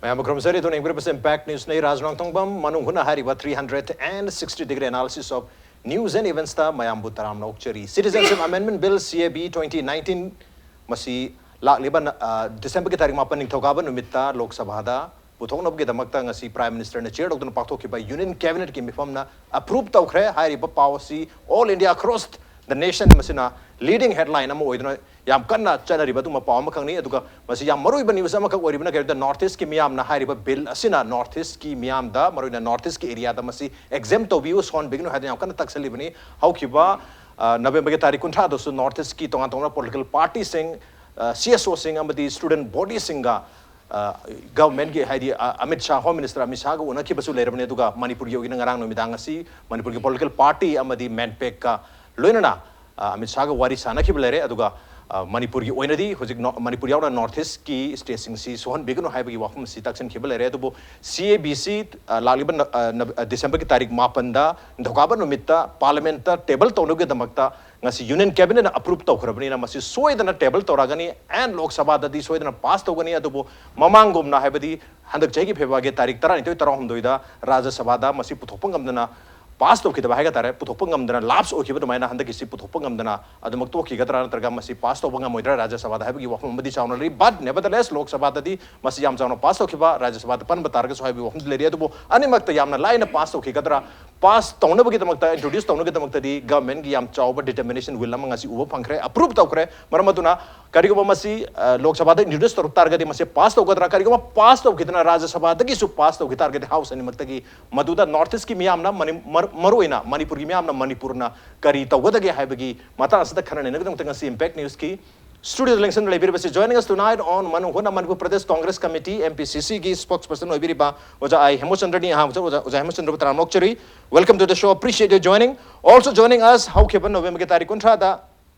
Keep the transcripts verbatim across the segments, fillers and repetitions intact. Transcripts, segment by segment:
ꯃꯌꯥꯝꯕꯨ ꯈꯨꯔꯨꯝꯖꯔꯤ꯫ ꯑꯗꯨꯅ ꯌꯦꯡꯕꯤꯔꯤꯕꯁꯤ Impact News ꯅꯤ꯫ ꯔꯥꯖ ꯅꯣꯡꯊꯣꯡꯕꯝ ꯃꯅꯨꯡ ꯍꯨꯠꯅ ꯍꯥꯏꯔꯤꯕ three hundred and sixty degree analysis of news and events ꯇ ꯃꯌꯥꯝꯕꯨ ꯇꯔꯥꯝꯅ ꯑꯣꯛꯆꯔꯤ꯫ Citizenship Amendment Bill, C A B, twenty nineteen, ꯃꯁꯤ ꯂꯥꯛꯂꯤꯕ ꯅ-, ꯑ, ꯗꯤꯁꯦꯝꯕꯔꯒꯤ ꯇꯥꯔꯤꯛ ꯃꯥꯄꯟ, ꯅꯤꯡꯊꯧꯀꯥꯕ ꯅꯨꯃꯤꯠꯇ ꯂꯣꯛ ꯁꯚꯥꯗ ꯄꯨꯊꯣꯛꯅꯕꯒꯤꯗꯃꯛꯇ ꯉꯁꯤ Prime Minister ꯅ chair ꯇꯧꯗꯨꯅ ꯄꯥꯡꯊꯣꯛꯈꯤꯕ Union Cabinet ꯀꯤ ꯃꯤꯐꯝꯅ approve ꯇꯧꯈ꯭ꯔꯦ꯫ ꯍꯥꯏꯔꯤꯕ ꯄꯥꯎ ꯑꯁꯤ all India, across the nation, ꯃꯁꯤꯅ leading headline ꯑꯃ ꯑꯣꯏꯗꯨꯅ ꯌꯥꯝ ꯀꯟꯅ ꯆꯠꯅꯔꯤꯕ ꯑꯗꯨꯒꯨꯝꯕ ꯄꯥꯎ ꯑꯃꯈꯛꯅꯤ꯫ ꯑꯗꯨꯒ ꯃꯁꯤ ꯌꯥꯝ ꯃꯔꯨꯑꯣꯏꯕ news ꯑꯃꯈꯛ ꯑꯣꯏꯔꯤꯕꯅ ꯀꯔꯤꯒꯤꯅꯣꯗ, North East ꯀꯤ ꯃꯤꯌꯥꯝꯅ ꯍꯥꯏꯔꯤꯕ bill ꯑꯁꯤꯅ North East ꯀꯤ ꯃꯤꯌꯥꯝꯗ, ꯃꯔꯨꯑꯣꯏꯅ North East ꯀꯤ area ꯗ ꯃꯁꯤ exempt ꯇꯧꯕꯤꯌꯨ, ꯁꯣꯟꯕꯤꯒꯅꯨ ꯍꯥꯏꯗꯅ ꯌꯥꯝ ꯀꯟꯅ ꯇꯛꯁꯜꯂꯤꯕꯅꯤ꯫ ꯍꯧꯈꯤꯕ, ꯑ, ꯅꯕꯦꯝꯕꯔꯒꯤ ꯇꯥꯔꯤꯛ ꯀꯨꯟꯊ꯭ꯔꯥꯗꯁꯨ North East ꯀꯤ ꯇꯣꯉꯥꯟ ꯇꯣꯉꯥꯟꯕ political party ꯁꯤꯡ, ꯑ, C S O ꯁꯤꯡ ꯑꯃꯗꯤ student body ꯁꯤꯡꯒ, ꯑ, government ꯀꯤ, ꯍꯥꯏꯗꯤ, ꯑ, ꯑꯃꯤꯠ ꯁꯥꯍ, Home Minister ꯑꯃꯤꯠ ꯁꯥꯍꯒ ꯎꯅꯈꯤꯕꯁꯨ ꯂꯩꯔꯕꯅꯤ꯫ ꯑꯗꯨꯒ ꯃꯅꯤꯄꯨꯔꯒꯤ ꯑꯣꯏꯅ ꯉꯔꯥꯡ ꯅꯨꯃꯤꯗꯥꯡ ꯑꯁꯤ ꯃꯅꯤꯄꯨꯔꯒꯤ political party ꯑꯃꯗꯤ MANPAC ꯀ ꯂꯣꯏꯅꯅ, ꯑ, ꯑꯃꯤꯠ ꯁꯥꯍꯒ ꯋꯥꯔꯤ ꯁꯥꯟꯅꯈꯤꯕ ꯂꯩꯔꯦ꯫ ꯑꯗꯨꯒ, ꯑ, ꯃꯅꯤꯄꯨꯔꯒꯤ ꯑꯣꯏꯅꯗꯤ ꯍꯧꯖꯤꯛ ꯅꯣ-, ꯃꯅꯤꯄꯨꯔ ꯌꯥꯎꯅ North East ꯀꯤ state ꯁꯤꯡꯁꯤ ꯁꯣꯛꯍꯟꯕꯤꯒꯅꯨ ꯍꯥꯏꯕꯒꯤ ꯋꯥꯐꯝ ꯑꯁꯤ ꯇꯥꯛꯁꯤꯟꯈꯤꯕ ꯂꯩꯔꯦ꯫ ꯑꯗꯨꯕꯨ C A B ꯁꯤ, ꯑ, ꯂꯥꯛꯂꯤꯕ ꯅ-, ꯑ, ꯅ-, ꯑ, ꯗꯤꯁꯦꯝꯕꯔꯒꯤ ꯇꯥꯔꯤꯛ ꯃꯥꯄꯟꯗ ꯅꯤꯡꯊꯧꯀꯥꯕ ꯅꯨꯃꯤꯠꯇ Parliament ꯇ table ꯇꯧꯅꯕꯒꯤꯗꯃꯛꯇ ꯉꯁꯤ Union Cabinet ꯅ approve ꯇꯧꯈ꯭ꯔꯕꯅꯤꯅ ꯃꯁꯤ ꯁꯣꯏꯗꯅ table ꯇꯧꯔꯛꯑꯒꯅꯤ and ꯂꯣꯛ ꯁꯚꯥꯗꯗꯤ ꯁꯣꯏꯗꯅ pass ꯇꯧꯒꯅꯤ꯫ ꯑꯗꯨꯕꯨ ꯃꯃꯥꯡꯒꯨꯝꯅ, ꯍꯥꯏꯕꯗꯤ ꯍꯟꯗꯛ ꯆꯍꯤꯒꯤ ꯐꯦꯕ꯭ꯔꯨꯋꯥꯔꯤꯒꯤ ꯇꯥꯔꯤꯛ ꯇꯔꯥꯅꯤꯊꯣꯏ, ꯇꯔꯥꯍꯨꯝꯗꯣꯏꯗ ꯔꯥꯖ꯭ꯌ ꯁꯚꯥꯗ ꯃꯁꯤ ꯄꯨꯊꯣꯛꯄ ꯉꯝꯗꯅ pass ꯇꯧꯈꯤꯗꯕ ꯍꯥꯏꯒ ꯇꯥꯔꯦ, ꯄꯨꯊꯣꯛꯄ ꯉꯝꯗꯅ lapse ꯑꯣꯏꯈꯤꯕ ꯑꯗꯨꯃꯥꯏꯅ ꯍꯟꯗꯛꯀꯤꯁꯤ ꯄꯨꯊꯣꯛꯄ ꯉꯝꯗꯅ ꯑꯗꯨꯃꯛ ꯇꯣꯛꯈꯤꯒꯗ꯭ꯔꯥ ꯅꯠꯇ꯭ꯔꯒ ꯃꯁꯤ pass ꯇꯧꯕ ꯉꯝꯃꯣꯏꯗ꯭ꯔꯥ ꯔꯥꯖ꯭ꯌ ꯁꯚꯥꯗ ꯍꯥꯏꯕꯒꯤ ꯋꯥꯐꯝ ꯑꯃꯗꯤ ꯆꯥꯎꯅ ꯂꯩꯔꯤ꯫ But nevertheless, ꯂꯣꯛ ꯁꯚꯥꯗꯗꯤ ꯃꯁꯤ ꯌꯥꯝ ꯆꯥꯎꯅ pass ꯇꯧꯈꯤꯕ, ꯔꯥꯖ꯭ꯌ ꯁꯚꯥꯗ ꯄꯟꯕ ꯇꯥꯔꯒꯁꯨ ꯍꯥꯏꯕꯒꯤ ꯋꯥꯐꯝꯗꯤ ꯂꯩꯔꯤ꯫ ꯑꯗꯨꯕꯨ ꯑꯅꯤꯃꯛꯇ ꯌꯥꯝꯅ ꯂꯥꯏꯅ pass ꯇꯧꯈꯤꯒꯗ꯭ꯔꯥ? Pass ꯇꯧꯅꯕꯒꯤꯗꯃꯛꯇ, introduce ꯇꯧꯅꯕꯒꯤꯗꯃꯛꯇꯗꯤ government ꯀꯤ ꯌꯥꯝ ꯆꯥꯎꯕ determination will ꯑꯃ ꯉꯁꯤ ꯎꯕ ꯐꯪꯈ꯭ꯔꯦ, approve ꯇꯧꯈ꯭ꯔꯦ꯫ ꯃꯔꯝ ꯑꯗꯨꯅ ꯀꯔꯤꯒꯨꯝꯕ ꯃꯁꯤ, ꯑ, ꯂꯣꯛ ꯁꯚꯥꯗ introduce ꯇꯧꯔꯛ ꯇꯥꯔꯒꯗꯤ, ꯃꯁꯤ pass ꯇꯧꯒꯗ꯭ꯔꯥ? ꯀꯔꯤꯒꯨꯝꯕ pass ꯇꯧꯈꯤꯗꯅ ꯔꯥꯖ꯭ꯌ ꯁꯚꯥꯗꯒꯤꯁꯨ pass ꯇꯧꯈꯤ ꯇꯥꯔꯒꯗꯤ, House ꯑꯅꯤꯃꯛꯇꯒꯤ, ꯃꯗꯨꯗ North East ꯀꯤ ꯃꯤꯌꯥꯝꯅ, ꯃꯅꯤ-, ꯃꯔ-, ꯃꯔꯨꯑꯣꯏꯅ ꯃꯅꯤꯄꯨꯔꯒꯤ ꯃꯤꯌꯥꯝꯅ ꯃꯅꯤꯄꯨꯔꯅ ꯀꯔꯤ ꯇꯧꯒꯗꯒꯦ ꯍꯥꯏꯕꯒꯤ ꯃꯇꯥꯡ ꯑꯁꯤꯗ ꯈꯟꯅ ꯅꯩꯅꯕꯒꯤꯗꯃꯛꯇ ꯉꯁꯤ Impact News ꯀꯤ studio the ꯂꯦꯡꯁꯤꯟꯗꯨꯅ ꯂꯩꯕꯤꯔꯤꯕꯁꯤ, joining us tonight on ꯃꯅꯨꯡ ꯍꯨꯠꯅ Manipur Pradesh Congress committee, M P C C ꯒꯤ spokesperson ꯑꯣꯏꯕꯤꯔꯤꯕ ꯑꯣꯖꯥ ꯑꯥꯏ ꯍꯦꯃꯆꯟꯗ꯭ꯔꯅꯤ꯫ ꯑꯍꯥꯟꯕꯗ ꯑꯣꯖꯥ, ꯑꯣꯖꯥ ꯍꯦꯃꯆꯟꯗ꯭ꯔꯕꯨ ꯇꯔꯥꯝꯅ ꯑꯣꯛꯆꯔꯤ꯫ Welcome to the show, appreciate your joining. Also joining us, ꯍꯧꯈꯤꯕ ꯅꯕꯦꯝꯕꯔꯒꯤ ꯇꯥꯔꯤꯛ ꯀꯨꯟꯊ꯭ꯔꯥꯗ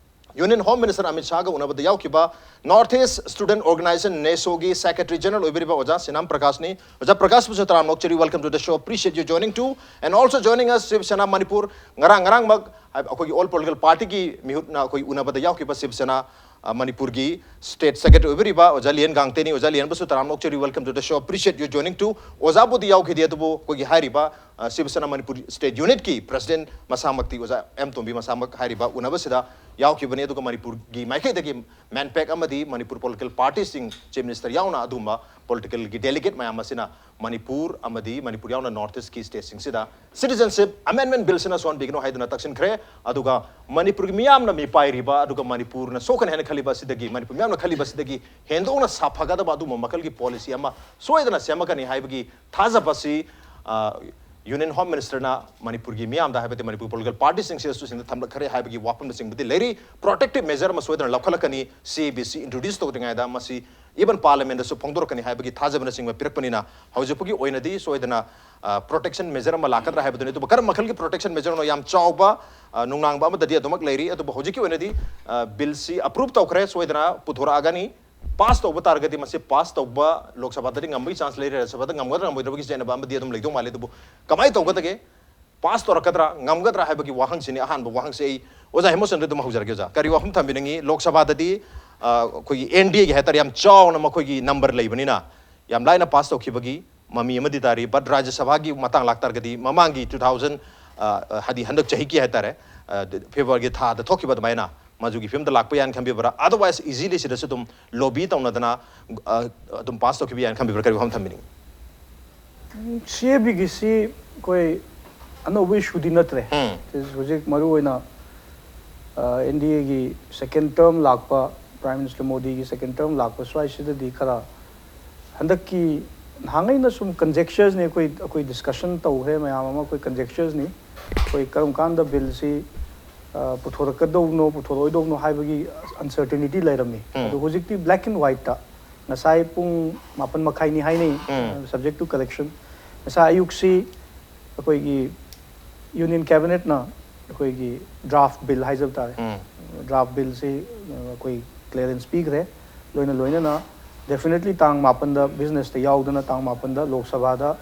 Union Home Minister Amit ꯁꯥꯍꯒ ꯎꯅꯕꯗ ꯌꯥꯎꯈꯤꯕ North East Student Organisation, NESO ꯒꯤ Secretary General ꯑꯣꯏꯕꯤꯔꯤꯕ ꯑꯣꯖꯥ ꯁꯤꯅꯥꯝ ꯄ꯭ꯔꯀꯥꯁꯅꯤ꯫ ꯑꯣꯖꯥ ꯄ꯭ꯔꯀꯥꯁꯄꯨꯁꯨ ꯇꯔꯥꯝꯅ ꯑꯣꯛꯆꯔꯤ, welcome to the show, appreciate you joining too. And also joining us, Shiv Sena Manipur, ꯉꯔꯥꯡ, ꯉꯔꯥꯡꯃꯛ ꯑꯩꯈꯣꯏꯒꯤ all political party ꯒꯤ ꯃꯤꯍꯨꯠꯅ ꯑꯩꯈꯣꯏ ꯎꯅꯕꯗ ꯌꯥꯎꯈꯤꯕ Shiv Sena, ꯑ, ꯃꯅꯤꯄꯨꯔꯒꯤ ꯁ꯭ꯇꯦꯠ ꯁꯦꯀ꯭ꯔꯦꯇꯔꯤ ꯑꯣꯏꯕꯤꯔꯤꯕ ꯑꯣꯖꯥ ꯂꯤꯌꯟ ꯒꯥꯡꯇꯦꯅꯤ꯫ ꯑꯣꯖꯥ ꯂꯤꯌꯟꯕꯨꯁꯨ ꯇꯔꯥꯝꯅ ꯑꯣꯛꯆꯔꯤ, welcome to the show, appreciate you joining to. ꯑꯣꯖꯥꯕꯨꯗꯤ ꯌꯥꯎꯈꯤꯗꯦ, ꯑꯗꯨꯕꯨ ꯑꯩꯈꯣꯏꯒꯤ ꯍꯥꯏꯔꯤꯕ, ꯑ, ꯁꯤꯕ ꯁꯦꯅꯥ ꯃꯅꯤꯄꯨꯔ ꯁ꯭ꯇꯦꯠ ꯌꯨꯅꯤꯠꯀꯤ ꯄ꯭ꯔꯁꯤꯗꯦꯟꯠ ꯃꯁꯥꯃꯛꯇꯤ ꯑꯣꯖꯥ ꯑꯦꯝ ꯇꯣꯝꯕꯤ ꯃꯁꯥꯃꯛ ꯍꯥꯏꯔꯤꯕ ꯎꯅꯕꯁꯤꯗ ꯌꯥꯎꯈꯤꯕꯅꯤ꯫ ꯑꯗꯨꯒ ꯃꯅꯤꯄꯨꯔꯒꯤ ꯃꯥꯏꯀꯩꯗꯒꯤ ꯃꯦꯟꯄꯦꯛ ꯑꯃꯗꯤ ꯃꯅꯤꯄꯨꯔ ꯄꯣꯂꯤꯇꯤꯀꯦꯜ ꯄꯥꯔꯇꯤꯁꯤꯡ, ꯆꯤꯐ ꯃꯤꯅꯤꯁꯇꯔ ꯌꯥꯎꯅ ꯑꯗꯨꯒꯨꯝꯕ ꯄꯣꯂꯤꯇꯤꯀꯦꯜꯒꯤ ꯗꯦꯂꯤꯒꯦꯠ ꯃꯌꯥꯝ ꯑꯁꯤꯅ ꯃꯅꯤꯄꯨꯔ ꯑꯃꯗꯤ ꯃꯅꯤꯄꯨꯔ ꯌꯥꯎꯅ ꯅꯣꯔꯠ ꯏꯁ꯭ꯠꯀꯤ ꯁ꯭ꯇꯦꯠꯁꯤꯡꯁꯤꯗ ꯁꯤꯇꯤꯖꯦꯟꯁꯤꯞ ꯑꯃꯦꯟꯗꯃꯦꯟꯠ ꯕꯤꯜꯁꯤꯅ ꯁꯣꯛꯍꯟꯕꯤꯒꯅꯨ ꯍꯥꯏꯗꯨꯅ ꯇꯛꯁꯤꯟꯈ꯭ꯔꯦ꯫ ꯑꯗꯨꯒ ꯃꯅꯤꯄꯨꯔꯒꯤ ꯃꯤꯌꯥꯝꯅ ꯃꯤꯄꯥꯏꯔꯤꯕ, ꯑꯗꯨꯒ ꯃꯅꯤꯄꯨꯔꯅ ꯁꯣꯛꯀꯅꯤ ꯍꯥꯏꯅ ꯈꯜꯂꯤꯕ ꯑꯁꯤꯗꯒꯤ, ꯃꯅꯤꯄꯨꯔ ꯃꯤꯌꯥꯝꯅ ꯈꯜꯂꯤꯕ ꯑꯁꯤꯗꯒꯤ ꯍꯦꯟꯗꯣꯛꯅ ꯁꯥꯐꯒꯗꯕ ꯑꯗꯨꯒꯨꯝꯕ ꯃꯈꯜꯒꯤ ꯄꯣꯂꯤꯁꯤ ꯑꯃ ꯁꯣꯏꯗꯅ ꯁꯦꯝꯃꯛꯀꯅꯤ ꯍꯥꯏꯕꯒꯤ ꯊꯥꯖꯕ ꯑꯁꯤ, ꯑ, ꯌꯨꯅꯤꯌꯟ ꯍꯣꯝ ꯃꯤꯅꯤꯁꯇꯔꯅ ꯃꯅꯤꯄꯨꯔꯒꯤ ꯃꯤꯌꯥꯝꯗ, ꯍꯥꯏꯕꯗꯤ ꯃꯅꯤꯄꯨꯔ ꯄꯣꯂꯤꯇꯤꯀꯦꯜ ꯄꯥꯔꯇꯤꯁꯤꯡꯁꯤꯗꯁꯨ ꯁꯤꯟꯗ ꯊꯝꯂꯛꯈ꯭ꯔꯦ ꯍꯥꯏꯕꯒꯤ ꯋꯥꯐꯝꯅꯆꯤꯡꯕꯗꯤ ꯂꯩꯔꯤ꯫ ꯄ꯭ꯔꯣꯇꯦꯛꯇꯤꯞ ꯃꯦꯖꯔ ꯑꯃ ꯁꯣꯏꯗꯅ ꯂꯧꯈꯠꯂꯛꯀꯅꯤ, ꯁꯤ ꯑꯦ ꯕꯤ ꯁꯤ ꯏꯟꯇ꯭ꯔꯣꯗ꯭ꯌꯨꯁ ꯇꯧꯗ꯭ꯔꯤꯉꯩꯗ ꯃꯁꯤ ꯏꯚꯟ ꯄꯥꯔꯂꯤꯌꯥꯃꯦꯟꯗꯁꯨ ꯐꯣꯡꯗꯣꯔꯛꯀꯅꯤ ꯍꯥꯏꯕꯒꯤ ꯊꯥꯖꯕꯅꯆꯤꯡꯕ ꯄꯤꯔꯛꯄꯅꯤꯅ ꯍꯧꯖꯤꯛ ꯐꯥꯎꯒꯤ ꯑꯣꯏꯅꯗꯤ ꯁꯣꯏꯗꯅ, ꯑ, ꯄ꯭ꯔꯣꯇꯦꯛꯁꯟ ꯃꯦꯖꯔ ꯑꯃ ꯂꯥꯛꯀꯗ꯭ꯔꯥ ꯍꯥꯏꯕꯗꯨꯅꯤ꯫ ꯑꯗꯨꯕꯨ ꯀꯔꯝꯕ ꯃꯈꯜꯒꯤ ꯄ꯭ꯔꯣꯇꯦꯛꯁꯟ ꯃꯦꯖꯔꯅꯣ? ꯌꯥꯝ ꯆꯥꯎꯕ, ꯑ, ꯅꯨꯡꯅꯥꯡꯕ ꯑꯃꯗꯗꯤ ꯑꯗꯨꯃꯛ ꯂꯩꯔꯤ꯫ ꯑꯗꯨꯕꯨ ꯍꯧꯖꯤꯛꯀꯤ ꯑꯣꯏꯅꯗꯤ, ꯑ, ꯕꯤꯜꯁꯤ ꯑꯄ꯭ꯔꯨꯚ ꯇꯧꯈ꯭ꯔꯦ, ꯁꯣꯏꯗꯅ ꯄꯨꯊꯣꯔꯛꯑꯒꯅꯤ꯫ ꯄꯥꯁ ꯇꯧꯕ ꯇꯥꯔꯒꯗꯤ ꯃꯁꯤ ꯄꯥꯁ ꯇꯧꯕ ꯂꯣꯛ ꯁꯚꯥꯗꯗꯤ ꯉꯝꯕꯒꯤ ꯆꯥꯟꯁ ꯂꯩꯔꯦ, ꯔꯥꯖ꯭ꯌ ꯁꯚꯥꯗ ꯉꯝꯒꯗ꯭ꯔꯥ ꯉꯝꯃꯣꯏꯗ꯭ꯔꯕꯒꯤ ꯆꯦꯟꯅꯕ ꯑꯃꯗꯤ ꯑꯗꯨꯝ ꯂꯩꯗꯧ ꯃꯥꯜꯂꯤ꯫ ꯑꯗꯨꯕꯨ ꯀꯃꯥꯏꯅ ꯇꯧꯒꯗꯒꯦ? ꯄꯥꯁ ꯇꯧꯔꯛꯀꯗ꯭ꯔꯥ, ꯉꯝꯒꯗ꯭ꯔꯥ ꯍꯥꯏꯕꯒꯤ ꯋꯥꯍꯪꯁꯤꯅꯤ꯫ ꯑꯍꯥꯟꯕ ꯋꯥꯍꯪꯁꯤ ꯑꯩ ꯑꯣꯖꯥ ꯍꯦꯃꯆꯟꯗ꯭ꯔꯗ ꯑꯗꯨꯝ ꯍꯧꯖꯔꯒꯦ꯫ ꯑꯣꯖꯥ, ꯀꯔꯤ ꯋꯥꯐꯝ ꯊꯝꯕꯤꯅꯤꯡꯉꯤ? ꯂꯣꯛ ꯁꯚꯥꯗꯗꯤ, ꯑ, ꯑꯩꯈꯣꯏꯒꯤ ꯑꯦꯟ ꯗꯤ ꯑꯦꯒꯤ ꯍꯥꯏꯇꯥꯔꯦ, ꯌꯥꯝ ꯆꯥꯎꯅ ꯃꯈꯣꯏꯒꯤ ꯅꯝꯕꯔ ꯂꯩꯕꯅꯤꯅ ꯌꯥꯝ ꯂꯥꯏꯅ ꯄꯥꯁ ꯇꯧꯈꯤꯕꯒꯤ ꯃꯃꯤ ꯑꯃꯗꯤ ꯇꯥꯔꯤ꯫ ꯕꯠ ꯔꯥꯖ꯭ꯌ ꯁꯚꯥꯒꯤ ꯃꯇꯥꯡ ꯂꯥꯛꯇꯥꯔꯒꯗꯤ ꯃꯃꯥꯡꯒꯤ ꯇꯨ ꯊꯥꯎꯖꯟ, ꯑ, ꯍꯥꯏꯗꯤ ꯍꯟꯗꯛ ꯆꯍꯤꯒꯤ ꯍꯥꯏꯇꯥꯔꯦ, ꯑ, ꯐꯦꯕ꯭ꯔꯨꯋꯥꯔꯤꯒꯤ ꯊꯥꯗ ꯊꯣꯛꯈꯤꯕ ꯑꯗꯨꯃꯥꯏꯅ ꯃꯗꯨꯒꯤ ꯐꯤꯕꯝꯗ ꯂꯥꯛꯄ ꯌꯥꯏꯅ ꯈꯟꯕꯤꯕ꯭ꯔꯥ? ꯑꯗꯔꯋꯥꯏꯁ ꯏꯖꯤꯂꯤ ꯁꯤꯗꯁꯨ ꯑꯗꯨꯝ ꯂꯣꯕꯤ ꯇꯧꯅꯗꯅ, ꯑ, ꯑꯗꯨꯝ ꯄꯥꯁ ꯇꯧꯈꯤꯕ ꯌꯥꯏꯅ ꯈꯟꯕꯤꯕ꯭ꯔꯥ? ꯀꯔꯤ ꯋꯥꯐꯝ ꯊꯝꯕꯤꯅꯤꯡꯉꯤ? ꯁꯤ ꯑꯦ ꯕꯤꯒꯤꯁꯤ ꯑꯩꯈꯣꯏ ꯑꯅꯧꯕ ꯏꯁꯨꯗꯤ ꯅꯠꯇ꯭ꯔꯦ꯫ ꯎꯝ꯫ ꯍꯧꯖꯤꯛ ꯃꯔꯨ ꯑꯣꯏꯅ, ꯑ, ꯑꯦꯟ ꯗꯤ ꯑꯦꯒꯤ ꯁꯦꯀꯦꯟ ꯇꯔꯝ ꯂꯥꯛꯄ, ꯄ꯭ꯔꯥꯏꯝ ꯃꯤꯅꯤꯁꯇꯔ ꯃꯣꯗꯤꯒꯤ ꯁꯦꯀꯦꯟ ꯇꯔꯝ ꯂꯥꯛꯄ ꯁ꯭ꯋꯥꯏꯁꯤꯗꯗꯤ ꯈꯔ ꯍꯟꯗꯛꯀꯤ ꯅꯍꯥꯟꯉꯩꯅ ꯁꯨꯝ ꯀꯟꯖꯦꯛꯆꯔꯁꯅꯤ, ꯑꯩꯈꯣꯏ, ꯑꯩꯈꯣꯏ ꯗꯤꯁꯀꯁꯟ ꯇꯧꯈ꯭ꯔꯦ ꯃꯌꯥꯝ ꯑꯃ, ꯑꯩꯈꯣꯏ ꯀꯟꯖꯦꯛꯆꯔꯁꯅꯤ꯫ ꯑꯩꯈꯣꯏ ꯀꯔꯝ ꯀꯥꯟꯗ ꯕꯤꯜꯁꯤ, ꯑ, ꯄꯨꯊꯣꯔꯛꯀꯗꯧꯅꯣ, ꯄꯨꯊꯣꯔꯛꯑꯣꯏꯗꯧꯅꯣ ꯍꯥꯏꯕꯒꯤ ꯑꯟꯁꯔꯇꯤꯅꯤꯇꯤ ꯂꯩꯔꯝꯃꯤ꯫ ꯎꯝ꯫ ꯑꯗꯣ ꯍꯧꯖꯤꯛꯇꯤ ꯕ꯭ꯂꯦꯛ ꯑꯦꯟ ꯋꯥꯏꯠꯇ ꯉꯁꯥꯏ ꯄꯨꯡ ꯃꯥꯄꯟ ꯃꯈꯥꯏꯅꯤ ꯍꯥꯏꯅꯩ, ꯎꯝ꯫ Subject to correction꯫ ꯉꯁꯥꯏ ꯑꯌꯨꯛꯁꯤ ꯑꯩꯈꯣꯏꯒꯤ ꯌꯨꯅꯤꯌꯟ ꯀꯦꯕꯤꯅꯦꯠꯅ ꯑꯩꯈꯣꯏꯒꯤ ꯗ꯭ꯔꯥꯐ ꯕꯤꯜ ꯍꯥꯏꯖꯕ ꯇꯥꯔꯦ꯫ ꯎꯝ꯫ ꯗ꯭ꯔꯥꯐ ꯕꯤꯜꯁꯤ, ꯑ, ꯑꯩꯈꯣꯏ ꯀ꯭ꯂꯤꯌꯥꯔꯦꯟꯁ ꯄꯤꯈ꯭ꯔꯦ꯫ ꯂꯣꯏꯅ ꯂꯣꯏꯅꯅ definitely ꯇꯥꯡ ꯃꯥꯄꯟꯗ ꯕꯤꯖꯤꯅꯦꯁꯇ ꯌꯥꯎꯗꯅ ꯇꯥꯡ ꯃꯥꯄꯟꯗ ꯂꯣꯛ ꯁꯚꯥꯗ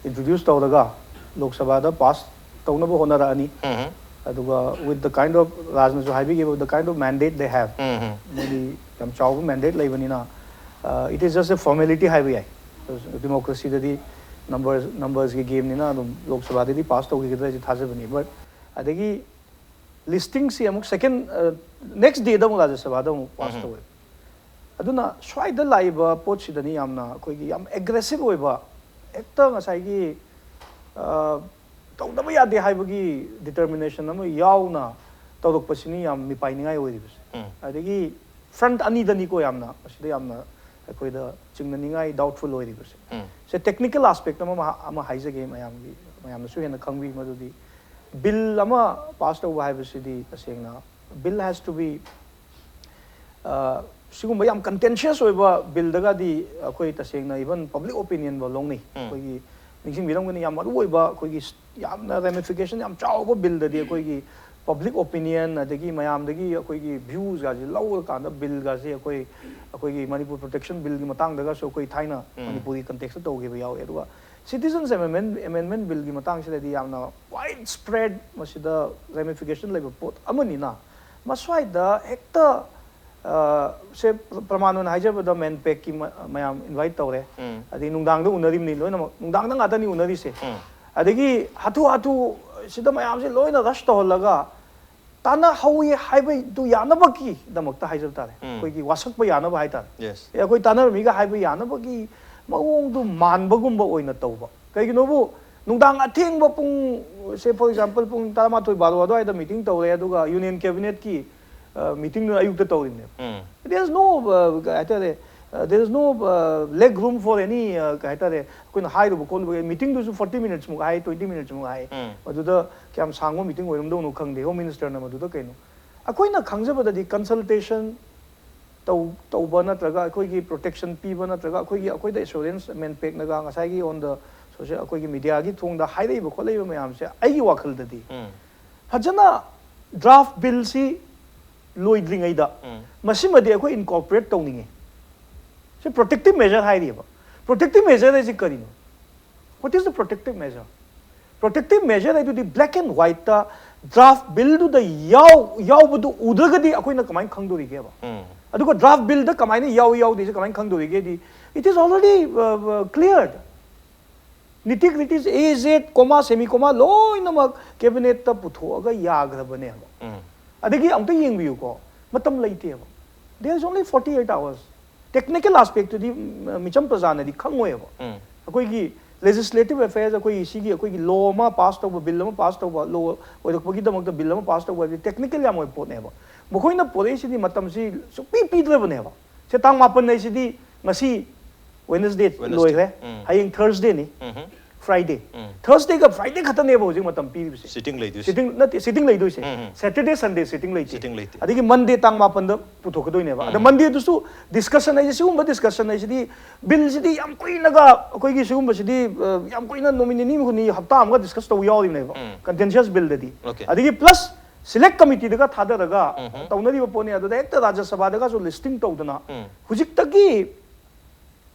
ꯏꯟꯇ꯭ꯔꯣꯗ꯭ꯌꯨꯁ ꯇꯧꯔꯒ ꯂꯣꯛ ꯁꯚꯥꯗ ꯄꯥꯁ ꯇꯧꯅꯕ ꯍꯣꯠꯅꯔꯛꯑꯅꯤ꯫ ꯎꯝ꯫ ꯑꯗꯨꯒ with the kind of, ꯔꯥꯖꯅꯁꯨ ꯍꯥꯏꯕꯤꯈꯤꯕ, the kind of mandate they have, ꯎꯝ ꯎꯝ ꯃꯣꯏꯗꯤ ꯌꯥꯝ ꯆꯥꯎꯕ mandate ꯂꯩꯕꯅꯤꯅ, uh, it is just a formality ꯍꯥꯏꯕ ꯌꯥꯏ꯫ ꯗꯤꯃꯣꯀ꯭ꯔꯦꯁꯤꯗꯗꯤ numbers numbersꯀꯤ gameꯅꯤꯅ ꯑꯗꯨꯝ ꯂꯣꯛ ꯁꯚꯥꯗꯗꯤ pass ꯇꯧꯈꯤꯒꯗ꯭ꯔꯥ ꯍꯥꯏꯁꯦ ꯊꯥꯖꯕꯅꯤ꯫ But ꯑꯗꯒꯤ listingꯁꯤ ꯑꯃꯨꯛ second, next dayꯗ ꯑꯃꯨꯛ ꯔꯥꯖ꯭ꯌ ꯁꯚꯥꯗ ꯑꯃꯨꯛ pass ꯎꯝ꯫ ꯇꯧꯋꯦ꯫ ꯑꯗꯨꯅ ꯁ꯭ꯋꯥꯏꯗ ꯂꯥꯛꯏꯕ ꯄꯣꯠꯁꯤꯗꯅꯤ ꯌꯥꯝꯅ ꯑꯩꯈꯣꯏꯒꯤ ꯌꯥꯝ aggressive ꯑꯣꯏꯕ, ꯍꯦꯛꯇ ꯉꯁꯥꯏꯒꯤ, ꯑ, ꯇꯧꯗꯕ ꯌꯥꯗꯦ ꯍꯥꯏꯕꯒꯤ determination ꯑꯃ ꯌꯥꯎꯅ ꯇꯧꯔꯛꯄꯁꯤꯅꯤ ꯌꯥꯝ ꯃꯤꯄꯥꯏꯅꯤꯡꯉꯥꯏ ꯑꯣꯏꯔꯤꯕꯁꯦ꯫ ꯎꯝ꯫ ꯑꯗꯒꯤ front ꯑꯅꯤꯗꯅꯤꯀꯣ ꯌꯥꯝꯅ ꯃꯁꯤꯗ ꯌꯥꯝꯅ ꯑꯩꯈꯣꯏꯗ ꯆꯤꯡꯅꯅꯤꯡꯉꯥꯏ, doubtful ꯑꯣꯏꯔꯤꯕꯁꯦ꯫ ꯎꯝ꯫ ꯁꯦ technical aspect ꯑꯃ, ꯑꯃ ꯍꯥꯏꯖꯒꯦ ꯃꯌꯥꯝꯒꯤ, ꯃꯌꯥꯝꯅꯁꯨ ꯍꯦꯟꯅ ꯈꯪꯕꯤ ꯃꯗꯨꯗꯤ, bill ꯑꯃ pass ꯇꯧꯕ ꯍꯥꯏꯕꯁꯤꯗꯤ ꯇꯁꯦꯡꯅ bill has to be, ꯑ, ꯁꯤꯒꯨꯝꯕ ꯌꯥꯝ contentious ꯑꯣꯏꯕ billꯗꯒꯗꯤ ꯑꯩꯈꯣꯏ ꯇꯁꯦꯡꯅ even public opinionꯐꯥꯎ ꯂꯧꯅꯩ꯫ ꯎꯝ꯫ ꯑꯩꯈꯣꯏꯒꯤ ꯅꯤꯡꯁꯤꯡꯕꯤꯔꯝꯒꯅꯤ, ꯌꯥꯝ ꯃꯔꯨ ꯑꯣꯏꯕ ꯑꯩꯈꯣꯏꯒꯤ ꯌꯥꯝꯅ ramification ꯌꯥꯝ ꯆꯥꯎꯕ billꯗꯗꯤ ꯑꯩꯈꯣꯏꯒꯤ public opinion ꯑꯗꯒꯤ ꯃꯌꯥꯝꯗꯒꯤ ꯑꯩꯈꯣꯏꯒꯤ viewsꯒꯁꯦ ꯂꯧꯔꯀꯥꯟꯗ billꯒꯁꯦ ꯑꯩꯈꯣꯏ, ꯑꯩꯈꯣꯏꯒꯤ ꯃꯅꯤꯄꯨꯔ protection billꯒꯤ ꯃꯇꯥꯡꯗꯒꯁꯨ ꯑꯩꯈꯣꯏ ꯊꯥꯏꯅ ꯎꯝ꯫ ꯃꯅꯤꯄꯨꯔꯒꯤ contextꯇ ꯇꯧꯈꯤꯕ ꯌꯥꯎꯋꯦ꯫ ꯑꯗꯨꯒ Citizens Amendment, Amendment Billꯒꯤ ꯃꯇꯥꯡꯁꯤꯗꯗꯤ ꯌꯥꯝꯅ wide spread ꯃꯁꯤꯗ ramification ꯂꯩꯕ ꯄꯣꯠ ꯑꯃꯅꯤꯅ, ꯃꯁ꯭ꯋꯥꯏꯗ ꯍꯦꯛꯇ, ꯑ, ꯁꯦ ꯄ꯭ꯔꯃꯥꯟ ꯑꯣꯏꯅ ꯍꯥꯏꯖꯕꯗ MANPACꯀꯤ ꯃ-, ꯃꯌꯥꯝ invite ꯇꯧꯔꯦ꯫ ꯎꯝ꯫ ꯑꯗꯩ ꯅꯨꯡꯗꯥꯡꯗ ꯎꯅꯔꯤꯕꯅꯤ ꯂꯣꯏꯅꯃꯛ, ꯅꯨꯡꯗꯥꯡꯗ ꯉꯥꯛꯇꯅꯤ ꯎꯅꯔꯤꯁꯦ꯫ ꯎꯝ꯫ ꯑꯗꯒꯤ ꯍꯥꯊꯨ ꯍꯥꯊꯨ ꯁꯤꯗ ꯃꯌꯥꯝꯁꯦ ꯂꯣꯏꯅ rush ꯇꯧꯍꯜꯂꯒ ꯇꯥꯟꯅꯍꯧꯏ ꯍꯥꯏꯕꯗꯨ ꯌꯥꯅꯕꯒꯤꯗꯃꯛꯇ ꯍꯥꯏꯖꯕ ꯇꯥꯔꯦ꯫ ꯎꯝ꯫ ꯑꯩꯈꯣꯏꯒꯤ ꯋꯥꯁꯛꯄ ꯌꯥꯅꯕ ꯍꯥꯏꯇꯥꯔꯦ꯫ Yes꯫ ꯑꯦ, ꯑꯩꯈꯣꯏ ꯇꯥꯟꯅꯔꯝꯃꯤꯒ ꯍꯥꯏꯕ ꯌꯥꯅꯕꯒꯤ ꯃꯑꯣꯡꯗꯨ ꯃꯥꯟꯕꯒꯨꯝꯕ ꯑꯣꯏꯅ ꯇꯧꯕ꯫ ꯀꯩꯒꯤꯅꯣꯕꯨ ꯅꯨꯡꯗꯥꯡ ꯑꯊꯦꯡꯕ ꯄꯨꯡ, say for example, ꯄꯨꯡ ꯇꯔꯥꯃꯥꯊꯣꯏ ꯕꯥꯔꯣ ꯑꯗꯨꯋꯥꯏꯗ meeting ꯇꯧꯔꯦ, ꯑꯗꯨꯒ Union Cabinetꯀꯤ, ꯑ, meetingꯗꯨꯅ ꯑꯌꯨꯛꯇ ꯇꯧꯔꯤꯕꯅꯦꯕ꯫ ꯎꯝ꯫ There is no, uh, ꯀꯩ ꯍꯥꯏꯇꯥꯔꯦ, uh, there is no, uh, leg room for any, uh, ꯀꯩ ꯍꯥꯏꯇꯥꯔꯦ, ꯑꯩꯈꯣꯏꯅ ꯍꯥꯏꯔꯨꯕ ꯈꯣꯠꯂꯨꯕ, meetingꯗꯨꯁꯨ forty minutesꯃꯨꯛ ꯍꯥꯏ, twenty minutesꯃꯨꯛ ꯍꯥꯏ꯫ ꯎꯝ꯫ ꯑꯗꯨꯗ ꯀꯌꯥꯝ ꯁꯥꯡꯕ meeting ꯑꯣꯏꯔꯝꯗꯧꯅꯣ ꯈꯪꯗꯦ, Home Ministerꯅ ꯃꯗꯨꯗ ꯀꯩꯅꯣ꯫ ꯑꯩꯈꯣꯏꯅ ꯈꯪꯖꯕꯗꯗꯤ consultation ꯇꯧ-, ꯇꯧꯕ ꯅꯠꯇ꯭ꯔꯒ ꯑꯩꯈꯣꯏꯒꯤ protection ꯄꯤꯕ ꯅꯠꯇ꯭ꯔꯒ ꯑꯩꯈꯣꯏꯒꯤ, ꯑꯩꯈꯣꯏꯗ assurance MANPACꯅꯒ ꯉꯁꯥꯏꯒꯤ on the social, ꯑꯩꯈꯣꯏꯒꯤ mediaꯒꯤ ꯊꯣꯡꯗ ꯍꯥꯏꯔꯛꯏꯕ ꯈꯣꯠꯂꯛꯏꯕ ꯃꯌꯥꯝꯁꯦ ꯑꯩꯒꯤ ꯋꯥꯈꯜꯗꯗꯤ ꯎꯝ꯫ ꯐꯖꯅ draft billꯁꯤ ꯂꯣꯏꯗ꯭ꯔꯤꯉꯩꯗ ꯎꯝ꯫ ꯃꯁꯤꯃꯗꯤ ꯑꯩꯈꯣꯏ incorporate ꯇꯧꯅꯤꯡꯉꯤ꯫ ꯁꯤ protective measure ꯍꯥꯏꯔꯤꯑꯕ꯫ Protective measure ꯍꯥꯏꯁꯤ ꯀꯔꯤꯅꯣ? What is the protective measure? Protective measure ꯍꯥꯏꯗꯨꯗꯤ black and whiteꯇ ꯗ꯭ꯔꯥꯐ ꯕꯤꯜꯗꯨꯗ ꯌꯥꯎ ꯌꯥꯎꯕꯗꯨ ꯎꯗ꯭ꯔꯒꯗꯤ ꯑꯩꯈꯣꯏꯅ ꯀꯃꯥꯏꯅ ꯈꯪꯗꯣꯔꯤꯒꯦꯕ? ꯎꯝ. ꯑꯗꯨꯒ ꯗ꯭ꯔꯥꯐ ꯕꯤꯜꯗ ꯀꯃꯥꯏꯅ ꯌꯥꯎꯏ ꯌꯥꯎꯗꯦꯁꯦ ꯀꯃꯥꯏꯅ ꯈꯪꯗꯣꯔꯤꯒꯦꯗꯤ, it is already cleared. Nitty gritties, A, Z, comma, semi comma ꯂꯣꯏꯅꯃꯛ ꯀꯦꯕꯤꯅꯦꯠꯇ ꯄꯨꯊꯣꯛꯑꯒ ꯌꯥꯈ꯭ꯔꯕꯅꯦꯕ. ꯎꯝ. ꯑꯗꯒꯤ ꯑꯃꯨꯛꯇ ꯌꯦꯡꯕꯤꯌꯨꯀꯣ, ꯃꯇꯝ ꯂꯩꯇꯦꯕ. There is only forty eight hours. Technical aspectꯇꯨꯗꯤ ꯃꯤꯆꯝ ꯄ꯭ꯔꯖꯥꯅꯗꯤ ꯈꯪꯉꯣꯏꯕ. ꯎꯝ. ꯑꯩꯈꯣꯏꯒꯤ legislative affairs, ꯑꯩꯈꯣꯏꯒꯤ ꯁꯤꯒꯤ ꯑꯩꯈꯣꯏꯒꯤ ꯂꯣ ꯑꯃ ꯄꯥꯁ ꯇꯧꯕ, ꯕꯤꯜ ꯑꯃ ꯄꯥꯁ ꯇꯧꯕ, ꯂꯣ ꯑꯣꯏꯔꯛꯄꯒꯤꯗꯃꯛꯇ ꯕꯤꯜ ꯑꯃ ꯄꯥꯁ ꯇꯧꯕ ꯍꯥꯏꯕꯗꯤ ꯇꯦꯛꯅꯤꯀꯦꯜ ꯌꯥꯝ ꯑꯣꯏꯕ ꯄꯣꯠꯅꯦꯕ. ꯃꯈꯣꯏꯅ ꯄꯨꯔꯛꯏꯁꯤꯗꯤ ꯃꯇꯝꯁꯤ ꯁꯨꯛꯄꯤ ꯄꯤꯗ꯭ꯔꯕꯅꯦꯕ. ꯁꯦ, ꯇꯥꯡ ꯃꯥꯄꯟ ꯍꯥꯏꯁꯤꯗꯤ ꯉꯁꯤ ꯋꯦꯅꯁꯗꯦ Wednesday. ꯂꯣꯏꯈ꯭ꯔꯦ. ꯎꯝ. ꯍꯌꯦꯡ ꯊꯔꯁꯗꯦꯅꯤ, ꯎꯝ. ꯐ꯭ꯔꯥꯏꯗꯦ. ꯎꯝ. ꯊꯔꯁꯗꯦꯒ ꯐ꯭ꯔꯥꯏꯗꯦ ꯈꯛꯇꯅꯦꯕ ꯍꯧꯖꯤꯛ ꯃꯇꯝ ꯄꯤꯔꯤꯕꯁꯦ. ꯁꯤꯇꯤꯡ ꯂꯩꯗꯣꯏꯁꯦ. ꯁꯤꯇꯤꯡ ꯅꯠꯇꯦ, ꯁꯤꯇꯤꯡ ꯂꯩꯗꯣꯏꯁꯦ. ꯎꯝ, ꯎꯝ. ꯁꯦꯇꯔꯗꯦ, ꯁꯟꯗꯦ ꯁꯤꯇꯤꯡ ꯂꯩꯇꯦ. ꯁꯤꯇꯤꯡ ꯂꯩꯇꯦ. ꯑꯗꯒꯤ ꯃꯟꯗꯦ ꯇꯥꯡ ꯃꯥꯄꯟꯗ ꯄꯨꯊꯣꯛꯀꯗꯣꯏꯅꯦꯕ. ꯑꯗ ꯎꯝ. ꯃꯟꯗꯦꯗꯨꯁꯨ ꯗꯤꯁꯀꯁꯟ ꯍꯥꯏꯁꯦ, ꯁꯤꯒꯨꯝꯕ ꯗꯤꯁꯀꯁꯟ ꯍꯥꯏꯁꯤꯗꯤ, ꯕꯤꯜꯁꯤꯗꯤ ꯌꯥꯝ ꯀꯨꯏꯅꯒ ꯑꯩꯈꯣꯏꯒꯤ ꯁꯤꯒꯨꯝꯕꯁꯤꯗꯤ, ꯑ, ꯌꯥꯝ ꯀꯨꯏꯅ ꯅꯨꯃꯤꯠ ꯅꯤꯅꯤ ꯍꯨꯝꯅꯤ ꯍꯞꯇꯥ ꯑꯃꯒ ꯗꯤꯁꯀꯁ ꯇꯧꯕ ꯌꯥꯎꯔꯤꯕꯅꯦꯕ, ꯎꯝ. ꯀꯟꯇꯦꯟꯁꯤꯌꯁ ꯕꯤꯜꯗꯗꯤ. Okay. ꯑꯗꯒꯤ ꯄ꯭ꯂꯁ ꯁꯦꯂꯦꯛ ꯀꯃꯤꯇꯤꯗꯒ ꯊꯥꯗꯔꯒ ꯎꯝ. ꯇꯧꯅꯔꯤꯕ ꯄꯣꯠꯅꯤ. ꯑꯗꯨꯗ ꯍꯦꯛꯇ ꯔꯥꯖ꯭ꯌ ꯁꯚꯥꯗꯒꯁꯨ ꯂꯤꯁꯇꯤꯡ ꯇꯧꯗꯅ ꯎꯝ. ꯍꯧꯖꯤꯛꯇꯒꯤ,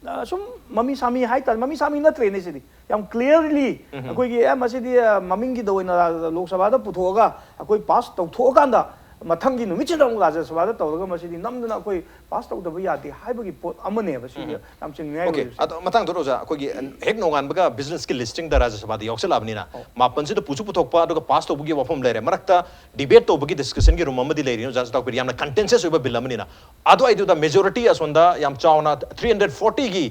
ꯑ, ꯁꯨꯝ ꯃꯃꯤ ꯁꯥꯃꯤ ꯍꯥꯏꯇꯥꯔꯦ, ꯃꯃꯤ ꯁꯥꯃꯤ ꯅꯠꯇ꯭ꯔꯦꯅꯦ ꯁꯤꯗꯤ, ꯌꯥꯝ ꯀ꯭ꯂꯤꯌꯥꯔꯂꯤ ꯎꯝ. ꯑꯩꯈꯣꯏꯒꯤ, ꯑꯦ, ꯃꯁꯤꯗꯤ, ꯑ, ꯃꯃꯤꯡꯒꯤꯗ ꯑꯣꯏꯅ ꯂꯣꯛ ꯁꯚꯥꯗ ꯄꯨꯊꯣꯛꯑꯒ ꯑꯩꯈꯣꯏ ꯄꯥꯁ ꯇꯧꯊꯣꯛꯑꯀꯥꯟꯗ ꯃꯊꯪꯒꯤ ꯅꯨꯃꯤꯠꯁꯤꯗ ꯑꯃꯨꯛ ꯔꯥꯖ꯭ꯌ ꯁꯚꯥꯗ ꯇꯧꯔꯒ ꯃꯁꯤꯗꯤ ꯅꯝꯗꯅ ꯑꯩꯈꯣꯏ ꯄꯥꯁ ꯇꯧꯗꯕ ꯌꯥꯗꯦ ꯍꯥꯏꯕꯒꯤ ꯄꯣꯠ ꯑꯃꯅꯦꯕ ꯁꯤꯒꯤ ꯌꯥꯝ ꯆꯤꯡꯅꯤꯡꯉꯥꯏ Okay, ꯑꯣꯏꯔꯤꯕꯁꯦ. ꯑꯗꯣ ꯃꯊꯪꯗ ꯑꯣꯖꯥ, ꯑꯩꯈꯣꯏꯒꯤ ꯍꯦꯛ ꯅꯣꯡꯉꯥꯟꯕꯒ ꯕꯤꯜꯁꯀꯤ ꯂꯤꯁꯇꯤꯡꯗ ꯔꯥꯖ꯭ꯌ ꯁꯚꯥꯗ ꯌꯥꯎꯁꯜꯂꯛꯑꯕꯅꯤꯅ, ꯃꯥꯄꯟꯁꯤꯗ ꯄꯨꯁꯨ ꯄꯨꯊꯣꯛꯄ ꯑꯗꯨꯒ ꯄꯥꯁ ꯇꯧꯕꯒꯤ ꯋꯥꯐꯝ ꯂꯩꯔꯦ, ꯃꯔꯛꯇ ꯗꯤꯕꯦꯠ ꯇꯧꯕꯒꯤ ꯗꯤꯁꯀꯁꯟꯒꯤ ꯔꯨꯝ ꯑꯃꯗꯤ ꯂꯩꯔꯤ, ꯑꯣꯖꯥꯁꯨ ꯇꯥꯛꯄꯤꯔꯤ, ꯌꯥꯝꯅ ꯀꯟꯇꯦꯟꯁꯤꯌꯁ ꯑꯣꯏꯕ ꯕꯤꯜ ꯑꯃꯅꯤꯅ. ꯑꯗꯨꯋꯥꯏꯗꯨꯗ ꯃꯦꯖꯣꯔꯤꯇꯤ ꯑꯁꯣꯝꯗ ꯌꯥꯝ ꯆꯥꯎꯅ ꯊ꯭ꯔꯤ ꯍꯟꯗ꯭ꯔꯦꯠ ꯐꯣꯔꯇꯤꯒꯤ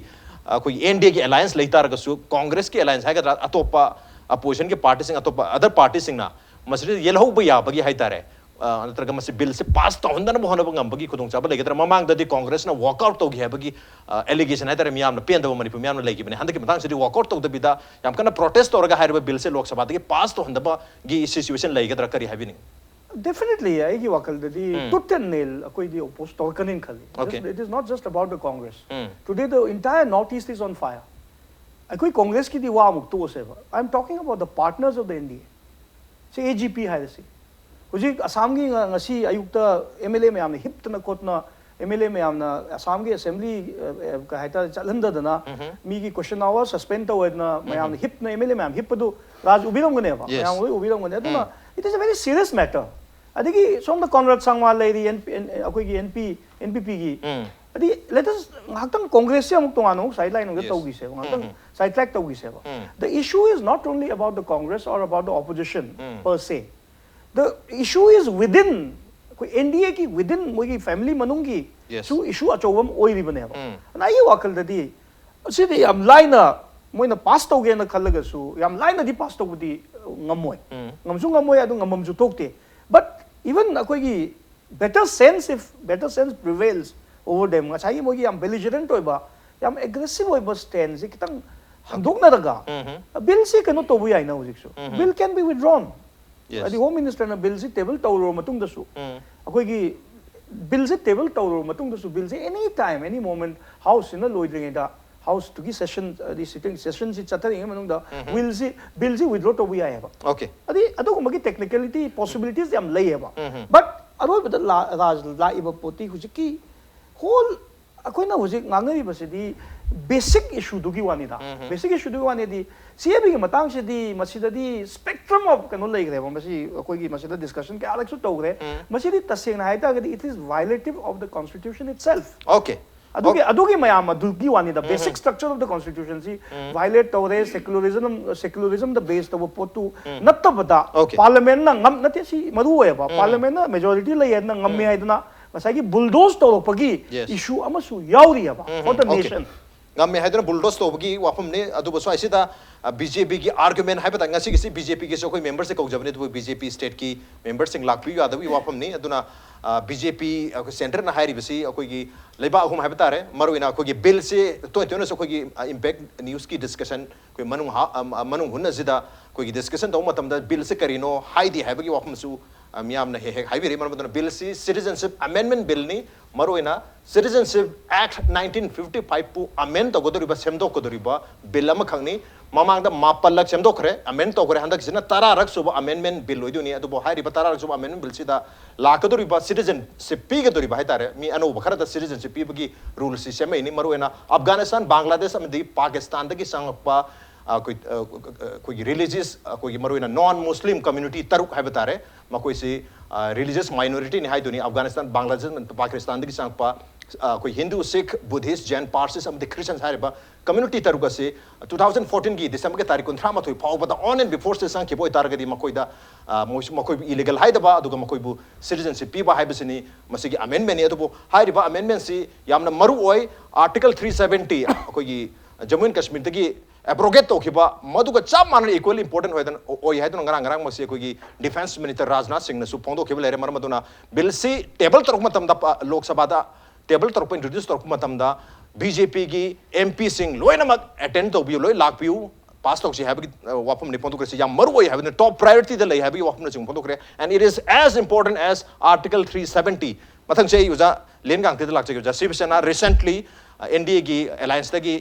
ꯑꯩꯈꯣꯏꯒꯤ ꯑꯦꯟ ꯗꯤ ꯑꯦꯒꯤ ꯑꯦꯂꯥꯏꯟꯁ ꯂꯩ ꯇꯥꯔꯒꯁꯨ, ꯀꯣꯡꯒ꯭ꯔꯦꯁꯀꯤ ꯑꯦꯂꯥꯏꯟꯁ ꯍꯥꯏꯒꯗ꯭ꯔꯥ, ꯑꯇꯣꯞꯄ ꯑꯄꯣꯖꯤꯁꯟꯒꯤ ꯄꯥꯔꯇꯤꯁꯤꯡ, ꯑꯇꯣꯞꯄ ꯑꯗꯔ ꯄꯥꯔꯇꯤꯁꯤꯡꯅ ꯃꯁꯤꯗ ꯌꯦꯜꯍꯧꯕ ꯌꯥꯕꯒꯤ ꯍꯥꯏꯇꯥꯔꯦ, ꯑ, ꯅꯠꯇ꯭ꯔꯒ ꯃꯁꯤ ꯕꯤꯜꯁꯦ ꯄꯥꯁ ꯇꯧꯍꯟꯗꯅꯕ ꯍꯣꯠꯅꯕ ꯉꯝꯕꯒꯤ ꯈꯨꯗꯣꯡꯆꯥꯕ ꯂꯩꯒꯗ꯭ꯔꯥ? ꯃꯃꯥꯡꯗꯗꯤ ꯀꯣꯡꯒ꯭ꯔꯦꯁꯅ ꯋꯥꯛ ꯑꯥꯎꯠ ꯇꯧꯈꯤ ꯍꯥꯏꯕꯒꯤ, ꯑ, ꯑꯦꯂꯤꯒꯦꯁꯟ ꯍꯥꯏꯇꯥꯔꯦ, ꯃꯤꯌꯥꯝꯅ ꯄꯦꯟꯗꯕ ꯃꯅꯤꯄꯨꯔ ꯃꯤꯌꯥꯝꯅ ꯂꯩꯈꯤꯕꯅꯤ꯫ ꯍꯟꯗꯛꯀꯤ ꯃꯇꯥꯡꯁꯤꯗꯤ ꯋꯥꯛ ꯑꯥꯎꯠ ꯇꯧꯗꯕꯤꯗ ꯌꯥꯝ ꯀꯟꯅ ꯄ꯭ꯔꯣꯇꯦꯁ ꯇꯧꯔꯒ ꯍꯥꯏꯔꯤꯕ ꯕꯤꯜꯁꯦ ꯂꯣꯛ ꯁꯚꯥꯗꯒꯤ ꯄꯥꯁ ꯇꯧꯍꯟꯗꯕꯒꯤ ꯁꯤꯆꯨꯋꯦꯁꯟ ꯂꯩꯒꯗ꯭ꯔꯥ? ꯀꯔꯤ ꯍꯥꯏꯕꯤꯅꯤꯡꯉꯤ? Definitely, ꯑꯩꯒꯤ ꯋꯥꯈꯜꯗꯗꯗꯤ ꯎꯝ. Tooth and nail ꯑꯩꯈꯣꯏꯗꯤ ꯑꯣꯄꯣꯖ ꯇꯧꯔꯛꯀꯅꯤꯅ ꯈꯜꯂꯤ. Okay. Just, it is not just about the Congress. Um. Today the entire North East is on fire. ꯑꯩꯈꯣꯏ ꯀꯣꯡꯒ꯭ꯔꯦꯁꯀꯤꯗꯤ ꯋꯥ ꯑꯃꯨꯛ ꯇꯣꯛꯑꯁꯦꯕ, I am talking about the partners of the N D A. ꯁꯤ A G P ꯍꯥꯏꯔꯁꯤ, ꯍꯧꯖꯤꯛ ꯑꯁꯥꯝꯒꯤ ꯉ- ꯉꯁꯤ ꯑꯌꯨꯛꯇ M L A ꯃꯌꯥꯝꯅ ꯍꯤꯞꯇꯅ ꯈꯣꯠꯇꯅ, ꯑꯦꯝ ꯑꯦꯜ ꯑꯦ ꯃꯌꯥꯝꯅ ꯑꯁꯥꯝꯒꯤ ꯑꯦꯁꯦꯝꯕ꯭ꯂꯤ, ꯑ, ꯑ, ꯀꯩ ꯍꯥꯏꯇꯥꯔꯦ, ꯆꯠꯍꯟꯗꯗꯅ, ꯃꯤꯒꯤ ꯀꯣꯏꯁꯟ ꯑꯋꯥꯔ ꯁꯁꯄꯦꯟ ꯇꯧꯋꯦꯗꯅ ꯃꯌꯥꯝꯅ ꯍꯤꯞꯇꯅ, ꯑꯦꯝ ꯑꯦꯜ ꯑꯦ ꯃꯌꯥꯝ ꯍꯤꯞꯄꯗꯨ ꯔꯥꯖ ꯎꯕꯤꯔꯝꯒꯅꯦꯕ, Yes. ꯃꯌꯥꯝ ꯂꯣꯏ ꯎꯕꯤꯔꯝꯒꯅꯤ. ꯑꯗꯨꯅ ꯎꯝ. it It is a very serious matter. ꯑꯗꯒꯤ ꯁꯣꯝꯗ ꯀꯣꯟꯔꯥꯗ ꯁꯥꯡꯃꯥ ꯂꯩꯔꯤ, NP ꯑꯩꯈꯣꯏꯒꯤ NP NPPꯒꯤ꯫ ꯑꯗꯒꯤ let us ꯉꯥꯏꯍꯥꯛꯇꯪ ꯀꯣꯡꯒ꯭ꯔꯦꯁꯁꯦ ꯑꯃꯨꯛ ꯇꯣꯉꯥꯟꯅ ꯑꯃꯨꯛ sideline ꯑꯃꯨꯛ ꯇꯧꯈꯤꯁꯦꯕ, ꯉꯥꯏꯍꯥꯛꯇꯪ sidetrack ꯇꯧꯈꯤꯁꯦꯕ. The issue is not only about the Congress or about the opposition per se. The issue is within, ꯑꯩꯈꯣꯏ NDAꯒꯤ within, ꯃꯣꯏꯒꯤ family ꯃꯅꯨꯡꯒꯤ ꯁꯨ issue ꯑꯆꯧꯕ ꯑꯃ ꯑꯣꯏꯔꯤꯕꯅꯦꯕ꯫ ꯑꯗꯨꯅ ꯑꯩꯒꯤ ꯋꯥꯈꯜꯗꯗꯤ ꯁꯤꯗꯤ ꯌꯥꯝ ꯂꯥꯏꯅ ꯃꯣꯏꯅ pass ꯇꯧꯒꯦꯅ ꯈꯜꯂꯒꯁꯨ ꯌꯥꯝ ꯂꯥꯏꯅꯗꯤ pass ꯇꯧꯕꯗꯤ ꯉꯝꯃꯣꯏ꯫ ꯉꯝꯁꯨ ꯉꯝꯃꯣꯏ, ꯑꯗꯨ ꯉꯝꯐꯝꯁꯨ ꯊꯣꯛꯇꯦ꯫ But even ꯑꯩꯈꯣꯏꯒꯤ better sense, if better sense prevails over them, ꯉꯁꯥꯏꯒꯤ ꯃꯣꯏꯒꯤ ꯌꯥꯝ belligerent ꯑꯣꯏꯕ, ꯌꯥꯝ aggressive ꯑꯣꯏꯕ stanceꯁꯦ ꯈꯤꯇꯪ ꯍꯟꯗꯣꯛꯅꯔꯒ, billꯁꯦ ꯀꯩꯅꯣ ꯇꯧꯕ ꯌꯥꯏꯅ ꯍꯧꯖꯤꯛꯁꯨ꯫ Bill can be withdrawn. ꯍꯥꯏꯗꯤ Home Ministerꯅ billꯁꯤ table ꯇꯧꯔꯕ ꯃꯇꯨꯡꯗꯁꯨ, ꯑꯩꯈꯣꯏꯒꯤ billꯁꯤ table ꯇꯧꯔꯕ ꯃꯇꯨꯡꯗꯁꯨ, billꯁꯤ any time, any moment, Houseꯁꯤꯅ ꯂꯣꯏꯗ꯭ꯔꯤꯉꯩꯗ, Houseꯇꯨꯒꯤ session, ꯍꯥꯏꯗꯤ sitting sessionꯁꯤ ꯆꯠꯊꯔꯤꯉꯩ ꯃꯅꯨꯡꯗ billꯁꯤ billꯁꯤ withdraw ꯇꯧꯕ ꯌꯥꯏꯑꯕ꯫ Okay. ꯑꯗꯩ ꯑꯗꯨꯒꯨꯝꯕꯒꯤ technicality possibilities ꯌꯥꯝ ꯂꯩꯌꯦꯕ꯫ But ꯑꯔꯣꯏꯕꯗ ꯂꯥ- ꯔꯥꯖ ꯂꯥꯛꯏꯕ ꯄꯣꯠꯇꯤ ꯍꯧꯖꯤꯛꯀꯤ whole ꯑꯩꯈꯣꯏꯅ ꯍꯧꯖꯤꯛ ꯉꯥꯡꯅꯔꯤꯕꯁꯤꯗꯤ basic issueꯗꯨꯒꯤ ꯋꯥꯅꯤꯗ꯫ Basic issueꯗꯨꯒꯤ ꯋꯥꯅꯤꯗꯤ CABꯒꯤ ꯃꯇꯥꯡꯁꯤꯗꯤ ꯃꯁꯤꯗꯗꯤ spectrum of ꯀꯩꯅꯣ ꯂꯩꯈ꯭ꯔꯦꯕ꯫ ꯃꯁꯤ ꯑꯩꯈꯣꯏꯒꯤ ꯃꯁꯤꯗ discussion ꯀꯌꯥꯔꯛꯁꯨ ꯇꯧꯈ꯭ꯔꯦ꯫ ꯃꯁꯤꯗꯤ ꯇꯁꯦꯡꯅ ꯍꯥꯏꯇꯥꯔꯒꯗꯤ it is violative of the constitution itself. Okay. ꯑꯗꯨꯒꯤ ꯑꯗꯨꯒꯤ ꯃꯌꯥꯝ ꯑꯗꯨꯒꯤ ꯋꯥꯅꯤꯗ, basic structure of the constitutionꯁꯤ violate ꯇꯧꯔꯦ꯫ Secularism, secularismꯗ base ꯇꯧꯕ ꯄꯣꯠꯇꯨ ꯅꯠꯇꯕꯗ, Okay. Parliamentꯅ ꯉꯝ ꯅꯠꯇꯦ, ꯁꯤ ꯃꯔꯨ ꯑꯣꯏꯌꯦꯕ꯫ Parliamentꯅ majority ꯂꯩꯌꯦꯅ ꯉꯝꯃꯦ ꯍꯥꯏꯗꯅ ꯉꯁꯥꯏꯒꯤ bulldoze ꯇꯧꯔꯛꯄꯒꯤ Yes. issue ꯑꯃꯁꯨ ꯌꯥꯎꯔꯤꯑꯕ for the Okay. nation. ꯉꯝꯃꯦ ꯍꯥꯏꯗꯨꯅ bulldoze ꯇꯧꯕꯒꯤ ꯋꯥꯐꯝꯅꯤ꯫ ꯑꯗꯨꯕꯨ ꯁ꯭ꯋꯥꯏꯁꯤꯗ BJPꯒꯤ argument ꯍꯥꯏꯕ ꯇꯥꯔꯦ, ꯉꯁꯤꯒꯤꯁꯤ BJPꯒꯤꯁꯨ ꯑꯩꯈꯣꯏ memberꯁꯦ ꯀꯧꯖꯕꯅꯤ, ꯑꯗꯨꯕꯨ BJP stateꯀꯤ memberꯁꯤꯡ ꯂꯥꯛꯄꯤꯌꯨ ꯌꯥꯗꯕꯒꯤ ꯋꯥꯐꯝꯅꯤ꯫ ꯑꯗꯨꯅ BJP ꯑꯩꯈꯣꯏ centreꯅ ꯍꯥꯏꯔꯤꯕꯁꯤ ꯑꯩꯈꯣꯏꯒꯤ ꯂꯩꯕꯥꯛ ꯑꯍꯨꯝ ꯍꯥꯏꯕ ꯇꯥꯔꯦ, ꯃꯔꯨꯑꯣꯏꯅ ꯑꯩꯈꯣꯏꯒꯤ billꯁꯤ ꯇꯣꯏ ꯇꯣꯏꯅꯁꯨ ꯑꯩꯈꯣꯏꯒꯤ Impact Newsꯀꯤ discussion ꯑꯩꯈꯣꯏ ꯃꯅꯨꯡ ꯍꯥ- ꯑ- ꯑ- ꯃꯅꯨꯡ ꯍꯨꯠꯅ ꯑꯁꯤꯗ ꯑꯩꯈꯣꯏꯒꯤ discussion ꯇꯧꯕ ꯃꯇꯝꯗ billꯁꯦ ꯀꯔꯤꯅꯣ ꯍꯥꯏꯗꯦ ꯍꯥꯏꯕꯒꯤ ꯋꯥꯐꯝꯁꯨ ꯑ, ꯃꯤꯌꯥꯝꯅ ꯍꯦꯛ ꯍꯦꯛ ꯍꯥꯏꯕꯤꯔꯤ꯫ ꯃꯔꯝ ꯑꯗꯨꯅ billꯁꯤ Citizenship Amendment Billꯅꯤ꯫ ꯃꯔꯨꯑꯣꯏꯅ Citizenship Act nineteen fifty fiveꯄꯨ amend ꯇꯧꯒꯗꯧꯔꯤꯕ, ꯁꯦꯝꯗꯣꯛꯀꯗꯧꯔꯤꯕ bill ꯑꯃꯈꯛꯅꯤ꯫ ꯃꯃꯥꯡꯗ ꯃꯥꯄꯜꯂꯛ ꯁꯦꯝꯗꯣꯛꯈ꯭ꯔꯦ, amend ꯇꯧꯈ꯭ꯔꯦ꯫ ꯍꯟꯗꯛꯁꯤꯅ ꯇꯔꯥꯔꯛ ꯁꯨꯕ amendment bill ꯑꯣꯏꯗꯣꯏꯅꯤ꯫ ꯑꯗꯨꯕꯨ ꯍꯥꯏꯔꯤꯕ ꯇꯔꯥꯔꯛ ꯁꯨꯕ amendment billꯁꯤꯗ ꯂꯥꯛꯀꯗꯧꯔꯤꯕ citizenship ꯄꯤꯒꯗꯧꯔꯤꯕ ꯍꯥꯏꯇꯥꯔꯦ, ꯃꯤ ꯑꯅꯧꯕ ꯈꯔꯗ citizenship ꯄꯤꯕꯒꯤ ruleꯁꯤ ꯁꯦꯝꯃꯛꯏꯅꯤ꯫ ꯃꯔꯨꯑꯣꯏꯅ Afghanistan, Bangladesh ꯑꯃꯗꯤ Pakistanꯗꯒꯤ ꯆꯪꯂꯛꯄ ꯑꯩꯈꯣꯏ ꯑꯩꯈꯣꯏꯒꯤ ꯔꯤꯂꯤꯖꯤꯌꯁ, ꯑꯩꯈꯣꯏꯒꯤ ꯃꯔꯨꯑꯣꯏꯅ ꯅꯣꯟ ꯃꯨꯁꯂꯤꯝ ꯀꯝꯃ꯭ꯌꯨꯅꯤꯇꯤ ꯇꯔꯨꯛ ꯍꯥꯏꯕ ꯇꯥꯔꯦ, ꯃꯈꯣꯏꯁꯤ ꯔꯤꯂꯤꯖꯤꯌꯁ ꯃꯥꯏꯅꯣꯔꯤꯇꯤꯅꯤ ꯍꯥꯏꯗꯨꯅꯤ꯫ ꯑꯐꯒꯥꯅꯤꯁꯇꯥꯟ, ꯕꯪꯒ꯭ꯂꯥꯗꯦꯁ, ꯄꯥꯀꯤꯁꯇꯥꯟꯗꯒꯤ ꯆꯪꯉꯛꯄ ꯑꯩꯈꯣꯏ ꯍꯤꯟꯗꯨ, ꯁꯤꯈ, ꯕꯨꯙꯤꯁ, ꯖꯦꯟ, ꯄꯥꯔꯁꯤꯁ ꯑꯃꯗꯤ ꯈ꯭ꯔꯤꯁꯇꯟ ꯍꯥꯏꯔꯤꯕ ꯀꯝꯃ꯭ꯌꯨꯅꯤꯇꯤ ꯇꯔꯨꯛ ꯑꯁꯤ ꯇꯨ ꯊꯥꯎꯖꯟ ꯐꯣꯔꯇꯤꯟꯒꯤ ꯗꯤꯁꯦꯝꯕꯔꯒꯤ ꯇꯥꯔꯤꯛ ꯀꯨꯟꯊ꯭ꯔꯥ ꯃꯥꯊꯣꯏ ꯐꯥꯎꯕꯗ ꯑꯣꯟ ꯑꯦꯟ ꯕꯤꯐꯣꯔꯁꯇ ꯆꯪꯈꯤꯕ ꯑꯣꯏꯇꯥꯔꯒꯗꯤ ꯃꯈꯣꯏꯗ ꯃꯣꯏꯁꯨ ꯃꯈꯣꯏꯕꯨ ꯏꯂꯤꯒꯦꯜ ꯍꯥꯏꯗꯕ ꯑꯗꯨꯒ ꯃꯈꯣꯏꯕꯨ ꯁꯤꯇꯤꯖꯟꯁꯤꯞ ꯄꯤꯕ ꯍꯥꯏꯕꯁꯤꯅꯤ ꯃꯁꯤꯒꯤ ꯑꯃꯦꯟꯃꯦꯟꯅꯤ꯫ ꯑꯗꯨꯕꯨ ꯍꯥꯏꯔꯤꯕ ꯑꯃꯦꯟꯃꯦꯟꯁꯤ ꯌꯥꯝꯅ ꯃꯔꯨ ꯑꯣꯏ꯫ ꯑꯥꯔꯇꯤꯀꯜ ꯊ꯭ꯔꯤ ꯁꯕꯦꯟꯇꯤ ꯑꯩꯈꯣꯏꯒꯤ ꯖꯃꯨ ꯑꯦꯟ ꯀꯥꯁꯃꯤꯔꯗꯒꯤ ꯑꯦꯕ꯭ꯔꯣꯒꯦꯠ ꯇꯧꯈꯤꯕ ꯃꯗꯨꯒ ꯆꯞ ꯃꯥꯟꯅꯅ ꯏꯀ꯭ꯋꯦꯜ ꯏꯝꯄꯣꯔꯇꯦꯟ ꯑꯣꯏꯗꯅ ꯑꯣꯏ ꯍꯥꯏꯗꯨꯅ ꯉꯔꯥꯡ ꯉꯔꯥꯡꯃꯛꯁꯤ ꯑꯩꯈꯣꯏꯒꯤ ꯗꯤꯐꯦꯟꯁ ꯃꯤꯅꯤꯁꯇꯔ ꯔꯥꯖꯅꯥꯊ ꯁꯤꯡꯅꯁꯨ ꯐꯣꯡꯗꯣꯛꯈꯤꯕ ꯂꯩꯔꯦ꯫ ꯃꯔꯝ ꯑꯗꯨꯅ ꯕꯤꯜꯁꯤ ꯇꯦꯕꯜ ꯇꯧꯔꯛꯄ ꯃꯇꯝꯗ ꯂꯣꯛ ꯁꯚꯥꯗ ꯇꯦꯕꯜ ꯇꯧꯔꯛꯄ, ꯏꯟꯇ꯭ꯔꯣꯗ꯭ꯌꯨꯁ ꯇꯧꯔꯛꯄ ꯃꯇꯝꯗ ꯕꯤ ꯖꯦ ꯄꯤꯒꯤ ꯑꯦꯝ ꯄꯤꯁꯤꯡ ꯂꯣꯏꯅꯃꯛ ꯑꯦꯇꯦꯟ ꯇꯧꯕꯤꯌꯨ, ꯂꯣꯏ ꯂꯥꯛꯄꯤꯌꯨ, ꯄꯥꯁ ꯇꯧꯁꯤ ꯍꯥꯏꯕꯒꯤ ꯋꯥꯐꯝꯅꯤ ꯐꯣꯡꯗꯣꯛꯈ꯭ꯔꯦ꯫ ꯁꯤ ꯌꯥꯝ ꯃꯔꯨ ꯑꯣꯏ ꯍꯥꯏꯕꯅ, ꯇꯣꯞ ꯄ꯭ꯔꯥꯏꯌꯣꯔꯤꯇꯤꯗ ꯂꯩ ꯍꯥꯏꯕꯒꯤ ꯋꯥꯐꯝꯅꯆꯤꯡꯕ ꯐꯣꯡꯗꯣꯛꯈ꯭ꯔꯦ꯫ And it is as important as Article three seventy. ꯃꯊꯪꯁꯦ ꯑꯩ ꯑꯣꯖꯥ ꯂꯦꯟ ꯒꯥꯡꯇꯦꯗ ꯂꯥꯛꯆꯒꯦ꯫ ꯑꯣꯖꯥ, ꯁꯤꯕ ꯁꯦꯅꯥ ꯔꯤꯁꯦꯟꯠꯂꯤ ꯑꯦꯟ ꯗꯤ ꯑꯦꯒꯤ ꯑꯦꯂꯥꯏꯟꯁꯇꯒꯤ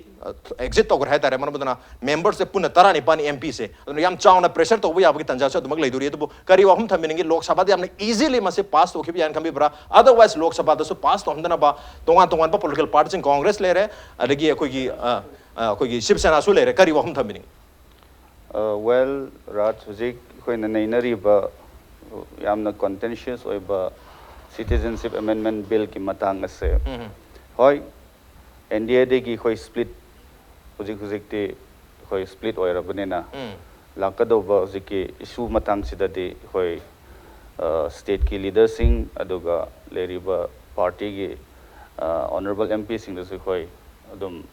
ꯑꯦꯛꯖꯤꯠ ꯇꯧꯈ꯭ꯔꯦ ꯍꯥꯏꯇꯥꯔꯦ꯫ ꯃꯔꯝ ꯑꯗꯨꯅ ꯃꯦꯝꯕꯔꯁꯦ ꯄꯨꯟꯅ ꯇꯔꯥꯅꯤꯄꯥꯟ, ꯑꯦꯝ ꯄꯤꯁꯦ꯫ ꯑꯗꯨꯅ ꯌꯥꯝ ꯆꯥꯎꯅ ꯄ꯭ꯔꯦꯁꯔ ꯇꯧꯕ ꯌꯥꯕꯒꯤ ꯇꯥꯟꯖꯥꯁꯨ ꯑꯗꯨꯃꯛ ꯂꯩꯗꯣꯔꯤ꯫ ꯑꯗꯨꯕꯨ ꯀꯔꯤ ꯋꯥꯐꯝ ꯊꯝꯕꯤꯅꯤꯡꯉꯤ? ꯂꯣꯛ ꯁꯚꯥꯗ ꯌꯥꯝꯅ ꯏꯖꯤꯂꯤ ꯃꯁꯤ ꯄꯥꯁ ꯇꯧꯈꯤꯕ ꯌꯥꯏꯅ ꯈꯟꯕꯤꯕ꯭ꯔꯥ? ꯑꯗꯔꯋꯥꯏꯁ ꯂꯣꯛ ꯁꯚꯥꯗꯁꯨ ꯄꯥꯁ ꯇꯧꯍꯟꯗꯅꯕ ꯇꯣꯉꯥꯟ ꯇꯣꯉꯥꯟꯕ ꯄꯣꯂꯤꯇꯤꯀꯦꯜ ꯄꯥꯔꯇꯤꯁꯤꯡ, ꯀꯣꯡꯒ꯭ꯔꯦꯁ ꯂꯩꯔꯦ, ꯑꯗꯒꯤ ꯑꯩꯈꯣꯏꯒꯤ ꯑꯩꯈꯣꯏꯒꯤ ꯁꯤꯕ ꯁꯦꯅꯥꯁꯨ ꯂꯩꯔꯦ꯫ ꯀꯔꯤ ꯋꯥꯐꯝ ꯊꯝꯕꯤꯅꯤꯡꯉꯤ? ꯋꯦꯜ, ꯔꯥꯖ, ꯍꯧꯖꯤꯛ ꯑꯩꯈꯣꯏꯅ ꯅꯩꯅꯔꯤꯕ ꯌꯥꯝꯅ ꯀꯣꯟꯇꯦꯟꯁꯤꯌꯁ ꯑꯣꯏꯕ ꯁꯤꯇꯤꯖꯟꯁꯤꯞ ꯑꯦꯃꯦꯟꯃꯦꯟ ꯕꯤꯜꯒꯤ ꯃꯇꯥꯡ ꯑꯁꯦ, ꯍꯣꯏ, ꯑꯦꯟ ꯗꯤ ꯑꯦꯗꯒꯤ ꯑꯩꯈꯣꯏ ꯁ꯭ꯄ꯭ꯂꯤꯠ, ꯍꯧꯖꯤꯛ ꯍꯧꯖꯤꯛꯇꯤ ꯑꯩꯈꯣꯏ ꯁ꯭ꯄ꯭ꯂꯤꯠ ꯑꯣꯏꯔꯕꯅꯤꯅ, ꯂꯥꯛꯀꯗꯧꯕ ꯍꯧꯖꯤꯛꯀꯤ ꯏꯁꯨ ꯃꯇꯥꯡꯁꯤꯗꯗꯤ ꯑꯩꯈꯣꯏ ꯁ꯭ꯇꯦꯠꯀꯤ ꯂꯤꯗꯔꯁꯤꯡ ꯑꯗꯨꯒ ꯂꯩꯔꯤꯕ ꯄꯥꯔꯇꯤꯒꯤ ꯑꯣꯅꯔꯦꯕꯜ ꯑꯦꯝ ꯄꯤꯁꯤꯡꯗꯁꯨ ꯑꯩꯈꯣꯏ ꯑꯗꯨꯝ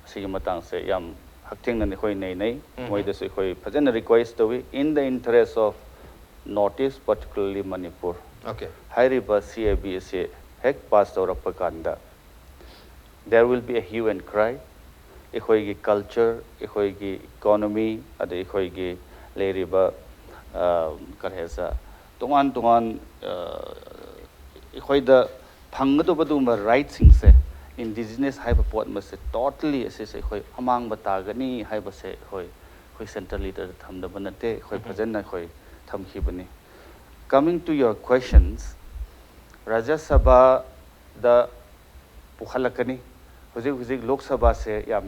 ꯑꯁꯤꯒꯤ ꯃꯇꯥꯡꯁꯦ ꯌꯥꯝ ꯍꯛꯊꯦꯡꯅꯅ ꯑꯩꯈꯣꯏ ꯅꯩꯅꯩ꯫ ꯃꯣꯏꯗꯁꯨ ꯑꯩꯈꯣꯏ ꯐꯖꯅ ꯔꯤꯀ꯭ꯋꯦꯁ ꯇꯧꯏ, in the interest of North East, particularly Manipur꯫ Okay. ꯍꯥꯏꯔꯤꯕ ꯁꯤ ꯑꯦ ꯕꯤ ꯑꯁꯤ ꯍꯦꯛ ꯄꯥꯁ ꯇꯧꯔꯛꯄ ꯀꯥꯟꯗ, there will be a hue and cry꯫ ꯑꯩꯈꯣꯏꯒꯤ ꯀꯜꯆꯔ, ꯑꯩꯈꯣꯏꯒꯤ ꯏꯀꯣꯅꯣꯃꯤ, ꯑꯗꯩ ꯑꯩꯈꯣꯏꯒꯤ ꯂꯩꯔꯤꯕ ꯀꯔꯤ ꯍꯥꯏꯁꯤꯔ, ꯇꯣꯉꯥꯟ ꯇꯣꯉꯥꯟ ꯑꯩꯈꯣꯏꯗ ꯐꯪꯒꯗꯧꯕ ꯑꯗꯨꯒꯨꯝꯕ ꯔꯥꯏꯠꯁꯤꯡꯁꯦ, ꯏꯟꯗꯤꯖꯤꯅꯁ ꯍꯥꯏꯕ ꯄꯣꯠ ꯑꯃꯁꯦ ꯇꯣꯇꯂꯤ ꯑꯁꯤꯁꯦ ꯑꯩꯈꯣꯏ ꯑꯃꯥꯡꯕ ꯇꯥꯒꯅꯤ ꯍꯥꯏꯕꯁꯦ ꯑꯩꯈꯣꯏ ꯑꯩꯈꯣꯏ ꯁꯦꯟꯇ꯭ꯔꯦꯜ ꯂꯤꯗꯔꯗ ꯊꯝꯗꯕ ꯅꯠꯇꯦ꯫ ꯑꯩꯈꯣꯏ ꯐꯖꯅ ꯑꯩꯈꯣꯏ ꯊꯝꯈꯤꯕꯅꯤ꯫ Coming to your questions, ꯔꯥꯖ꯭ꯌ ꯁꯚꯥꯗ ꯄꯨꯈꯠꯂꯛꯀꯅꯤ꯫ ꯍꯧꯖꯤꯛ ꯍꯧꯖꯤꯛ ꯂꯣꯛ ꯁꯚꯥꯁꯦ ꯌꯥꯝ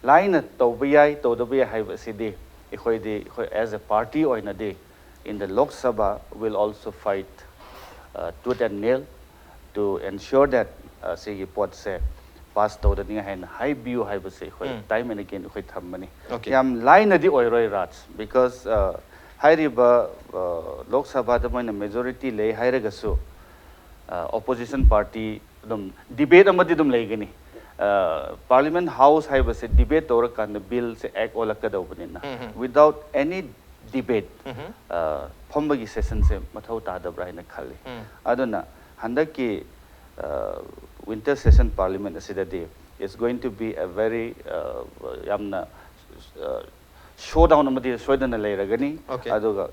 ꯂꯥꯏꯅ ꯇꯧꯕ ꯌꯥꯏ, ꯇꯧꯗꯕ ꯌꯥꯏ ꯍꯥꯏꯕꯁꯤꯗꯤ ꯑꯩꯈꯣꯏꯗꯤ, ꯑꯩꯈꯣꯏ as a party ꯑꯣꯏꯅꯗꯤ in the Lok Sabha will also fight, uh, tooth and nail to ensure that, uh, ꯁꯤꯒꯤ ꯄꯣꯠꯁꯦ ꯄꯥꯁ ꯇꯧꯗꯅꯤꯡꯉꯥꯏ ꯍꯥꯏꯅ ꯍꯥꯏꯕꯤꯌꯨ ꯍꯥꯏꯕꯁꯦ ꯑꯩꯈꯣꯏ ꯎꯝ. Time and again ꯑꯩꯈꯣꯏ ꯊꯝꯕꯅꯤ꯫ Okay. ꯌꯥꯝ ꯂꯥꯏꯅꯗꯤ ꯑꯣꯏꯔꯣꯏ ꯔꯥꯖ, because, uh, ꯍꯥꯏꯔꯤꯕ, uh, ꯂꯣꯛ ꯁꯚꯥꯗ ꯃꯣꯏꯅ majority ꯂꯩ ꯍꯥꯏꯔꯒꯁꯨ, uh, opposition party ꯑꯗꯨꯝ debate ꯑꯃꯗꯤ ꯑꯗꯨꯝ ꯂꯩꯒꯅꯤ꯫ Uh, Parliament House ꯍꯥꯏꯕꯁꯦ debate ꯇꯧꯔꯀꯥꯟꯗ billꯁꯦ act ꯑꯣꯜꯂꯛꯀꯗꯧꯕꯅꯤꯅ, ꯎꯝ, ꯎꯝ. Without any debate, ꯎꯝ. uh, ꯐꯝꯕꯒꯤ sessionꯁꯦ ꯃꯊꯧ ꯇꯥꯗꯕ꯭ꯔꯥ ꯍꯥꯏꯅ ꯈꯜꯂꯤ꯫ ꯎꯝ. ꯑꯗꯨꯅ ꯍꯟꯗꯛꯀꯤ, uh, winter session Parliament ꯑꯁꯤꯗꯗꯤ it's going to be a very, uh, ꯌꯥꯝꯅ, uh, showdown ꯑꯃꯗꯤ ꯁꯣꯏꯗꯅ ꯂꯩꯔꯒꯅꯤ꯫ Okay. ꯑꯗꯨꯒ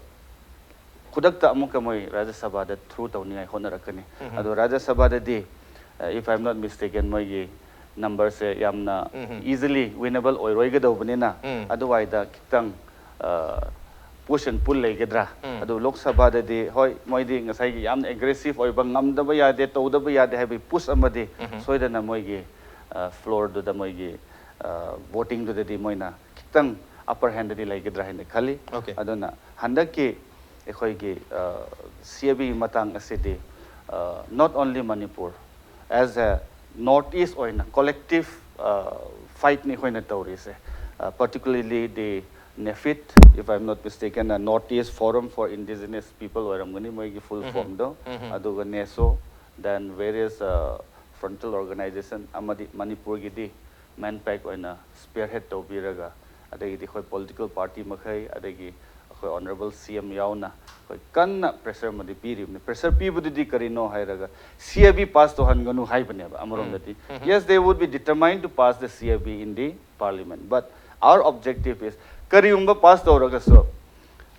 ꯈꯨꯗꯛꯇ ꯑꯃꯨꯛꯀ ꯃꯣꯏ ꯔꯥꯖ꯭ꯌ ꯁꯚꯥꯗ through ꯇꯧꯅꯤꯡꯉꯥꯏ ꯍꯣꯠꯅꯔꯛꯀꯅꯤ꯫ ꯎꯝ. ꯑꯗꯣ ꯔꯥꯖ꯭ꯌ ꯁꯚꯥꯗꯗꯤ, uh, if I am not mistaken, ꯃꯣꯏꯒꯤ numberꯁꯦ ꯌꯥꯝꯅ ꯎꯝ. easily winnable ꯑꯣꯏꯔꯣꯏꯒꯗꯧꯕꯅꯤꯅ, ꯎꯝ. ꯑꯗꯨꯋꯥꯏꯗ ꯈꯤꯇꯪ, uh, push and pull ꯂꯩꯒꯗ꯭ꯔꯥ? ꯎꯝ. ꯑꯗꯨ ꯂꯣꯛ ꯁꯚꯥꯗꯗꯤ ꯍꯣꯏ, ꯃꯣꯏꯗꯤ ꯉꯁꯥꯏꯒꯤ ꯌꯥꯝꯅ aggressive ꯑꯣꯏꯕ, ꯉꯝꯗꯕ ꯌꯥꯗꯦ, ꯇꯧꯗꯕ ꯌꯥꯗꯦ ꯍꯥꯏꯕꯒꯤ push ꯑꯃꯗꯤ ꯎꯝ. ꯁꯣꯏꯗꯅ ꯃꯣꯏꯒꯤ, uh, floorꯗꯨꯗ, ꯃꯣꯏꯒꯤ, uh, votingꯗꯨꯗꯗꯤ ꯃꯣꯏꯅ ꯈꯤꯇꯪ upper handꯗꯤ ꯂꯩꯒꯗ꯭ꯔꯥ ꯍꯥꯏꯅ ꯈꯜꯂꯤ꯫ Okay. ꯑꯗꯨꯅ ꯍꯟꯗꯛꯀꯤ ꯑꯩꯈꯣꯏꯒꯤ, uh, CAB ꯃꯇꯥꯡ ꯑꯁꯤꯗꯤ, uh, not only Manipur, as a North East ꯑꯣꯏꯅ collective, uh, fightꯅꯤ ꯑꯩꯈꯣꯏꯅ ꯇꯧꯔꯤꯁꯦ꯫ Uh, particularly the NEFIT, if I am not mistaken, uh, North East Forum for Indigenous People ꯑꯣꯏꯔꯝꯒꯅꯤ ꯃꯣꯏꯒꯤ full ꯎꯝ. formꯗꯣ꯫ ꯎꯝ. ꯑꯗꯨꯒ NESO, then various, uh, frontal organization ꯑꯃꯗꯤ ꯃꯅꯤꯄꯨꯔꯒꯤꯗꯤ MANPAC ꯑꯣꯏꯅ spearhead ꯇꯧꯕꯤꯔꯒ, ꯑꯗꯒꯤꯗꯤ ꯑꯩꯈꯣꯏ political party ꯃꯈꯩ, ꯑꯗꯒꯤ ꯑꯩꯈꯣꯏ honourable CM ꯌꯥꯎꯅ ꯑꯩꯈꯣꯏ ꯀꯟꯅ pressure ꯑꯃꯗꯤ ꯄꯤꯔꯤꯕꯅꯤ꯫ Pressure ꯄꯤꯕꯗꯨꯗꯤ ꯀꯔꯤꯅꯣ ꯍꯥꯏꯔꯒ, CAB pass ꯇꯧꯍꯟꯒꯅꯨ ꯍꯥꯏꯕꯅꯦꯕ ꯑꯃꯔꯣꯝꯗꯗꯤ꯫ ꯎꯝ. Yes, they would be determined to pass the CAB in the Parliament, but our objective is, ꯀꯔꯤꯒꯨꯝꯕ pass ꯇꯧꯔꯒꯁꯨ,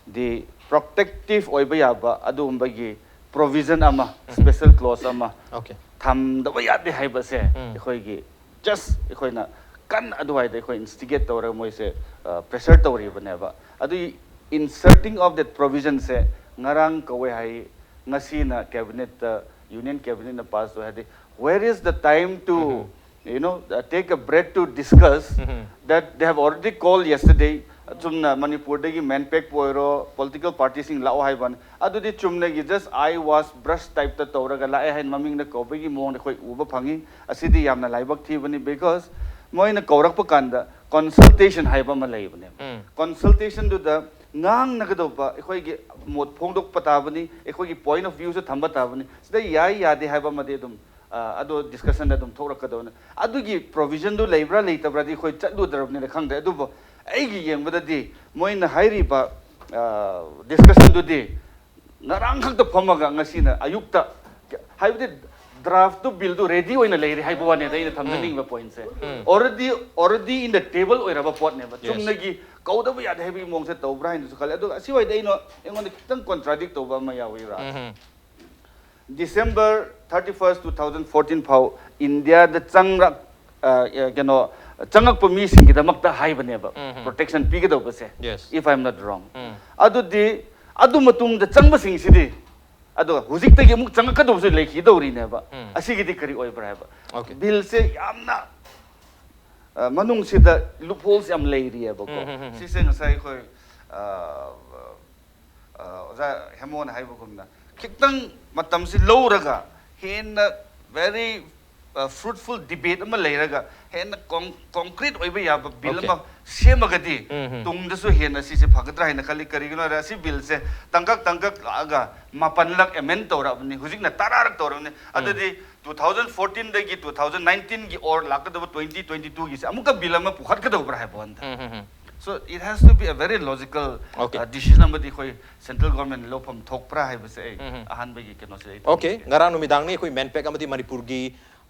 the protective ꯑꯣꯏꯕ ꯌꯥꯕ ꯑꯗꯨꯒꯨꯝꯕꯒꯤ provision ꯑꯃ, special clause ꯑꯃ Okay. ꯊꯝꯗꯕ ꯌꯥꯗꯦ ꯍꯥꯏꯕꯁꯦ ꯎꯝ. ꯑꯩꯈꯣꯏꯒꯤ just ꯑꯩꯈꯣꯏꯅ ꯀꯟꯅ ꯑꯗꯨꯋꯥꯏꯗ ꯑꯩꯈꯣꯏ instigate ꯇꯧꯔꯒ ꯃꯣꯏꯁꯦ, uh, pressure ꯇꯧꯔꯤꯕꯅꯦꯕ꯫ ꯑꯗꯨꯒꯤ inserting of that provisionꯁꯦ ꯉꯔꯥꯡ ꯀꯧꯋꯦ ꯍꯥꯏ, ꯉꯁꯤꯅ cabinetꯇ, union cabinetꯅ pass ꯇꯧꯋꯦ ꯍꯥꯏꯗꯤ, where is the time to, um. you know, uh, take a breath to discuss that they have already called yesterday. ꯑꯆꯨꯝꯅ ꯃꯅꯤꯄꯨꯔꯗꯒꯤ ꯃꯦꯟꯄꯦꯛꯄꯨ ꯑꯣꯏꯔꯣ, ꯄꯣꯂꯤꯇꯤꯀꯦꯜ ꯄꯥꯔꯇꯤꯁꯤꯡ ꯂꯥꯛꯑꯣ ꯍꯥꯏꯕꯅꯤ꯫ ꯑꯗꯨꯗꯤ ꯆꯨꯝꯅꯒꯤ just eyewashed brush typeꯇ ꯇꯧꯔꯒ ꯂꯥꯛꯑꯦ ꯍꯥꯏꯅ ꯃꯃꯤꯡꯗ ꯀꯧꯕꯒꯤ ꯃꯑꯣꯡꯗ ꯑꯩꯈꯣꯏ ꯎꯕ ꯐꯪꯉꯤ꯫ ꯑꯁꯤꯗꯤ ꯌꯥꯝꯅ ꯂꯥꯏꯕꯛ ꯊꯤꯕꯅꯤ, because ꯃꯣꯏꯅ ꯀꯧꯔꯛꯄ ꯀꯥꯟꯗ ꯀꯟꯁꯜꯇꯦꯁꯟ ꯍꯥꯏꯕ ꯑꯃ ꯂꯩꯕꯅꯦꯕ꯫ ꯀꯟꯁꯜꯇꯦꯁꯟꯗꯨꯗ ꯉꯥꯡꯅꯒꯗꯧꯕ ꯑꯩꯈꯣꯏꯒꯤ ꯃꯣꯠ ꯐꯣꯡꯗꯣꯛꯄ ꯇꯥꯕꯅꯤ, ꯑꯩꯈꯣꯏꯒꯤ ꯄꯣꯏꯟ ꯑꯣꯐ ꯚ꯭ꯌꯨꯁꯨ ꯊꯝꯕ ꯇꯥꯕꯅꯤ꯫ ꯁꯤꯗ ꯌꯥꯏ ꯌꯥꯗꯦ ꯍꯥꯏꯕ ꯑꯃꯗꯤ ꯑꯗꯨꯝ ꯑꯗꯣ ꯗꯤꯁꯀꯁꯟꯗ ꯑꯗꯨꯝ ꯊꯣꯛꯂꯛꯀꯗꯧꯅꯤ꯫ ꯑꯗꯨꯒꯤ ꯄ꯭ꯔꯣꯕꯤꯖꯟꯗꯨ ꯂꯩꯕ꯭ꯔꯥ ꯂꯩꯇꯕ꯭ꯔꯥꯗꯤ ꯑꯩꯈꯣꯏ ꯆꯠꯂꯨꯗ꯭ꯔꯕꯅꯤꯅ ꯈꯪꯗ꯭ꯔꯦ꯫ ꯑꯗꯨꯕꯨ ꯑꯩꯒꯤ ꯌꯦꯡꯕꯗꯗꯤ ꯃꯣꯏꯅ ꯍꯥꯏꯔꯤꯕ ꯗꯤꯁꯀꯁꯟꯗꯨꯗꯤ ꯉꯔꯥꯡ ꯈꯛꯇ ꯐꯝꯃꯒ ꯉꯁꯤꯅ ꯑꯌꯨꯛꯇ, ꯍꯥꯏꯕꯗꯤ ꯗ꯭ꯔꯥꯐꯇꯨ, ꯕꯤꯜꯗꯨ ꯔꯦꯗꯤ ꯑꯣꯏꯅ ꯂꯩꯔꯦ ꯍꯥꯏꯕ ꯋꯥꯅꯦꯗ꯫ ꯑꯩꯅ ꯊꯝꯖꯅꯤꯡꯕ ꯄꯣꯏꯟꯁꯦ, already already in the table ꯑꯣꯏꯔꯕ ꯄꯣꯠꯅꯦꯕ꯫ ꯆꯨꯝꯅꯒꯤ ꯀꯧꯗꯕ ꯌꯥꯗꯦ ꯍꯥꯏꯕꯒꯤ ꯃꯑꯣꯡꯁꯦ ꯇꯧꯕ꯭ꯔꯥ ꯍꯥꯏꯅꯁꯨ ꯈꯜꯂꯦ꯫ ꯑꯗꯨꯒ ꯑꯁꯤꯋꯥꯏꯗ ꯑꯩꯅ, ꯑꯩꯉꯣꯟꯗ ꯈꯤꯇꯪ ꯀꯣꯟꯇ꯭ꯔꯥꯗꯤꯛ ꯇꯧꯕ ꯑꯃ ꯌꯥꯎꯏ, ꯔꯥꯖ꯫ December thirty first, two thousand fourteen ꯐꯥꯎ ꯏꯟꯗꯤꯌꯥꯗ ꯆꯪꯂꯛ ꯑ, ꯑ, ꯀꯩꯅꯣ, ꯆꯪꯉꯛꯄ ꯃꯤꯁꯤꯡꯒꯤꯗꯃꯛꯇ ꯍꯥꯏꯕꯅꯦꯕ, protection ꯄꯤꯒꯗꯧꯕꯁꯦ, Yes. if I am not wrong. ꯑꯗꯨꯗꯤ ꯑꯗꯨ ꯃꯇꯨꯡꯗ ꯆꯪꯕꯁꯤꯡꯁꯤꯗꯤ, ꯑꯗꯣ ꯍꯧꯖꯤꯛꯇꯒꯤ ꯑꯃꯨꯛ ꯆꯪꯉꯛꯀꯗꯧꯕꯁꯨ ꯂꯩꯈꯤꯗꯧꯔꯤꯅꯦꯕ꯫ ꯑꯁꯤꯒꯤꯗꯤ ꯀꯔꯤ ꯑꯣꯏꯕ꯭ꯔꯥ ꯍꯥꯏꯕ꯫ Okay. ꯕꯤꯜꯁꯦ ꯌꯥꯝꯅ, ꯑ, ꯃꯅꯨꯡꯁꯤꯗ ꯂꯨꯞꯍꯣꯜꯁ ꯌꯥꯝ ꯂꯩꯔꯤꯑꯕꯀꯣ꯫ ꯁꯤꯁꯦ ꯉꯁꯥꯏ ꯑꯩꯈꯣꯏ, ꯑ, ꯑ, ꯑꯣꯖꯥ ꯍꯦꯃꯣꯅ ꯍꯥꯏꯕꯒꯨꯝꯅ ꯈꯤꯇꯪ ꯃꯇꯝꯁꯤ ꯂꯧꯔꯒ ꯍꯦꯟꯅ very, ꯑ, fruitful debate ꯑꯃ ꯂꯩꯔꯒ ꯍꯦꯟꯅ ꯀꯣꯡꯀ꯭ꯔꯤꯠ ꯑꯣꯏꯕ ꯌꯥꯕ ꯕꯤꯜ Okay. ꯑꯃ ꯁꯦꯝꯃꯒꯗꯤ ꯎꯝ, ꯎꯝ. ꯇꯨꯡꯗꯁꯨ ꯍꯦꯟꯅ ꯁꯤꯁꯦ ꯐꯒꯗ꯭ꯔꯥ ꯍꯥꯏꯅ ꯈꯜꯂꯤ꯫ ꯀꯔꯤꯒꯤꯅꯣ ꯍꯥꯏꯔ ꯁꯤ ꯕꯤꯜꯁꯦ ꯇꯥꯡꯀꯛ ꯇꯥꯡꯀꯛ ꯂꯥꯛꯑꯒ ꯃꯥꯄꯟꯂꯛ ꯑꯦꯃꯦꯟ ꯇꯧꯔꯛꯑꯕꯅꯤ, ꯍꯧꯖꯤꯛꯅ ꯇꯔꯥꯔꯛ ꯇꯧꯔꯕꯅꯤ꯫ ꯑꯗꯨꯗꯤ two thousand fourteen ꯗꯒꯤ two thousand nineteen ꯒꯤ or ꯂꯥꯛꯀꯗꯕ twenty twenty two ꯒꯤꯁꯦ ꯑꯃꯨꯛꯀ ꯕꯤꯜ ꯑꯃ ꯄꯨꯈꯠꯀꯗꯧꯕ꯭ꯔꯥ ꯍꯥꯏꯕ ꯋꯥꯅꯤꯗ꯫ ꯎꯝ, ꯎꯝ, ꯎꯝ. So it has to be a very logical, Okay. uh, decision ꯑꯃꯗꯤ ꯑꯩꯈꯣꯏ ꯁꯦꯟꯇ꯭ꯔꯦꯜ ꯒꯣꯔꯃꯦꯟ ꯂꯧꯐꯝ ꯊꯣꯛꯄ꯭ꯔꯥ ꯍꯥꯏꯕꯁꯦ ꯑꯩ ꯎꯝ, ꯎꯝ. ꯑꯍꯥꯟꯕꯒꯤ ꯀꯩꯅꯣꯁꯦ ꯑꯩ Okay, ꯊꯝꯖꯒꯦ꯫ ꯉꯔꯥꯡ ꯅꯨꯃꯤꯗꯥꯡꯅꯤ ꯑꯩꯈꯣꯏ ꯃꯦꯟꯄꯦꯛ ꯑꯃꯗꯤ ꯃꯅꯤꯄꯨꯔꯒꯤ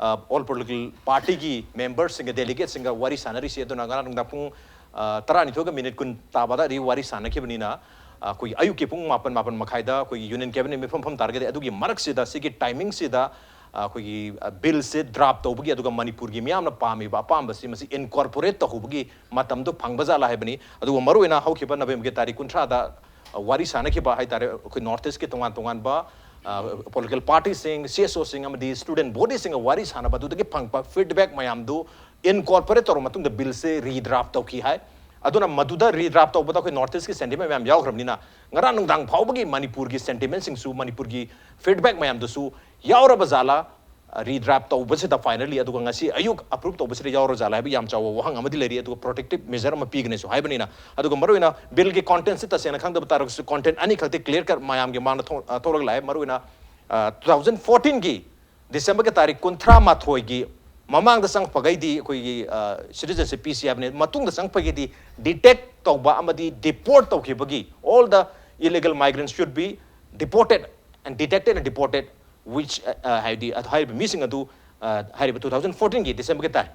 ꯑꯣꯜ ꯄꯣꯂꯤꯇꯤꯀꯦꯜ ꯄꯥꯔꯇꯤꯒꯤ ꯃꯦꯝꯕꯔꯁꯤꯡꯒ ꯗꯦꯂꯤꯒꯦꯠꯁꯤꯡꯒ ꯋꯥꯔꯤ ꯁꯥꯟꯅꯔꯤꯁꯤ꯫ ꯑꯗꯨꯅ ꯉꯔꯥꯡ ꯅꯨꯡꯗꯥꯡ ꯄꯨꯡ, ꯑ, ꯇꯔꯥꯅꯤꯊꯣꯏꯒ ꯃꯤꯅꯤꯠ ꯀꯨꯟ ꯇꯥꯕ ꯑꯗꯨꯋꯥꯏꯗꯒꯤ ꯋꯥꯔꯤ ꯁꯥꯟꯅꯈꯤꯕꯅꯤꯅ, ꯑ, ꯑꯩꯈꯣꯏꯒꯤ ꯑꯌꯨꯛꯀꯤ ꯄꯨꯡ ꯃꯥꯄꯟ, ꯃꯥꯄꯟ ꯃꯈꯥꯏꯗ ꯑꯩꯈꯣꯏꯒꯤ ꯌꯨꯅꯤꯌꯟ ꯀꯦꯕꯤꯅꯦꯠ ꯃꯤꯐꯝ ꯐꯝ ꯇꯥꯔꯒꯗꯤ ꯑꯗꯨꯒꯤ ꯃꯔꯛꯁꯤꯗ, ꯁꯤꯒꯤ ꯇꯥꯏꯃꯤꯡꯁꯤꯗ, ꯑ, ꯑꯩꯈꯣꯏꯒꯤ, ꯑ, ꯕꯤꯜꯁꯦ ꯗ꯭ꯔꯥꯐ ꯇꯧꯕꯒꯤ, ꯑꯗꯨꯒ ꯃꯅꯤꯄꯨꯔꯒꯤ ꯃꯤꯌꯥꯝꯅ ꯄꯥꯝꯃꯤꯕ ꯑꯄꯥꯝꯕꯁꯤ ꯃꯁꯤ ꯏꯟꯀꯣꯔꯄꯣꯔꯦꯠ ꯇꯧꯍꯧꯕꯒꯤ ꯃꯇꯝꯗꯣ ꯐꯪꯕ ꯖꯥꯠꯂꯥ ꯍꯥꯏꯕꯅꯤ꯫ ꯑꯗꯨꯒ ꯃꯔꯨꯑꯣꯏꯅ ꯍꯧꯈꯤꯕ ꯅꯕꯦꯝꯕꯔꯒꯤ ꯇꯥꯔꯤꯛ ꯀꯨꯟꯊ꯭ꯔꯥꯗ, ꯑ, ꯋꯥꯔꯤ ꯁꯥꯟꯅꯈꯤꯕ ꯍꯥꯏꯇꯥꯔꯦ, ꯑꯩꯈꯣꯏ ꯅꯣꯔꯠ ꯏꯁꯀꯤ ꯇꯣꯉꯥꯟ ꯇꯣꯉꯥꯟꯕ, ꯄꯣꯂꯤꯇꯤꯀꯦꯜ ꯄꯥꯔꯇꯤꯁꯤꯡ, ꯁꯤ ꯑꯦꯁ ꯑꯣꯁꯤꯡ ꯑꯃꯗꯤ ꯁ꯭ꯇꯨꯗꯦꯟ ꯕꯣꯗꯤꯁꯤꯡꯒ ꯋꯥꯔꯤ ꯁꯥꯟꯅꯕ ꯑꯗꯨꯗꯒꯤ ꯐꯪꯕ ꯐꯤꯗꯕꯦꯛ ꯃꯌꯥꯝꯗꯨ ꯏꯟꯀꯣꯔꯄꯣꯔꯦꯠ ꯇꯧꯔꯕ ꯃꯇꯨꯡꯗ ꯕꯤꯜꯁꯦ ꯔꯤꯗ꯭ꯔꯥꯐ ꯇꯧꯈꯤ ꯍꯥꯏ꯫ ꯑꯗꯨꯅ ꯃꯗꯨꯗ ꯔꯤꯗ꯭ꯔꯥꯐ ꯇꯧꯕꯗ ꯑꯩꯈꯣꯏ ꯅꯣꯔꯠ ꯏꯁꯀꯤ ꯁꯦꯟꯇꯤꯃꯦꯟ ꯃꯌꯥꯝ ꯌꯥꯎꯈ꯭ꯔꯕꯅꯤꯅ ꯉꯔꯥꯡ ꯅꯨꯡꯗꯥꯡ ꯐꯥꯎꯕꯒꯤ ꯃꯅꯤꯄꯨꯔꯒꯤ ꯁꯦꯟꯇꯤꯃꯦꯟꯁꯤꯡꯁꯨ, ꯃꯅꯤꯄꯨꯔꯒꯤ ꯐꯤꯗꯕꯦꯛ ꯃꯌꯥꯝꯗꯨꯁꯨ ꯌꯥꯎꯔꯕ ꯖꯥꯠꯂꯥ ꯔꯤꯗ꯭ꯔꯥꯐ ꯇꯧꯕꯁꯤꯗ ꯐꯥꯏꯅꯦꯜꯂꯤ? ꯑꯗꯨꯒ ꯉꯁꯤ ꯑꯌꯨꯛ ꯑꯄ꯭ꯔꯨꯞ ꯇꯧꯕꯁꯤꯗ ꯌꯥꯎꯔ ꯖꯥꯠꯂꯥ ꯍꯥꯏꯕ ꯌꯥꯝ ꯆꯥꯎꯕ ꯋꯥꯍꯪ ꯑꯃꯗꯤ ꯂꯩꯔꯤ꯫ ꯑꯗꯨꯒ ꯄ꯭ꯔꯣꯇꯦꯛꯇꯤꯞ ꯃꯦꯖꯔ ꯑꯃ ꯄꯤꯒꯅꯤꯁꯨ ꯍꯥꯏꯕꯅꯤꯅ, ꯑꯗꯨꯒ ꯃꯔꯨꯑꯣꯏꯅ ꯕꯤꯜꯒꯤ ꯀꯣꯟꯇꯦꯟꯁꯤ ꯇꯁꯦꯡꯅ ꯈꯪꯗꯕ ꯇꯥꯔꯒꯁꯨ ꯀꯣꯟꯇꯦꯟ ꯑꯅꯤꯈꯛꯇꯤ ꯀ꯭ꯂꯤꯌꯔ ꯀꯠ ꯃꯌꯥꯝꯒꯤ ꯃꯥꯡꯗ ꯊꯣꯛ- ꯑ, ꯊꯣꯛꯂꯒ ꯂꯥꯛꯑꯦ꯫ ꯃꯔꯨꯑꯣꯏꯅ ꯇꯨ ꯊꯥꯎꯖꯟ ꯐꯣꯔꯇꯤꯟꯒꯤ ꯗꯤꯁꯦꯝꯕꯔꯒꯤ ꯇꯥꯔꯤꯛ ꯀꯨꯟꯊ꯭ꯔꯥ ꯃꯥꯊꯣꯏꯒꯤ ꯃꯃꯥꯡꯗ ꯆꯪꯉꯛꯄꯈꯩꯗꯤ ꯑꯩꯈꯣꯏꯒꯤ ꯁꯤꯇꯤꯖꯟꯁꯤꯞ ꯄꯤꯁꯤ ꯍꯥꯏꯕꯅꯤ꯫ ꯃꯇꯨꯡꯗ ꯆꯪꯉꯛꯄꯒꯤꯗꯤ ꯗꯤꯇꯦꯛ ꯇꯧꯕ ꯑꯃꯗꯤ ꯗꯤꯄꯣꯔꯠ ꯇꯧꯈꯤꯕꯒꯤ, all the illegal migrants should be deported and detected and deported, which ꯍꯥꯏꯗꯤ ꯍꯥꯏꯔꯤꯕ ꯃꯤꯁꯤꯡ ꯑꯗꯨ ꯍꯥꯏꯔꯤꯕ ꯇꯨ ꯊꯥꯎꯖꯟ ꯐꯣꯔꯇꯤꯟꯒꯤ ꯗꯤꯁꯦꯝꯕꯔꯒꯤ ꯇꯥꯔꯤꯛ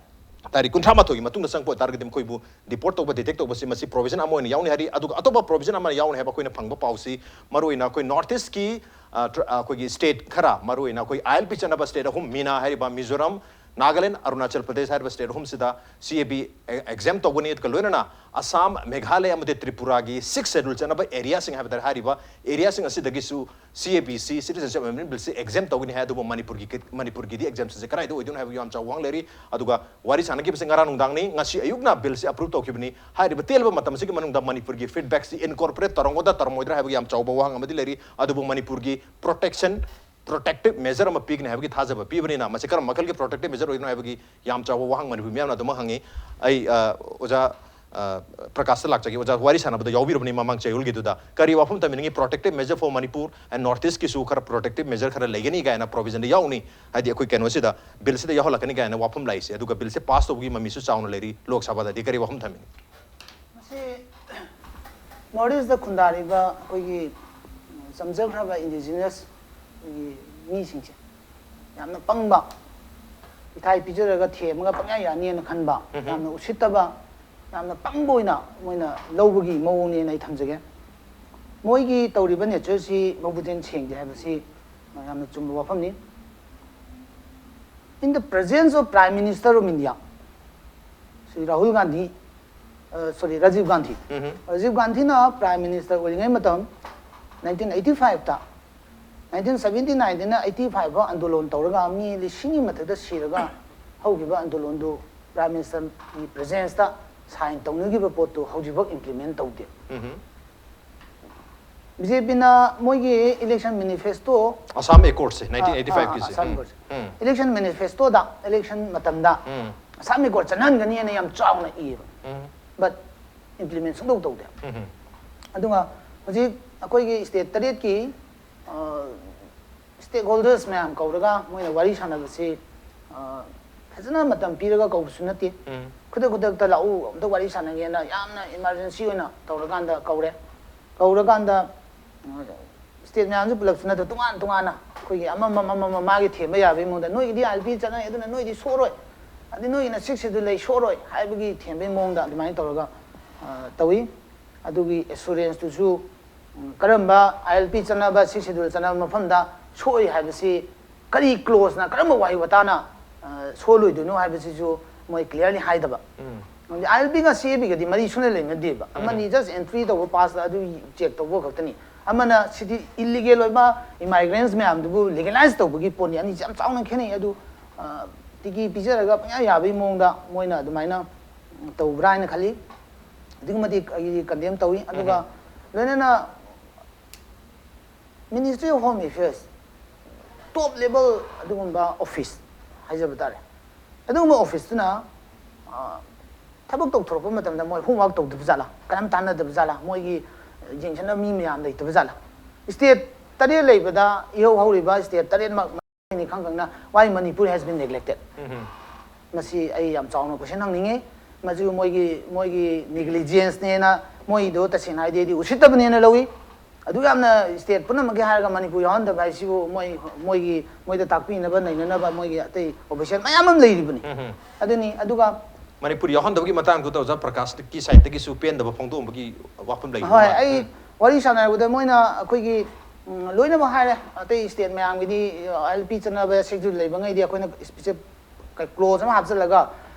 ꯇꯥꯔꯤꯛ ꯀꯨꯟꯊ꯭ꯔꯥ ꯃꯥꯊꯣꯏꯒꯤ ꯃꯇꯨꯡꯗ ꯆꯪꯉꯛꯄ ꯑꯣꯏꯇꯥꯔꯒꯗꯤ ꯃꯈꯣꯏꯕꯨ ꯗꯤꯄꯣꯔꯠ ꯇꯧꯕ, ꯗꯤꯇꯦꯛ ꯇꯧꯕꯁꯤ ꯃꯁꯤ ꯄ꯭ꯔꯣꯚꯤꯖꯟ ꯑꯃ ꯑꯣꯏꯅ ꯌꯥꯎꯅꯤ ꯍꯥꯏꯔꯤ꯫ ꯑꯗꯨꯒ ꯑꯇꯣꯞꯄ ꯄ꯭ꯔꯣꯚꯤꯖꯟ ꯑꯃ ꯌꯥꯎꯅꯤ ꯍꯥꯏꯕ ꯑꯩꯈꯣꯏꯅ ꯐꯪꯕ ꯄꯥꯎꯁꯤ ꯃꯔꯨꯑꯣꯏꯅ ꯑꯩꯈꯣꯏ ꯅꯣꯔꯠ ꯏꯁꯀꯤ ꯑꯩꯈꯣꯏꯒꯤ ꯁ꯭ꯇꯦꯠ ꯈꯔ, ꯃꯔꯨꯑꯣꯏꯅ ꯑꯩꯈꯣꯏ ꯑꯥꯏ ꯑꯦꯜ ꯄꯤ ꯆꯠꯅꯕ ꯁ꯭ꯇꯦꯠ ꯑꯍꯨꯝ, ꯃꯤꯅꯥ ꯍꯥꯏꯔꯤꯕ ꯃꯤꯖꯣꯔꯥꯝ, ꯅꯥꯒꯥꯂꯦꯟ, ꯑꯔꯨꯅꯥꯆꯜ ꯄ꯭ꯔꯗꯦꯁ ꯍꯥꯏꯔꯤꯕ ꯁ꯭ꯇꯦꯠ ꯑꯍꯨꯝꯁꯤꯗ ꯁꯤ ꯑꯦ ꯕꯤ ꯑꯦꯛꯖꯦꯝ ꯇꯧꯒꯅꯤ꯫ ꯑꯗꯨꯒ ꯂꯣꯏꯅꯅ ꯑꯁꯥꯝ, ꯃꯦꯘꯥꯂꯌ ꯑꯃꯗꯤ ꯇ꯭ꯔꯤꯄꯨꯔꯥꯒꯤ ꯁꯤꯛꯁ ꯁꯦꯗꯨꯜ ꯆꯠꯅꯕ ꯑꯦꯔꯤꯌꯥꯁꯤꯡ ꯍꯥꯏꯕ ꯇꯥꯔꯦ, ꯍꯥꯏꯔꯤꯕ ꯑꯦꯔꯤꯌꯥꯁꯤꯡ ꯑꯁꯤꯗꯒꯤꯁꯨ C A B C, citizenship amendment ꯕꯤꯜꯁꯤ ꯑꯦꯛꯖꯦꯝ ꯇꯧꯒꯅꯤ ꯍꯥꯏ꯫ ꯑꯗꯨꯕꯨ ꯃꯅꯤꯄꯨꯔꯒꯤ, ꯃꯅꯤꯄꯨꯔꯒꯤꯗꯤ ꯑꯦꯛꯖꯦꯝꯁꯟꯁꯦ ꯀꯗꯥꯏꯗ ꯑꯣꯏꯗꯣꯏꯅꯣ ꯍꯥꯏꯕꯒꯤ ꯌꯥꯝ ꯆꯥꯎꯕ ꯋꯥꯍꯪ ꯂꯩꯔꯤ꯫ ꯑꯗꯨꯒ ꯋꯥꯔꯤ ꯁꯥꯟꯅꯈꯤꯕꯁꯦ ꯉꯔꯥꯡ ꯅꯨꯡꯗꯥꯡꯅꯤ, ꯉꯁꯤ ꯑꯌꯨꯛꯅ ꯕꯤꯜꯁꯤ ꯑꯄ꯭ꯔꯨꯞ ꯇꯧꯈꯤꯕꯅꯤ꯫ ꯍꯥꯏꯔꯤꯕ ꯇꯦꯜꯂꯕ ꯃꯇꯝ ꯑꯁꯤꯒꯤ ꯃꯅꯨꯡꯗ ꯃꯅꯤꯄꯨꯔꯒꯤ ꯐꯤꯗꯕꯦꯛꯁꯤ ꯏꯟꯀꯣꯔꯄꯣꯔꯦꯠ ꯇꯧꯔꯝꯒꯗ꯭ꯔꯥ ꯇꯧꯔꯝꯃꯣꯏꯗ꯭ꯔꯥ ꯍꯥꯏꯕꯒꯤ ꯌꯥꯝ ꯆꯥꯎꯕ ꯋꯥꯍꯪ ꯑꯃꯗꯤ ꯂꯩꯔꯤ꯫ ꯑꯗꯨꯕꯨ ꯃꯅꯤꯄꯨꯔꯒꯤ ꯄ꯭ꯔꯣꯇꯦꯛꯁꯟ, ꯄ꯭ꯔꯣꯇꯦꯛꯇꯤꯞ ꯃꯦꯖꯔ ꯑꯃ ꯄꯤꯒꯅꯤ ꯍꯥꯏꯕꯒꯤ ꯊꯥꯖꯕ ꯄꯤꯕꯅꯤꯅ, ꯃꯁꯤ ꯀꯔꯝꯕ ꯃꯈꯜꯒꯤ ꯄ꯭ꯔꯣꯇꯦꯛꯇꯤꯞ ꯃꯦꯖꯔ ꯑꯣꯏꯗꯣꯏꯅꯣ ꯍꯥꯏꯕꯒꯤ ꯌꯥꯝ ꯆꯥꯎꯕ ꯋꯥꯍꯪ ꯃꯅꯤꯄꯨꯔ ꯃꯤꯌꯥꯝꯅ ꯑꯗꯨꯃꯛ ꯍꯪꯉꯤ꯫ ꯑꯩ, ꯑ, ꯑꯣꯖꯥ, ꯑ, ꯄ꯭ꯔꯀꯥꯁꯇ ꯂꯥꯛꯆꯒꯦ꯫ ꯑꯣꯖꯥ ꯋꯥꯔꯤ ꯁꯥꯟꯅꯕꯗ ꯌꯥꯎꯕꯤꯔꯕꯅꯤ ꯃꯃꯥꯡ ꯆꯌꯣꯜꯒꯤꯗꯨꯗ꯫ ꯀꯔꯤ ꯋꯥꯐꯝ ꯊꯝꯕꯤꯅꯤꯡꯉꯤ? Protective measure for Manipur and North East ꯀꯤꯁꯨ ꯈꯔ ꯄ꯭ꯔꯣꯇꯦꯛꯇꯤꯞ ꯃꯦꯖꯔ ꯈꯔ ꯂꯩꯒꯅꯤ ꯀꯥꯏꯅ ꯄ꯭ꯔꯣꯚꯤꯖꯟꯗ ꯌꯥꯎꯅꯤ, ꯍꯥꯏꯗꯤ ꯑꯩꯈꯣꯏ ꯀꯩꯅꯣꯁꯤꯗ, ꯕꯤꯜꯁꯤꯗ ꯌꯥꯎꯍꯜꯂꯛꯀꯅꯤ ꯀꯥꯏꯅ ꯋꯥꯐꯝ ꯂꯥꯛꯏꯁꯦ꯫ ꯑꯗꯨꯒ ꯕꯤꯜꯁꯦ ꯄꯥꯁ ꯇꯧꯕꯒꯤ ꯃꯃꯤꯁꯨ ꯆꯥꯎꯅ ꯂꯩꯔꯤ ꯂꯣꯛ ꯁꯚꯥꯗꯗꯤ꯫ ꯀꯔꯤ ꯋꯥꯐꯝ ꯊꯝꯃꯤꯅꯤ? ꯃꯁꯤ ꯅꯣꯔꯠ ꯏꯁꯇ ꯈꯨꯟꯗꯥꯔꯤꯕ ꯑꯩꯈꯣꯏꯒꯤ ꯆꯝꯖꯈ꯭ꯔꯕ ꯏꯟꯗꯤꯖꯤꯅꯁ ꯑꯩꯈꯣꯏꯒꯤ ꯃꯤꯁꯤꯡꯁꯦ ꯌꯥꯝꯅ ꯄꯪꯕ, ꯏꯊꯥꯏ ꯄꯤꯖꯔꯒ ꯊꯦꯝꯃꯒ ꯄꯪꯌꯥ ꯌꯥꯅꯤꯅ ꯈꯟꯕ, ꯌꯥꯝꯅ ꯎꯁꯤꯠꯇꯕ, ꯌꯥꯝꯅ ꯄꯪꯕ ꯑꯣꯏꯅ ꯃꯣꯏꯅ ꯂꯧꯕꯒꯤ ꯃꯑꯣꯡꯅꯦꯅ ꯑꯩ ꯊꯝꯖꯒꯦ꯫ ꯃꯣꯏꯒꯤ ꯇꯧꯔꯤꯕ ꯅꯦꯆꯔꯁꯤ ꯃꯕꯨꯛꯆꯦꯜ ꯁꯦꯡꯗꯦ ꯍꯥꯏꯕꯁꯤ ꯌꯥꯝꯅ ꯆꯨꯝꯕ ꯋꯥꯐꯝꯅꯤ꯫ In the presence of Prime Minister of India, Shri Rahul Gandhi, ꯑ, ꯁꯣꯔꯤ, ꯔꯥꯖꯤꯕ ꯒꯥꯟꯙꯤ꯫ ꯔꯥꯖꯤꯕ ꯒꯥꯟꯙꯤꯅ ꯄ꯭ꯔꯥꯏꯝ ꯃꯤꯅꯤꯁꯇꯔ ꯑꯣꯏꯔꯤꯉꯩ ꯃꯇꯝ, ꯅꯥꯏꯟꯇꯤꯟ ꯑꯩꯠꯇꯤ ꯐꯥꯏꯚꯇ ꯅꯥꯏꯟꯇꯤꯟ ꯁꯕꯦꯟꯇꯤ ꯅꯥꯏꯟꯗꯅ ꯑꯩꯠꯇꯤ ꯐꯥꯏꯚ ꯐꯥꯎ ꯑꯟꯗꯣꯂꯣꯟ ꯇꯧꯔꯒ ꯃꯤ ꯂꯤꯁꯤꯡꯒꯤ ꯃꯊꯛꯇ ꯁꯤꯔꯒ ꯍꯧꯈꯤꯕ ꯑꯟꯗꯣꯂꯣꯟꯗꯨ Prime Ministerꯒꯤ presence ꯇ sign ꯇꯧꯅꯈꯤꯕ ꯄꯣꯠꯇꯨ ꯍꯧꯖꯤꯛꯐꯥꯎ implement ꯇꯧꯗꯦ꯫ ꯎꯝ꯫ ꯕꯤ ꯖꯦ ꯄꯤꯅ ꯃꯣꯏꯒꯤ election manifesto ꯑꯁꯥꯝ ꯑꯦꯀꯣꯔꯗꯁꯦ ꯅꯥꯏꯟꯇꯤꯟ ꯑꯩꯠꯇꯤ ꯐꯥꯏꯚꯀꯤꯁꯦ꯫ ꯑꯁꯥꯝ ꯎꯝ꯫ ꯑꯦꯀꯣꯔꯗꯁꯦ꯫ ꯎꯝ꯫ Election manifestoꯗ election ꯃꯇꯝꯗ ꯎꯝ꯫ ꯑꯁꯥꯝ ꯑꯦꯀꯣꯔꯗ ꯆꯠꯅꯍꯟꯒꯅꯤꯅ ꯌꯥꯝ ꯆꯥꯎꯅ ꯏꯌꯦꯕ꯫ ꯎꯝ꯫ But implement ꯁꯨꯡꯇꯧ ꯇꯧꯗꯦ꯫ ꯎꯝ꯫ ꯑꯗꯨꯒ ꯍꯧꯖꯤꯛ ꯑꯩꯈꯣꯏꯒꯤ state ꯇꯔꯦꯠꯀꯤ stakeholders ꯃꯌꯥꯝ ꯀꯧꯔꯒ ꯃꯣꯏꯅ ꯋꯥꯔꯤ ꯁꯥꯟꯅꯕꯁꯤ ꯐꯖꯅ ꯃꯇꯝ ꯄꯤꯔꯒ ꯀꯧꯕꯁꯨ ꯅꯠꯇꯦ꯫ ꯎꯝ꯫ ꯈꯨꯗꯛ ꯈꯨꯗꯛꯇ ꯂꯥꯛꯎ, ꯑꯝꯇ ꯋꯥꯔꯤ ꯁꯥꯟꯅꯒꯦꯅ ꯌꯥꯝꯅ emergency ꯑꯣꯏꯅ ꯇꯧꯔꯀꯥꯟꯗ ꯀꯧꯔꯦ꯫ ꯀꯧꯔꯀꯥꯟꯗ state ꯃꯌꯥꯝꯁꯨ ꯄꯨꯂꯞꯁꯨ ꯅꯠꯇꯕ ꯇꯣꯉꯥꯟ ꯇꯣꯉꯥꯟꯅ ꯑꯩꯈꯣꯏꯒꯤ ꯑꯃꯃꯝ ꯑꯃꯃꯝ ꯃꯥꯒꯤ ꯊꯦꯝꯕ ꯌꯥꯕꯒꯤ ꯃꯑꯣꯡꯗ ꯅꯣꯏꯒꯤꯗꯤ ILP ꯆꯠꯅꯩ ꯑꯗꯨꯅ ꯅꯣꯏꯗꯤ ꯁꯣꯛꯑꯔꯣꯏ, ꯑꯗꯩ ꯅꯣꯏꯒꯤꯅ Sixth Schedule ꯂꯩ ꯁꯣꯛꯑꯔꯣꯏ ꯍꯥꯏꯕꯒꯤ ꯊꯦꯝꯕꯒꯤ ꯃꯑꯣꯡꯗ ꯑꯗꯨꯃꯥꯏꯅ ꯇꯧꯔꯒ ꯇꯧꯏ꯫ ꯑꯗꯨꯒꯤ assuranceꯇꯨꯁꯨ ꯀꯔꯝꯕ ILP ꯆꯠꯅꯕ, Sixth Schedule ꯆꯠꯅꯕ ꯃꯐꯝꯗ ꯁꯣꯛꯏ ꯍꯥꯏꯕꯁꯤ ꯀꯔꯤ clauseꯅ, ꯀꯔꯝꯕ ꯋꯥꯍꯩ ꯋꯥꯇꯥꯅ ꯁꯣꯛꯍꯜꯂꯣꯏꯗꯣꯏꯅꯣ ꯍꯥꯏꯕꯁꯤꯁꯨ ꯃꯣꯏ clearly ꯍꯥꯏꯗꯕ꯫ ꯎꯝ꯫ ILPꯒ CABꯒꯗꯤ ꯃꯔꯤ ꯁꯨꯡꯂꯩ ꯂꯩꯅꯗꯦꯕ꯫ ꯑꯃꯅꯤ just entry ꯇꯧꯕ, pass ꯑꯗꯨ check ꯇꯧꯕ ꯈꯛꯇꯅꯤ꯫ ꯑꯃꯅ ꯁꯤꯗꯤ illegal ꯑꯣꯏꯕ immigrants ꯃꯌꯥꯝꯗꯨꯕꯨ legalize ꯇꯧꯕꯒꯤ ꯄꯣꯠꯅꯤ꯫ ꯑꯅꯤꯁꯤ ꯌꯥꯝ ꯆꯥꯎꯅ ꯈꯦꯠꯅꯩ꯫ ꯑꯗꯨ ꯇꯤꯀꯤ ꯄꯤꯖꯔꯒ ꯄꯪꯌꯥ ꯌꯥꯕꯒꯤ ꯃꯑꯣꯡꯗ ꯃꯣꯏꯅ ꯑꯗꯨꯃꯥꯏꯅ ꯇꯧꯕ꯭ꯔꯥ ꯍꯥꯏꯅ ꯈꯜꯂꯤ꯫ ꯑꯗꯨꯛꯀꯤ ꯃꯇꯤꯛ ꯑꯩꯗꯤ condemn ꯇꯧꯏ꯫ ꯑꯗꯨꯒ ꯂꯣꯏꯅꯅ Ministry of Home Affairs, top level ꯑꯗꯨꯒꯨꯝꯕ office ꯍꯥꯏꯖꯕ ꯇꯥꯔꯦ꯫ ꯑꯗꯨꯒꯨꯝꯕ officeꯇꯨꯅ ꯊꯕꯛ ꯇꯧꯊꯣꯔꯛꯄ ꯃꯇꯝꯗ ꯃꯣꯏ homework ꯇꯧꯗꯕ ꯖꯥꯠꯂꯥ, ꯀꯔꯝ ꯇꯥꯟꯅꯗꯕ ꯖꯥꯠꯂꯥ, ꯃꯣꯏꯒꯤ ꯌꯦꯡꯁꯤꯟꯅꯕ ꯃꯤ ꯃꯌꯥꯝ ꯂꯩꯇꯕ ꯖꯥꯠꯂꯥ? State ꯇꯔꯦꯠ ꯂꯩꯕꯗ ꯏꯍꯧ ꯍꯧꯔꯤꯕ state ꯇꯔꯦꯠꯃꯛ ꯅꯤ ꯈꯪ ꯈꯪꯅ why Manipur has been neglected? ꯃꯁꯤ ꯑꯩ ꯌꯥꯝ ꯆꯥꯎꯅ question ꯍꯪꯅꯤꯡꯉꯤ꯫ ꯃꯁꯤꯕꯨ ꯃꯣꯏꯒꯤ ꯃꯣꯏꯒꯤ negligenceꯅꯦꯅ, ꯃꯣꯏꯗꯣ ꯇꯁꯦꯡꯅ ꯍꯥꯏꯗꯤ ꯑꯩꯗꯤ ꯎꯁꯤꯠꯇꯕꯅꯦꯅ ꯂꯧꯏ꯫ ꯑꯗꯨ ꯌꯥꯝꯅ state ꯄꯨꯝꯅꯃꯛꯀꯤ ꯍꯥꯏꯔꯒ ꯃꯅꯤꯄꯨꯔ ꯌꯥꯎꯍꯟꯗꯕ ꯍꯥꯏꯁꯤꯕꯨ ꯃꯣꯏ ꯃꯣꯏꯒꯤ ꯃꯣꯏꯗ ꯇꯥꯛꯄꯤꯅꯕ ꯅꯩꯅꯅꯕ ꯃꯣꯏꯒꯤ ꯑꯇꯩ official ꯃꯌꯥꯝ ꯑꯃ ꯂꯩꯔꯤꯕꯅꯤ꯫ ꯑꯗꯨꯅꯤ꯫ ꯑꯗꯨꯒ ꯃꯅꯤꯄꯨꯔ ꯌꯥꯎꯍꯟꯗꯕꯒꯤ ꯃꯇꯥꯡꯗꯨꯗ ꯑꯣꯖꯥ ꯄ꯭ꯔꯀꯥꯁꯀꯤ sideꯇꯒꯤꯁꯨ ꯄꯦꯟꯗꯕ ꯐꯣꯡꯗꯣꯛꯑꯝꯕꯒꯤ ꯋꯥꯐꯝ ꯂꯩꯕ ꯍꯣꯏ, ꯃꯥꯜꯂꯦ꯫ ꯑꯩ ꯋꯥꯔꯤ ꯁꯥꯟꯅꯔꯕꯗ ꯃꯣꯏꯅ ꯑꯩꯈꯣꯏꯒꯤ ꯎꯝ, ꯂꯣꯏꯅꯃꯛ ꯍꯥꯏꯔꯦ꯫ ꯑꯇꯩ state ꯃꯌꯥꯝꯒꯤꯗꯤ ILP ꯆꯠꯅꯕ Sixth Schedule ꯂꯩꯕꯉꯩꯗꯤ ꯑꯩꯈꯣꯏꯅ special clause ꯑꯃ ꯍꯥꯞꯆꯤꯜꯂꯒ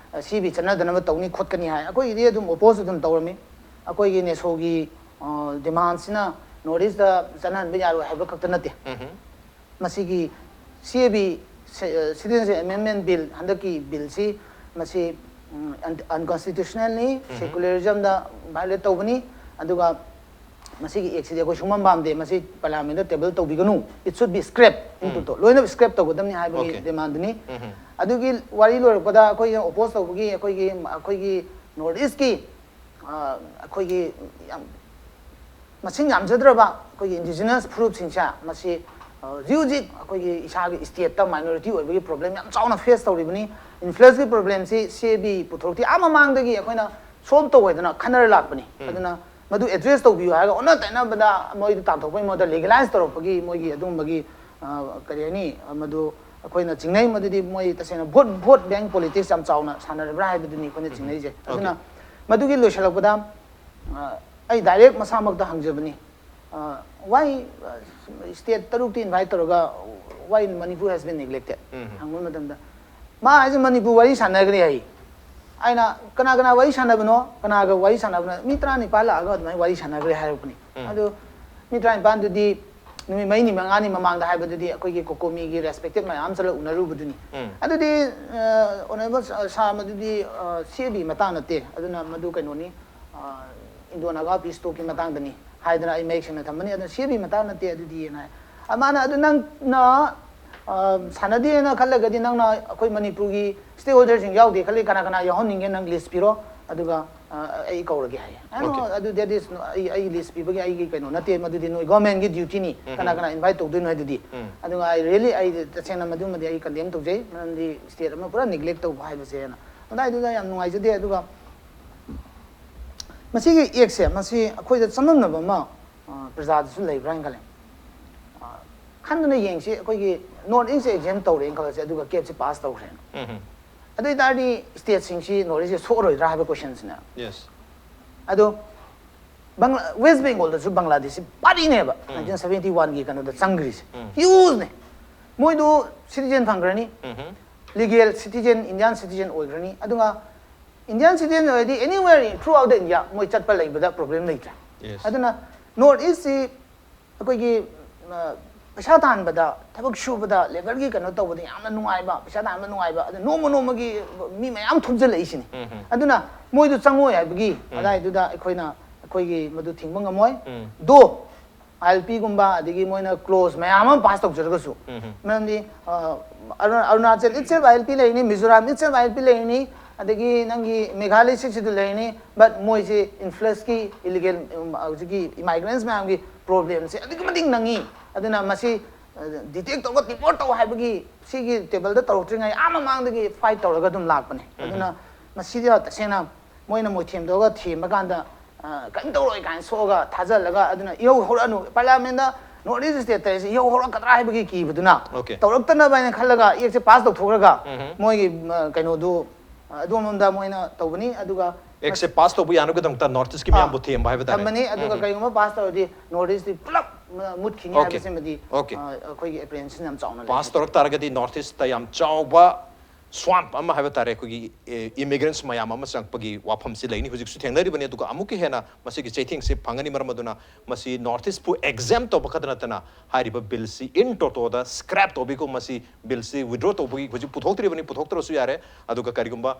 CAB ꯆꯠꯅꯗꯅꯕ ꯇꯧꯅꯤ ꯈꯣꯠꯀꯅꯤ ꯍꯥꯏ꯫ ꯑꯩꯈꯣꯏꯒꯤꯗꯤ ꯑꯗꯨꯝ oppose ꯑꯗꯨꯝ ꯇꯧꯔꯝꯃꯤ꯫ ꯑꯩꯈꯣꯏꯒꯤ NESOꯒꯤ demandꯁꯤꯅ North Eastꯇ ꯆꯠꯅꯍꯟꯕ ꯌꯥꯔꯣꯏ ꯍꯥꯏꯕ ꯈꯛꯇ ꯅꯠꯇꯦ꯫ ꯃꯁꯤꯒꯤ C A B, Citizenship Amendment Bill, ꯍꯟꯗꯛꯀꯤ ꯕꯤꯜꯁꯤ ꯃꯁꯤ unconstitutionalꯅꯤ, secularismꯗ violate ꯇꯧꯕꯅꯤ꯫ ꯑꯗꯨꯒ ꯃꯁꯤꯒꯤ actꯁꯤꯗꯤ ꯑꯩꯈꯣꯏ ꯁꯨꯡꯄꯥꯝ ꯄꯥꯝꯗꯦ, ꯃꯁꯤ parliamentꯇ table ꯇꯧꯕꯤꯒꯅꯨ, it should be scrapped into ꯇꯣ, ꯂꯣꯏꯅ scrap ꯇꯧꯒꯗꯕꯅꯤ ꯍꯥꯏꯕꯒꯤ demandꯗꯨꯅꯤ꯫ ꯑꯗꯨꯒꯤ ꯋꯥꯔꯤ ꯂꯣꯏꯔꯛꯄꯗ ꯑꯩꯈꯣꯏꯅ oppose ꯇꯧꯕꯒꯤ ꯑꯩꯈꯣꯏꯒꯤ ꯑꯩꯈꯣꯏꯒꯤ North Eastꯀꯤ ꯑꯩꯈꯣꯏꯒꯤ ꯌꯥꯝ ꯃꯁꯤꯡ ꯌꯥꯝꯖꯗ꯭ꯔꯕ ꯑꯩꯈꯣꯏꯒꯤ indigenous ꯐꯨꯔꯨꯞꯁꯤꯡꯁꯦ ꯃꯁꯤ ꯍꯧꯖꯤꯛ ꯍꯧꯖꯤꯛ ꯑꯩꯈꯣꯏꯒꯤ ꯏꯁꯥꯒꯤ stateꯇ minority ꯑꯣꯏꯕꯒꯤ problem ꯌꯥꯝ ꯆꯥꯎꯅ face ꯇꯧꯔꯤꯕꯅꯤ꯫ Influxꯀꯤ problemꯁꯤ C A B ꯄꯨꯊꯣꯔꯛꯇꯤ ꯑꯥ ꯃꯃꯥꯡꯗꯒꯤ ꯑꯩꯈꯣꯏꯅ solve ꯇꯧ ꯍꯥꯏꯗꯅ ꯈꯟꯅꯔ ꯂꯥꯛꯄꯅꯤ꯫ ꯑꯗꯨꯅ ꯃꯗꯨ address ꯇꯧꯕꯤꯌꯨ ꯍꯥꯏꯔꯒ ꯑꯣꯟꯅ ꯇꯩꯅꯕꯗ ꯃꯣꯏꯗ ꯇꯥꯟꯊꯣꯛꯄꯒꯤ ꯃꯍꯨꯠꯇ legalize ꯇꯧꯔꯛꯄꯒꯤ ꯃꯣꯏꯒꯤ ꯑꯗꯨꯒꯨꯝꯕꯒꯤ ꯀꯔꯤ ꯍꯥꯏꯅꯤ, ꯃꯗꯨ ꯑꯩꯈꯣꯏꯅ ꯆꯤꯡꯅꯩ꯫ ꯃꯗꯨꯗꯤ ꯃꯣꯏ ꯇꯁꯦꯡꯅ vote vote bank politics ꯌꯥꯝ ꯆꯥꯎꯅ ꯁꯥꯟꯅꯔꯕ꯭ꯔꯥ ꯍꯥꯏꯕꯗꯨꯅꯤ ꯑꯩꯈꯣꯏꯅ ꯆꯤꯡꯅꯔꯤꯁꯦ꯫ ꯑꯗꯨꯅ ꯃꯗꯨꯒꯤ ꯂꯣꯏꯁꯤꯜꯂꯛꯄꯗ ꯑꯩ direct ꯃꯁꯥꯃꯛꯇ ꯍꯪꯖꯕꯅꯤ, why state ꯇꯔꯨꯛꯇꯤ invite ꯇꯧꯔꯒ why Manipur has been neglected ꯍꯪꯕ ꯃꯇꯝꯗ ꯃꯥ ꯍꯥꯏꯁꯦ ꯃꯅꯤꯄꯨꯔ ꯋꯥꯔꯤ ꯁꯥꯟꯅꯈ꯭ꯔꯦ ꯍꯥꯏ꯫ ꯑꯩꯅ ꯀꯅꯥ ꯀꯅꯥ ꯋꯥꯔꯤ ꯁꯥꯟꯅꯕꯅꯣ, ꯀꯅꯥꯒ ꯋꯥꯔꯤ ꯁꯥꯟꯅꯕꯅꯣ? ꯃꯤ ꯇꯔꯥꯅꯤꯄꯥꯜ ꯂꯥꯛꯑꯒ ꯑꯗꯨꯃꯥꯏꯅ ꯋꯥꯔꯤ ꯁꯥꯟꯅꯈ꯭ꯔꯦ ꯍꯥꯏꯔꯛꯄꯅꯤ꯫ ꯑꯗꯨ ꯃꯤ ꯇꯔꯥꯅꯤꯄꯥꯜꯗꯨꯗꯤ ꯅꯨꯃꯤꯠ ꯃꯔꯤꯅꯤ ꯃꯉꯥꯅꯤ ꯃꯃꯥꯡꯗ ꯍꯥꯏꯕꯗꯨꯗꯤ ꯑꯩꯈꯣꯏꯒꯤ COCOMIꯒꯤ respected ꯃꯌꯥꯝ ꯆꯠꯂ ꯎꯅꯔꯨꯕꯗꯨꯅꯤ꯫ ꯑꯗꯨꯗꯤ honourable sir, ꯃꯗꯨꯗꯤ C A B ꯃꯇꯥꯡ ꯅꯠꯇꯦ, ꯑꯗꯨꯅ ꯃꯗꯨ ꯀꯩꯅꯣꯅꯤ, Indo-Naga peace talkꯀꯤ ꯃꯇꯥꯡꯗꯅꯤ ꯍꯥꯏꯗꯅ ꯑꯩ ꯃꯌꯦꯛ ꯁꯦꯡꯅ ꯊꯝꯕꯅꯤ꯫ ꯑꯗꯨꯅ C A B ꯃꯇꯥꯡ ꯅꯠꯇꯦ ꯑꯗꯨꯗꯤꯅ ꯍꯥꯏ꯫ ꯃꯥꯅ ꯑꯗꯨ ꯅꯪꯅ ꯁꯥꯟꯅꯗꯦꯅ ꯈꯜꯂꯒꯗꯤ ꯅꯪꯅ ꯑꯩꯈꯣꯏ ꯃꯅꯤꯄꯨꯔꯒꯤ stakeholderꯁꯤꯡ ꯌꯥꯎꯗꯦ ꯈꯜꯂꯤ, ꯀꯅꯥ ꯀꯅꯥ ꯌꯥꯎꯍꯟꯅꯤꯡꯒꯦ ꯅꯪ list ꯄꯤꯔꯣ, ꯑꯗꯨꯒ ꯑꯩ ꯀꯧꯔꯒꯦ ꯍꯥꯏ꯫ ꯑꯗꯨ ꯑꯗꯨꯗꯤ ꯑꯩ ꯑꯩ list ꯄꯤꯕꯒꯤ ꯑꯩꯒꯤ ꯀꯩꯅꯣ ꯅꯠꯇꯦ, ꯃꯗꯨꯗꯤ ꯅꯣꯏ governmentꯀꯤ dutyꯅꯤ꯫ ꯀꯅꯥ ꯀꯅꯥ invite ꯇꯧꯗꯣꯏꯅꯣ ꯍꯥꯏꯗꯨꯗꯤ꯫ ꯑꯗꯨꯒ ꯑꯩ really ꯑꯩ ꯇꯁꯦꯡꯅ ꯃꯗꯨꯃꯗꯤ ꯑꯩ condemn ꯇꯧꯖꯩ, ꯃꯔꯝꯗꯤ state ꯑꯃ ꯄꯨꯔꯥ neglect ꯇꯧꯕ ꯍꯥꯏꯕꯁꯦꯅ꯫ ꯑꯗꯨꯗꯥꯏꯗꯨꯗ ꯌꯥꯝ ꯅꯨꯡꯉꯥꯏꯖꯗꯦ꯫ ꯑꯗꯨꯒ ꯃꯁꯤꯒꯤ actꯁꯦ ꯃꯁꯤ ꯑꯩꯈꯣꯏꯗ ꯆꯃꯝꯅꯕ ꯑꯃ ꯄ꯭ꯔꯖꯥꯗꯁꯨ ꯂꯩꯕ꯭ꯔꯥ ꯍꯥꯏꯅ ꯈꯜꯂꯦ꯫ ꯈꯟꯗꯨꯅ ꯌꯦꯡꯁꯤ, ꯑꯩꯈꯣꯏꯒꯤ North Eastꯁꯦ exempt ꯇꯧꯔꯦꯅ ꯈꯜꯂꯁꯤ, ꯑꯗꯨꯒ capꯁꯦ pass ꯇꯧꯈ꯭ꯔꯦꯅ꯫ ꯑꯗꯨ ꯑꯣꯏꯇꯥꯔꯗꯤ stateꯁꯤꯡꯁꯤ North Eastꯁꯦ ꯁꯣꯛꯑꯔꯣꯏꯗ꯭ꯔꯥ ꯍꯥꯏꯕ questionꯁꯤꯅ꯫ ꯑꯗꯣ West Bengalꯗꯁꯨ ꯕꯪꯒ꯭ꯂꯥꯗꯦꯁꯁꯤ partyꯅꯦꯕ nineteen seventy oneꯒꯤ ꯀꯩꯅꯣꯗ ꯆꯪꯈ꯭ꯔꯤꯁꯦ꯫ Hugeꯅꯦ꯫ ꯃꯣꯏꯗꯨ citizen ꯐꯪꯈ꯭ꯔꯅꯤ, legal citizen, Indian citizen ꯑꯣꯏꯈ꯭ꯔꯅꯤ꯫ ꯑꯗꯨꯒ Indian citizen ꯑꯣꯏꯔꯗꯤ anywhere throughout the India ꯃꯣꯏ ꯆꯠꯄ ꯂꯩꯕꯗ problem ꯂꯩꯇ꯭ꯔꯦ꯫ ꯑꯗꯨꯅ North Eastꯁꯤ ꯑꯩꯈꯣꯏꯒꯤ ꯄꯩꯁꯥ ꯇꯥꯟꯕꯗ, ꯊꯕꯛ ꯁꯨꯕꯗ, ꯂꯦꯕꯔꯒꯤ ꯀꯩꯅꯣ ꯇꯧꯕꯗ ꯌꯥꯝꯅ ꯅꯨꯡꯉꯥꯏꯕ, ꯄꯩꯁꯥ ꯇꯥꯟꯕ ꯅꯨꯡꯉꯥꯏꯕ, ꯑꯗ ꯅꯣꯡꯃ ꯅꯣꯡꯃꯒꯤ ꯃꯤ ꯃꯌꯥꯝ ꯊꯨꯝꯖꯤꯜꯂꯛꯏꯁꯤꯅꯤ꯫ ꯑꯗꯨꯅ ꯃꯣꯏꯗꯨ ꯆꯪꯉꯣꯏ ꯍꯥꯏꯕꯒꯤ ꯑꯗꯥꯏꯗꯨꯗ ꯑꯩꯈꯣꯏꯅ, ꯑꯩꯈꯣꯏꯒꯤ ꯃꯗꯨ ꯊꯤꯡꯕ ꯉꯝꯃꯣꯏ꯫ ꯗꯣ ꯑꯥꯏ ꯑꯦꯜ ꯄꯤꯒꯨꯝꯕ, ꯑꯗꯒꯤ ꯃꯣꯏꯅ ꯀ꯭ꯂꯣꯖ ꯃꯌꯥꯝ ꯑꯃ ꯄꯥꯁ ꯇꯧꯖꯔꯒꯁꯨ, ꯃꯔꯝꯗꯤ ꯑ, ꯑꯔꯨ- ꯑꯔꯨꯅꯥꯆꯜ itself ꯑꯥꯏ ꯑꯦꯜ ꯄꯤ ꯂꯩꯅꯤ, ꯃꯤꯖꯣꯔꯥꯝ itself ꯑꯥꯏ ꯑꯦꯜ ꯄꯤ ꯂꯩꯅꯤ, ꯑꯗꯒꯤ ꯅꯪꯒꯤ ꯃꯦꯘꯥꯂꯌ ꯁꯤꯛꯁꯤꯗ ꯂꯩꯅꯤ, ꯕꯠ ꯃꯣꯏꯁꯦ ꯏꯟꯐ꯭ꯂꯁꯀꯤ ꯏꯂꯤꯒꯦꯜ, ꯎꯝ, ꯍꯧꯖꯤꯛꯀꯤ ꯏꯃꯥꯏꯒ꯭ꯔꯦꯟꯁ ꯃꯌꯥꯝꯒꯤ ꯄ꯭ꯔꯣꯕ꯭ꯂꯦꯝꯁꯦ ꯑꯗꯨꯛꯀꯤ ꯃꯇꯤꯛ ꯅꯪꯉꯤ꯫ ꯑꯗꯨꯅ ꯃꯁꯤ ꯗꯤꯇꯦꯛ ꯇꯧꯔꯒ ꯗꯤꯄꯣꯔꯠ ꯇꯧ ꯍꯥꯏꯕꯒꯤ ꯁꯤꯒꯤ ꯇꯦꯕꯜꯗ ꯇꯧꯔꯛꯇ꯭ꯔꯤꯉꯩ ꯑꯥ ꯃꯃꯥꯡꯗꯒꯤ ꯐꯥꯏꯠ ꯇꯧꯔꯒ ꯑꯗꯨꯝ ꯂꯥꯛꯄꯅꯦ꯫ ꯑꯗꯨꯅ ꯃꯁꯤꯗ ꯇꯁꯦꯡꯅ ꯃꯣꯏꯅ ꯃꯣꯏꯊꯦꯝꯗꯣꯛꯑꯒ ꯊꯦꯝꯕ ꯀꯥꯟꯗ, ꯑ, ꯀꯔꯤꯝ ꯇꯧꯔꯣꯏ ꯀꯥꯏꯅ ꯁꯣꯛꯑꯒ ꯊꯥꯖꯍꯜꯂꯒ, ꯑꯗꯨꯅ ꯏꯍꯧ ꯍꯧꯔꯛꯑꯅꯨ, ꯄꯥꯔꯂꯤꯌꯥꯃꯦꯟꯗ ꯅꯣꯔꯠ ꯏꯁ ꯁ꯭ꯇꯦꯠꯇ ꯏꯍꯧ ꯍꯧꯔꯛꯀꯗ꯭ꯔꯥ ꯍꯥꯏꯕꯒꯤ ꯀꯤꯕꯗꯨꯅ, Okay. ꯇꯧꯔꯛꯇꯅꯕ ꯍꯥꯏꯅ ꯈꯜꯂꯒ ꯑꯦꯛꯁꯦ ꯄꯥꯁ ꯇꯧꯊꯣꯛꯈ꯭ꯔꯒ, ꯃꯣꯏꯒꯤ, ꯑ, ꯀꯩꯅꯣꯗꯨ, ꯑ, ꯑꯗꯣꯝꯂꯣꯝꯗ ꯃꯣꯏꯅ ꯇꯧꯕꯅꯤ꯫ ꯑꯗꯨꯒ ꯑꯦꯛꯁꯦ ꯄꯥꯁ ꯇꯧꯕ ꯌꯥꯅꯕꯒꯤꯗꯃꯛꯇ ꯅꯣꯔꯠ ꯏꯁꯀꯤ ꯃꯤꯌꯥꯝꯕꯨ ꯊꯦꯝꯕ ꯍꯥꯏꯕ ꯇꯥꯔꯦ꯫ ꯊꯝꯕꯅꯤ꯫ ꯑꯗꯨꯒ ꯀꯔꯤꯒꯨꯝꯕ ꯄꯥꯁ ꯇꯧꯔꯗꯤ ꯅꯣꯔꯠ ꯏꯁꯇꯤ ꯄꯨꯂꯞ, ꯑ, ꯃꯨꯠꯈꯤꯅꯤ Okay. ꯍꯥꯏꯕꯁꯤꯃꯗꯤ, Okay. ꯑ, ꯑꯩꯈꯣꯏꯒꯤ ꯑꯦꯄ꯭ꯔꯤꯍꯦꯟꯁꯟ ꯌꯥꯝ ꯆꯥꯎꯅ ꯂꯩ꯫ ꯄꯥꯁ ꯇꯧꯔꯛ ꯇꯥꯔꯒꯗꯤ ꯅꯣꯔꯠ ꯏꯁꯇ ꯌꯥꯝ ꯆꯥꯎꯕ ꯁ꯭ꯋꯥꯝꯞ ꯑꯃ ꯍꯥꯏꯕ ꯇꯥꯔꯦ, ꯑꯩꯈꯣꯏꯒꯤ ꯏꯃꯤꯒ꯭ꯔꯦꯟꯁ ꯃꯌꯥꯝ ꯑꯃ ꯆꯪꯉꯛꯄꯒꯤ ꯋꯥꯐꯝꯁꯤ ꯂꯩꯅꯤ, ꯍꯧꯖꯤꯛꯁꯨ ꯊꯦꯡꯅꯔꯤꯕꯅꯤ꯫ ꯑꯗꯨꯒ ꯑꯃꯨꯛꯀ ꯍꯦꯟꯅ ꯃꯁꯤꯒꯤ ꯆꯩꯊꯦꯡꯁꯤ ꯐꯪꯒꯅꯤ꯫ ꯃꯔꯝ ꯑꯗꯨꯅ ꯃꯁꯤ ꯅꯣꯔꯠ ꯏꯁꯄꯨ ꯑꯦꯛꯖꯦꯝ ꯇꯧꯕ ꯈꯛꯇ ꯅꯠꯇꯅ ꯍꯥꯏꯔꯤꯕ ꯕꯤꯜꯁꯤ ꯏꯟ ꯇꯣꯇꯣꯗ ꯁ꯭ꯀ꯭ꯔꯦꯞ ꯇꯧꯕꯤꯀꯣ꯫ ꯃꯁꯤ ꯕꯤꯜꯁꯤ ꯋꯤꯗ꯭ꯔꯣ ꯇꯧꯕꯒꯤ ꯍꯧꯖꯤꯛ ꯄꯨꯊꯣꯛꯇ꯭ꯔꯤꯕꯅꯤ, ꯄꯨꯊꯣꯛꯇ꯭ꯔꯁꯨ ꯌꯥꯔꯦ꯫ ꯑꯗꯨꯒ ꯀꯔꯤꯒꯨꯝꯕ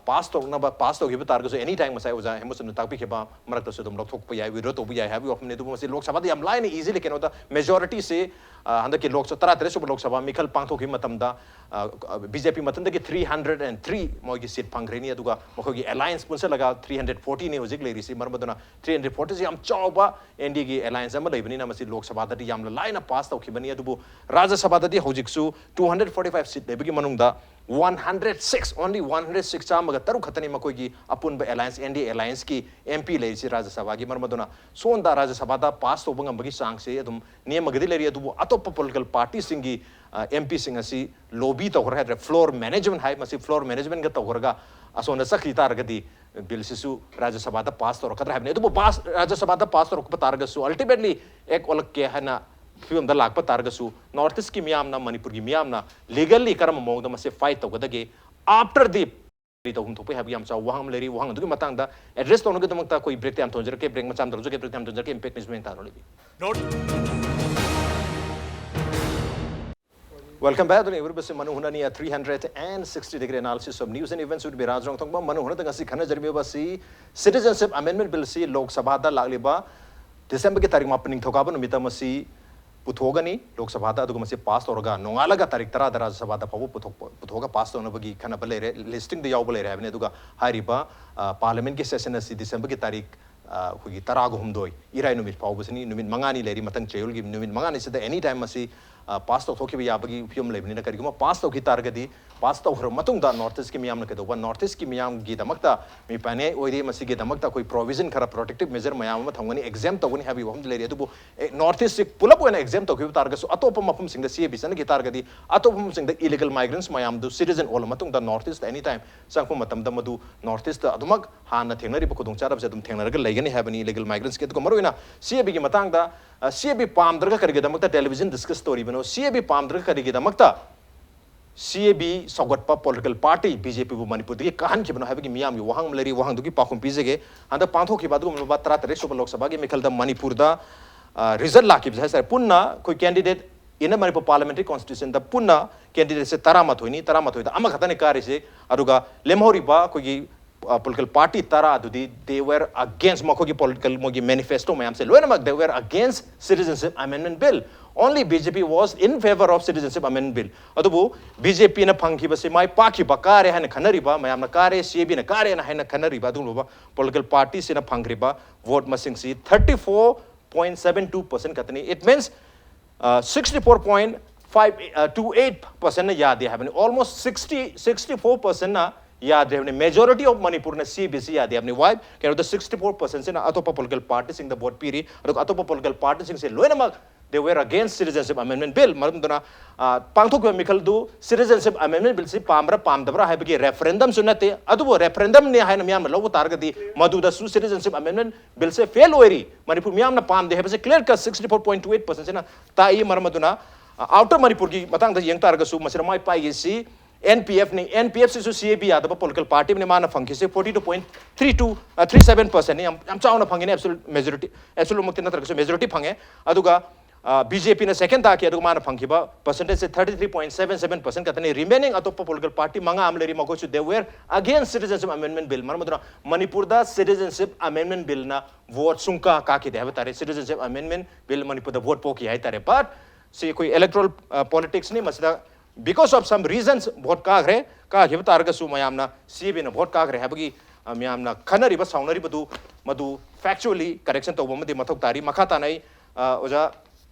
ꯄꯥꯁ ꯇꯧꯅꯕ, ꯄꯥꯁ ꯇꯧꯈꯤꯕ ꯇꯥꯔꯒꯁꯨ ꯑꯦꯅꯤ ꯇꯥꯏꯝ ꯉꯁꯥꯏ ꯑꯣꯖꯥ ꯍꯦꯃꯨꯁꯟꯅ ꯇꯥꯛꯄꯤꯈꯤꯕ ꯃꯔꯛꯇꯁꯨ ꯑꯗꯨꯝ ꯂꯧꯊꯣꯛꯄ ꯌꯥꯏ, ꯋꯤꯗ꯭ꯔꯣ ꯇꯧꯕ ꯌꯥꯏ ꯍꯥꯏꯕꯒꯤ ꯋꯥꯐꯝꯅꯤ꯫ ꯑꯗꯨꯕꯨ ꯃꯁꯤ ꯂꯣꯛ ꯁꯚꯥꯗ ꯌꯥꯝ ꯂꯥꯏꯅ ꯏꯖꯤꯂꯤ, ꯀꯩꯅꯣꯗ ꯃꯦꯖꯣꯔꯤꯇꯤꯁꯤ, ꯑ, ꯍꯟꯗꯛꯀꯤ ꯂꯣꯛ ꯇꯔꯥꯇꯔꯦꯠ ꯁꯨꯕ ꯂꯣꯛ ꯁꯚꯥ ꯃꯤꯈꯜ ꯄꯥꯡꯊꯣꯛꯈꯤꯕ ꯃꯇꯝꯗ, ꯑ, ꯕꯤ ꯖꯦ ꯄꯤ ꯃꯊꯟꯇꯒꯤ ꯊ꯭ꯔꯤ ꯍꯟꯗ꯭ꯔꯦꯠ ꯑꯦꯟ ꯊ꯭ꯔꯤ ꯃꯣꯏꯒꯤ ꯁꯤꯠ ꯐꯪꯈ꯭ꯔꯅꯤ꯫ ꯑꯗꯨꯒ ꯃꯈꯣꯏꯒꯤ ꯑꯦꯂꯥꯏꯟꯁ ꯄꯨꯟꯁꯤꯜꯂꯒ ꯊ꯭ꯔꯤ ꯍꯟꯗ꯭ꯔꯦꯠ ꯐꯣꯔꯇꯤꯅꯤ ꯍꯧꯖꯤꯛ ꯂꯩꯔꯤꯁꯤ꯫ ꯃꯔꯝ ꯑꯗꯨꯅ ꯊ꯭ꯔꯤ ꯍꯟꯗ꯭ꯔꯦꯠ ꯐꯣꯔꯇꯤꯁꯤ ꯌꯥꯝ ꯆꯥꯎꯕ ꯑꯦꯟ ꯗꯤ ꯑꯦꯒꯤ ꯑꯦꯂꯥꯏꯟꯁ ꯑꯃ ꯂꯩꯕꯅꯤꯅ ꯃꯁꯤ ꯂꯣꯛ ꯁꯚꯥꯗꯗꯤ ꯌꯥꯝꯅ ꯂꯥꯏꯅ ꯄꯥꯁ ꯇꯧꯈꯤꯕꯅꯤ꯫ ꯑꯗꯨꯕꯨ ꯔꯥꯖ꯭ꯌ ꯁꯚꯥꯗꯗꯤ ꯍꯧꯖꯤꯛꯁꯨ ꯇꯨ ꯍꯟꯗ꯭ꯔꯦꯠ ꯐꯣꯔꯇꯤ ꯐꯥꯏꯚ ꯁꯤꯠ ꯂꯩꯕꯒꯤ ꯃꯅꯨꯡꯗ one hundred six, only one hundred six, ꯆꯥꯝꯃꯒ ꯇꯔꯨꯛ ꯈꯛꯇꯅꯤ ꯃꯈꯣꯏꯒꯤ ꯑꯄꯨꯟꯕ alliance, and D A ꯑꯦꯂꯥꯏꯟꯁꯀꯤ M P ꯂꯩꯔꯤꯁꯤ ꯔꯥꯖ꯭ꯌ ꯁꯚꯥꯒꯤ꯫ ꯃꯔꯝ ꯑꯗꯨꯅ ꯁꯣꯝꯗ ꯔꯥꯖ꯭ꯌ ꯁꯚꯥꯗ ꯄꯥꯁ ꯇꯧꯕ ꯉꯝꯕꯒꯤ ꯆꯥꯡꯁꯤ ꯑꯗꯨꯝ ꯅꯦꯝꯃꯒꯗꯤ ꯂꯩꯔꯤ꯫ ꯑꯗꯨꯕꯨ ꯑꯇꯣꯞꯄ ꯄꯣꯂꯤꯇꯤꯀꯦꯜ ꯄꯥꯔꯇꯤꯁꯤꯡꯒꯤ, ꯑ, ꯑꯦꯝ ꯄꯤꯁꯤꯡ ꯑꯁꯤ ꯂꯣꯕꯤ ꯇꯧꯈ꯭ꯔꯦ ꯍꯥꯏꯇꯥꯔꯦ, ꯐ꯭ꯂꯣꯔ ꯃꯦꯅꯦꯖꯃꯦꯟ ꯍꯥꯏ, ꯃꯁꯤ ꯐ꯭ꯂꯣꯔ ꯃꯦꯅꯦꯖꯃꯦꯟꯒ ꯇꯧꯈ꯭ꯔꯒ ꯑꯁꯣꯝꯗ ꯆꯠꯈꯤ ꯇꯥꯔꯒꯗꯤ ꯕꯤꯜꯁꯤꯁꯨ ꯔꯥꯖ꯭ꯌ ꯁꯚꯥꯗ ꯄꯥꯁ ꯇꯧꯔꯛꯀꯗ꯭ꯔꯥ ꯍꯥꯏꯕꯅꯤ꯫ ꯑꯗꯨꯕꯨ ꯄꯥꯁ, ꯔꯥꯖ꯭ꯌ ꯁꯚꯥꯗ ꯄꯥꯁ ꯇꯧꯔꯛꯄ ꯇꯥꯔꯒꯁꯨ, ꯑꯜꯇꯤꯃꯦꯠꯂꯤ ꯑꯦꯛ ꯑꯣꯜꯂꯛꯀꯦ ꯍꯥꯏꯅ ꯐꯤꯕꯝꯗ ꯂꯥꯛꯄ ꯇꯥꯔꯒꯁꯨ, ꯅꯣꯔꯠ ꯏꯁꯀꯤ ꯃꯤꯌꯥꯝꯅ, ꯃꯅꯤꯄꯨꯔꯒꯤ ꯃꯤꯌꯥꯝꯅ ꯂꯤꯒꯜꯂꯤ ꯀꯔꯝꯕ ꯃꯑꯣꯡꯗ ꯃꯁꯤ ꯐꯥꯏꯠ ꯇꯧꯒꯗꯒꯦ, ꯑꯥꯐꯇꯔ ꯗꯤ ꯀꯔꯤ ꯇꯧꯐꯝ ꯊꯣꯛꯄ ꯍꯥꯏꯕꯒꯤ ꯌꯥꯝ ꯆꯥꯎꯕ ꯋꯥꯍꯪ ꯑꯃ ꯂꯩꯔꯤ꯫ ꯋꯥꯍꯪ ꯑꯗꯨꯒꯤ ꯃꯇꯥꯡꯗ ꯑꯦꯗ꯭ꯔꯦꯁ ꯇꯧꯅꯕꯒꯤꯗꯃꯛꯇ ꯑꯩꯈꯣꯏ ꯕ꯭ꯔꯦꯛꯇ ꯌꯥꯝ ꯊꯣꯟꯖꯔꯛꯀꯦ, ꯕ꯭ꯔꯦꯛ ꯃꯆꯥ ꯑꯃ ꯇꯧꯖꯒꯦ, ꯕ꯭ꯔꯦꯛꯇ ꯌꯥꯝ ꯊꯣꯟꯖꯔꯛꯀꯦ꯫ ꯏꯝꯄꯦꯛ ꯅ꯭ꯌꯨꯁ ꯃꯦꯟ ꯇꯥꯔꯣ ꯂꯩꯕꯤ꯫ Welcome back. ꯑꯗꯨꯅ ꯌꯦꯡꯕꯤꯔꯤꯕꯁꯤ ꯃꯅꯨꯡ ꯍꯨꯠꯅꯅꯤ, a three hundred and sixty degree analysis of news and events with ꯕꯤꯔꯥꯖ ꯔꯣꯡꯊꯣꯡꯕ꯫ ꯃꯅꯨꯡ ꯍꯨꯠꯅꯗ ꯉꯁꯤ ꯈꯟꯅꯖꯔꯝꯃꯤꯕ ꯑꯁꯤ Citizenship Amendment Bill ꯁꯤ ꯂꯣꯛ ꯁꯚꯥꯗ ꯂꯥꯛꯂꯤꯕ ꯗꯤꯁꯦꯝꯕꯔꯒꯤ ꯇꯥꯔꯤꯛ ꯃꯥꯄꯟ, ꯅꯤꯡꯊꯧꯀꯥꯕ ꯅꯨꯃꯤꯠꯇ ꯃꯁꯤ ꯄꯨꯊꯣꯛꯑꯒꯅꯤ ꯂꯣꯛ ꯁꯚꯥꯗ, ꯑꯗꯨꯒ ꯃꯁꯤ ꯄꯥꯁ ꯇꯧꯔꯒ ꯅꯣꯡꯉꯥꯜꯂꯒ ꯇꯥꯔꯤꯛ ꯇꯔꯥꯗ ꯔꯥꯖ꯭ꯌ ꯁꯚꯥꯗ ꯐꯥꯎꯕ ꯄꯨꯊꯣꯛꯄ, ꯄꯨꯊꯣꯛꯑꯒ ꯄꯥꯁ ꯇꯧꯅꯕꯒꯤ ꯈꯟꯅꯕ ꯂꯩꯔꯦ, ꯂꯤꯁꯇꯤꯡꯗ ꯌꯥꯎꯕ ꯂꯩꯔꯦ ꯍꯥꯏꯕꯅꯤ꯫ ꯑꯗꯨꯒ ꯍꯥꯏꯔꯤꯕ ꯄꯥꯔꯂꯤꯌꯥꯃꯦꯟꯠꯀꯤ ꯁꯦꯁꯟ ꯑꯁꯤ ꯗꯤꯁꯦꯝꯕꯔꯒꯤ ꯇꯥꯔꯤꯛ ꯑ, ꯑꯩꯈꯣꯏꯒꯤ ꯇꯔꯥꯒ ꯍꯨꯝꯗꯣꯏ, ꯏꯔꯥꯏ ꯅꯨꯃꯤꯠ ꯐꯥꯎꯕꯁꯤꯅꯤ꯫ ꯅꯨꯃꯤꯠ ꯃꯉꯥꯅꯤ ꯂꯩꯔꯤ ꯃꯊꯪ ꯆꯌꯣꯜꯒꯤ꯫ ꯅꯨꯃꯤꯠ ꯃꯉꯥꯅꯤꯁꯤꯗ any time ꯃꯁꯤ ꯄꯥꯁ ꯇꯧꯊꯣꯛꯈꯤꯕ ꯌꯥꯕꯒꯤ ꯐꯤꯕꯝ ꯂꯩꯕꯅꯤꯅ, ꯀꯔꯤꯒꯨꯝꯕ ꯄꯥꯁ ꯇꯧꯈꯤ ꯇꯥꯔꯒꯗꯤ, ꯄꯥꯁ ꯇꯧꯈ꯭ꯔꯕ ꯃꯇꯨꯡꯗ ꯅꯣꯔꯠ ꯏꯁ꯭ꯠꯀꯤ ꯃꯤꯌꯥꯝꯅ ꯀꯩꯗꯧꯕ? ꯅꯣꯔꯠ ꯏꯁ꯭ꯠꯀꯤ ꯃꯤꯌꯥꯝꯒꯤꯗꯃꯛꯇ ꯃꯤꯄꯥꯏꯅꯦ ꯑꯣꯏꯔꯤ꯫ ꯃꯁꯤꯒꯤꯗꯃꯛꯇ ꯑꯩꯈꯣꯏ ꯄ꯭ꯔꯣꯚꯤꯖꯟ ꯈꯔ, ꯄ꯭ꯔꯣꯇꯦꯛꯇꯤꯚ ꯃꯦꯖꯔ ꯃꯌꯥꯝ ꯑꯃ ꯊꯝꯒꯅꯤ, ꯑꯦꯛꯖꯦꯝ ꯇꯧꯒꯅꯤ ꯍꯥꯏꯕꯒꯤ ꯋꯥꯐꯝꯗꯤ ꯂꯩꯔꯤ꯫ ꯑꯗꯨꯕꯨ ꯑꯦ, ꯅꯣꯔꯠ ꯏꯁ꯭ꯠꯁꯤ ꯄꯨꯂꯞ ꯑꯣꯏꯅ ꯑꯦꯛꯖꯦꯝ ꯇꯧꯈꯤꯕ ꯇꯥꯔꯒꯁꯨ, ꯑꯇꯣꯞꯄ ꯃꯐꯝꯁꯤꯡꯗ ꯁꯤ ꯑꯦ ꯕꯤ ꯆꯠꯅꯈꯤ ꯇꯥꯔꯒꯗꯤ, ꯑꯇꯣꯞꯄ ꯃꯐꯝꯁꯤꯡꯗ ꯏꯂꯤꯒꯦꯜ ꯃꯥꯏꯒ꯭ꯔꯦꯟꯠꯁ ꯃꯌꯥꯝꯗꯨ ꯁꯤꯇꯤꯖꯟ ꯑꯣꯜꯂ ꯃꯇꯨꯡꯗ ꯅꯣꯔꯠ ꯏꯁ꯭ꯠꯇ any time ꯆꯪꯉꯛꯄ ꯃꯇꯝꯗ ꯃꯗꯨ ꯅꯣꯔꯠ ꯏꯁ꯭ꯠꯇ ꯑꯗꯨꯃꯛ ꯍꯥꯟꯅ ꯊꯦꯡꯅꯔꯤꯕ ꯈꯨꯗꯣꯡꯆꯥꯗꯕꯁꯦ ꯑꯗꯨꯝ ꯊꯦꯡꯅꯔꯒ ꯂꯩꯒꯅꯤ ꯍꯥꯏꯕꯅꯤ ꯏꯂꯤꯒꯦꯜ ꯃꯥꯏꯒ꯭ꯔꯦꯟꯠꯁꯀꯤ꯫ ꯑꯗꯨꯒ ꯃꯔꯨꯑꯣꯏꯅ ꯁꯤ ꯑꯦ ꯕꯤꯒꯤ ꯃꯇꯥꯡꯗ, ꯑ, ꯁꯤ ꯑꯦ ꯕꯤ ꯄꯥꯝꯗ꯭ꯔꯒ ꯀꯔꯤꯒꯤꯗꯃꯛꯇ ꯇꯦꯂꯤꯚꯤꯖꯟ ꯗꯤꯁꯀꯁ ꯇꯧꯔꯤꯕꯅꯣ? ꯁꯤ ꯑꯦ ꯕꯤ ꯄꯥꯝꯗ꯭ꯔꯒ ꯀꯔꯤꯒꯤꯗꯃꯛꯇ ꯁꯤ ꯑꯦ ꯕꯤ ꯁꯧꯒꯠꯄ ꯄꯣꯂꯤꯇꯤꯀꯦꯜ ꯄꯥꯔꯇꯤ ꯕꯤ ꯖꯦ ꯄꯤꯕꯨ ꯃꯅꯤꯄꯨꯔꯗꯒꯤ ꯀꯥꯍꯟꯈꯤꯕꯅꯣ ꯍꯥꯏꯕꯒꯤ ꯃꯤꯌꯥꯝꯒꯤ ꯋꯥꯍꯪ ꯑꯃ ꯂꯩꯔꯤ꯫ ꯋꯥꯍꯪꯗꯨꯒꯤ ꯄꯥꯎꯈꯨꯝ ꯄꯤꯖꯒꯦ꯫ ꯍꯟꯗꯛ ꯄꯥꯡꯊꯣꯛꯈꯤꯕ ꯑꯗꯨꯒꯨꯝꯂꯕ ꯇꯔꯥꯇꯔꯦꯠ ꯁꯨꯕ ꯂꯣꯛ ꯁꯚꯥꯒꯤ ꯃꯤꯈꯜꯗ ꯃꯅꯤꯄꯨꯔꯗ, ꯑ, ꯔꯤꯖꯜꯠ ꯂꯥꯛꯈꯤꯕꯁꯦ ꯍꯥꯏꯇꯥꯔꯦ, ꯄꯨꯟꯅ ꯑꯩꯈꯣꯏ candidate in a Manipur parliamentary constitution ꯗ ꯄꯨꯟꯅ ꯀꯦꯟꯗꯤꯗꯦꯠꯁꯦ ꯇꯔꯥꯃꯥꯊꯣꯏꯅꯤ, ꯇꯔꯥꯃꯥꯊꯣꯏꯗ ꯑꯃꯈꯛꯇꯅꯤ ꯀꯥꯔꯤꯁꯦ꯫ ꯑꯗꯨꯒ ꯂꯦꯝꯍꯧꯔꯤꯕ ꯑꯩꯈꯣꯏꯒꯤ, ꯑ, ꯄꯣꯂꯤꯇꯤꯀꯦꯜ ꯄꯥꯔꯇꯤ ꯇꯔꯥ ꯑꯗꯨꯗꯤ they were against, ꯃꯈꯣꯏꯒꯤ ꯄꯣꯂꯤꯇꯤꯀꯦꯜ, ꯃꯣꯏꯒꯤ ꯃꯦꯅꯤꯐꯦꯁꯇꯣ ꯃꯌꯥꯝꯁꯦ ꯂꯣꯏꯅꯃꯛ they were against Citizenship Amendment Bill. Only B J P was in favour of Citizenship Amendment Bill. ꯑꯗꯨꯕꯨ ꯕꯤ ꯖꯦ ꯄꯤꯅ ꯐꯪꯈꯤꯕꯁꯤ ꯃꯥꯏ ꯄꯥꯛꯈꯤꯕ, ꯀꯥꯔꯦ ꯍꯥꯏꯅ ꯈꯟꯅꯔꯤꯕ, ꯃꯌꯥꯝꯅ ꯀꯥꯔꯦ, ꯁꯤ ꯑꯦ ꯕꯤꯅ ꯀꯥꯔꯦꯅ ꯍꯥꯏꯅ ꯈꯟꯅꯔꯤꯕ ꯑꯗꯨꯒꯨꯝꯂꯕ ꯄꯣꯂꯤꯇꯤꯀꯦꯜ ꯄꯥꯔꯇꯤꯁꯤꯅ ꯐꯪꯈ꯭ꯔꯤꯕ ꯚꯣꯠ ꯃꯁꯤꯡꯁꯤ thirty four point seven two percent ꯈꯛꯇꯅꯤ꯫ It means, uh, sixty four point five two eight percent ꯅ ꯌꯥꯗꯦ ꯍꯥꯏꯕꯅꯤ꯫ Almost sixty, sixty four percent ꯅ ꯌꯥꯗ꯭ꯔꯦ ꯍꯥꯏꯕꯅꯤ꯫ Majority of ꯃꯅꯤꯄꯨꯔꯅ ꯁꯤ ꯑꯦ ꯕꯤ ꯁꯤ ꯌꯥꯗꯦ ꯍꯥꯏꯕꯅꯤ꯫ Why? ꯀꯩꯅꯣꯗ sixty four percent ꯁꯤꯅ ꯑꯇꯣꯞꯄ ꯄꯣꯂꯤꯇꯤꯀꯦꯜ ꯄꯥꯔꯇꯤꯁꯤꯡꯗ ꯚꯣꯠ ꯄꯤꯔꯤ, ꯑꯗꯨꯒ ꯑꯇꯣꯞꯄ ꯄꯣꯂꯤꯇꯤꯀꯦꯜ ꯄꯥꯔꯇꯤꯁꯤꯡꯁꯦ ꯂꯣꯏꯅꯃꯛ they were against Citizenship Amendment Bill꯫ ꯃꯔꯝ ꯑꯗꯨꯅ, ꯑ, ꯄꯥꯡꯊꯣꯛꯈꯤꯕ ꯃꯤꯈꯜꯗꯨ Citizenship Amendment Bill ꯁꯤ ꯄꯥꯝꯕ꯭ꯔꯥ ꯄꯥꯝꯗꯕ꯭ꯔꯥ ꯍꯥꯏꯕꯒꯤ ꯔꯦꯐꯔꯦꯟꯗꯝꯁꯨ ꯅꯠꯇꯦ꯫ ꯑꯗꯨꯕꯨ ꯔꯦꯐꯔꯦꯟꯗꯝꯅꯤ ꯍꯥꯏꯅ ꯃꯤꯌꯥꯝꯅ ꯂꯧꯕ ꯇꯥꯔꯒꯗꯤ ꯃꯗꯨꯗꯁꯨ Citizenship Amendment Bill ꯁꯦ ꯐꯦꯜ ꯑꯣꯏꯔꯤ, ꯃꯅꯤꯄꯨꯔ ꯃꯤꯌꯥꯝꯅ ꯄꯥꯝꯗꯦ ꯍꯥꯏꯕꯁꯦ clear cut sixty four point two eight percent ꯁꯤꯅ ꯇꯥꯛꯏ꯫ ꯃꯔꯝ ꯑꯗꯨꯅ, ꯑ, ꯑꯥꯎꯇꯔ ꯃꯅꯤꯄꯨꯔꯒꯤ ꯃꯇꯥꯡꯗ ꯌꯦꯡ ꯇꯥꯔꯒꯁꯨ ꯃꯁꯤꯗ ꯃꯥꯏ ꯄꯥꯛꯏꯁꯤ ꯑꯦꯟ ꯄꯤ ꯑꯦꯐꯅꯤ꯫ ꯑꯦꯟ ꯄꯤ ꯑꯦꯐ ꯁꯤꯁꯨ ꯁꯤ ꯑꯦ ꯕꯤ ꯌꯥꯗꯕ ꯄꯣꯂꯤꯇꯤꯀꯦꯜ ꯄꯥꯔꯇꯤ ꯑꯃꯅꯤ꯫ ꯃꯥꯅ ꯐꯪꯈꯤꯁꯦ forty two point three two, ꯑ, three seven percent ꯅꯤ꯫ ꯌꯥꯝ, ꯌꯥꯝ ꯆꯥꯎꯅ ꯐꯪꯉꯤꯅꯦ, absolute majority, absolute ꯃꯛꯇꯤ ꯅꯠꯇ꯭ꯔꯒꯁꯨ ꯃꯦꯖꯣꯔꯤꯇꯤ ꯐꯪꯉꯦ꯫ ꯑꯗꯨꯒ, ꯕꯤ ꯖꯦ ꯄꯤꯅ ꯁꯦꯀꯦꯟ ꯇꯥꯈꯤ, ꯑꯗꯨꯒ ꯃꯥꯅ ꯐꯪꯈꯤꯕ ꯄꯔꯁꯦꯟꯇꯦꯖꯁꯦ thirty three point seven seven percent ꯈꯛꯇꯅꯤ꯫ ꯔꯤꯃꯦꯅꯤꯡ ꯑꯇꯣꯞꯄ ꯄꯣꯂꯤꯇꯤꯀꯦꯜ ꯄꯥꯔꯇꯤ ꯃꯉꯥ ꯑꯃ ꯂꯩꯔꯤ, ꯃꯈꯣꯏꯁꯨ they were against Citizenship Amendment Bill꯫ ꯃꯔꯝ ꯑꯗꯨꯅ ꯃꯅꯤꯄꯨꯔꯗ Citizenship Amendment Billꯅ ꯚꯣꯠ ꯁꯨꯡꯀꯥ ꯀꯥꯈꯤꯗꯦ ꯍꯥꯏꯕ ꯇꯥꯔꯦ꯫ Citizenship Amendment Bill ꯃꯅꯤꯄꯨꯔꯗ ꯚꯣꯠ ꯄꯣꯛꯈꯤ ꯍꯥꯏ ꯇꯥꯔꯦ꯫ But ꯁꯤ ꯑꯩꯈꯣꯏ ꯏꯂꯦꯛꯇꯣꯔꯦꯜ ꯄꯣꯂꯤꯇꯤꯛꯁꯅꯤ꯫ ꯃꯁꯤꯗ because of some reasons vote ꯀꯥꯈ꯭ꯔꯦ꯫ ꯀꯥꯈꯤꯕ ꯇꯥꯔꯒꯁꯨ ꯃꯌꯥꯝꯅ ꯁꯤ ꯑꯦ ꯕꯤꯅ ꯚꯣꯠ ꯀꯥꯈ꯭ꯔꯦ ꯍꯥꯏꯕꯒꯤ, ꯑ, ꯃꯌꯥꯝꯅ ꯈꯟꯅꯔꯤꯕ ꯁꯥꯎꯅꯔꯤꯕꯗꯨ ꯃꯗꯨ factually correction ꯇꯧꯕ ꯑꯃꯗꯤ ꯃꯊꯧ ꯇꯥꯔꯤ꯫ ꯃꯈꯥ ꯇꯥꯅ ꯑꯩ, ꯑ, ꯑꯣꯖꯥ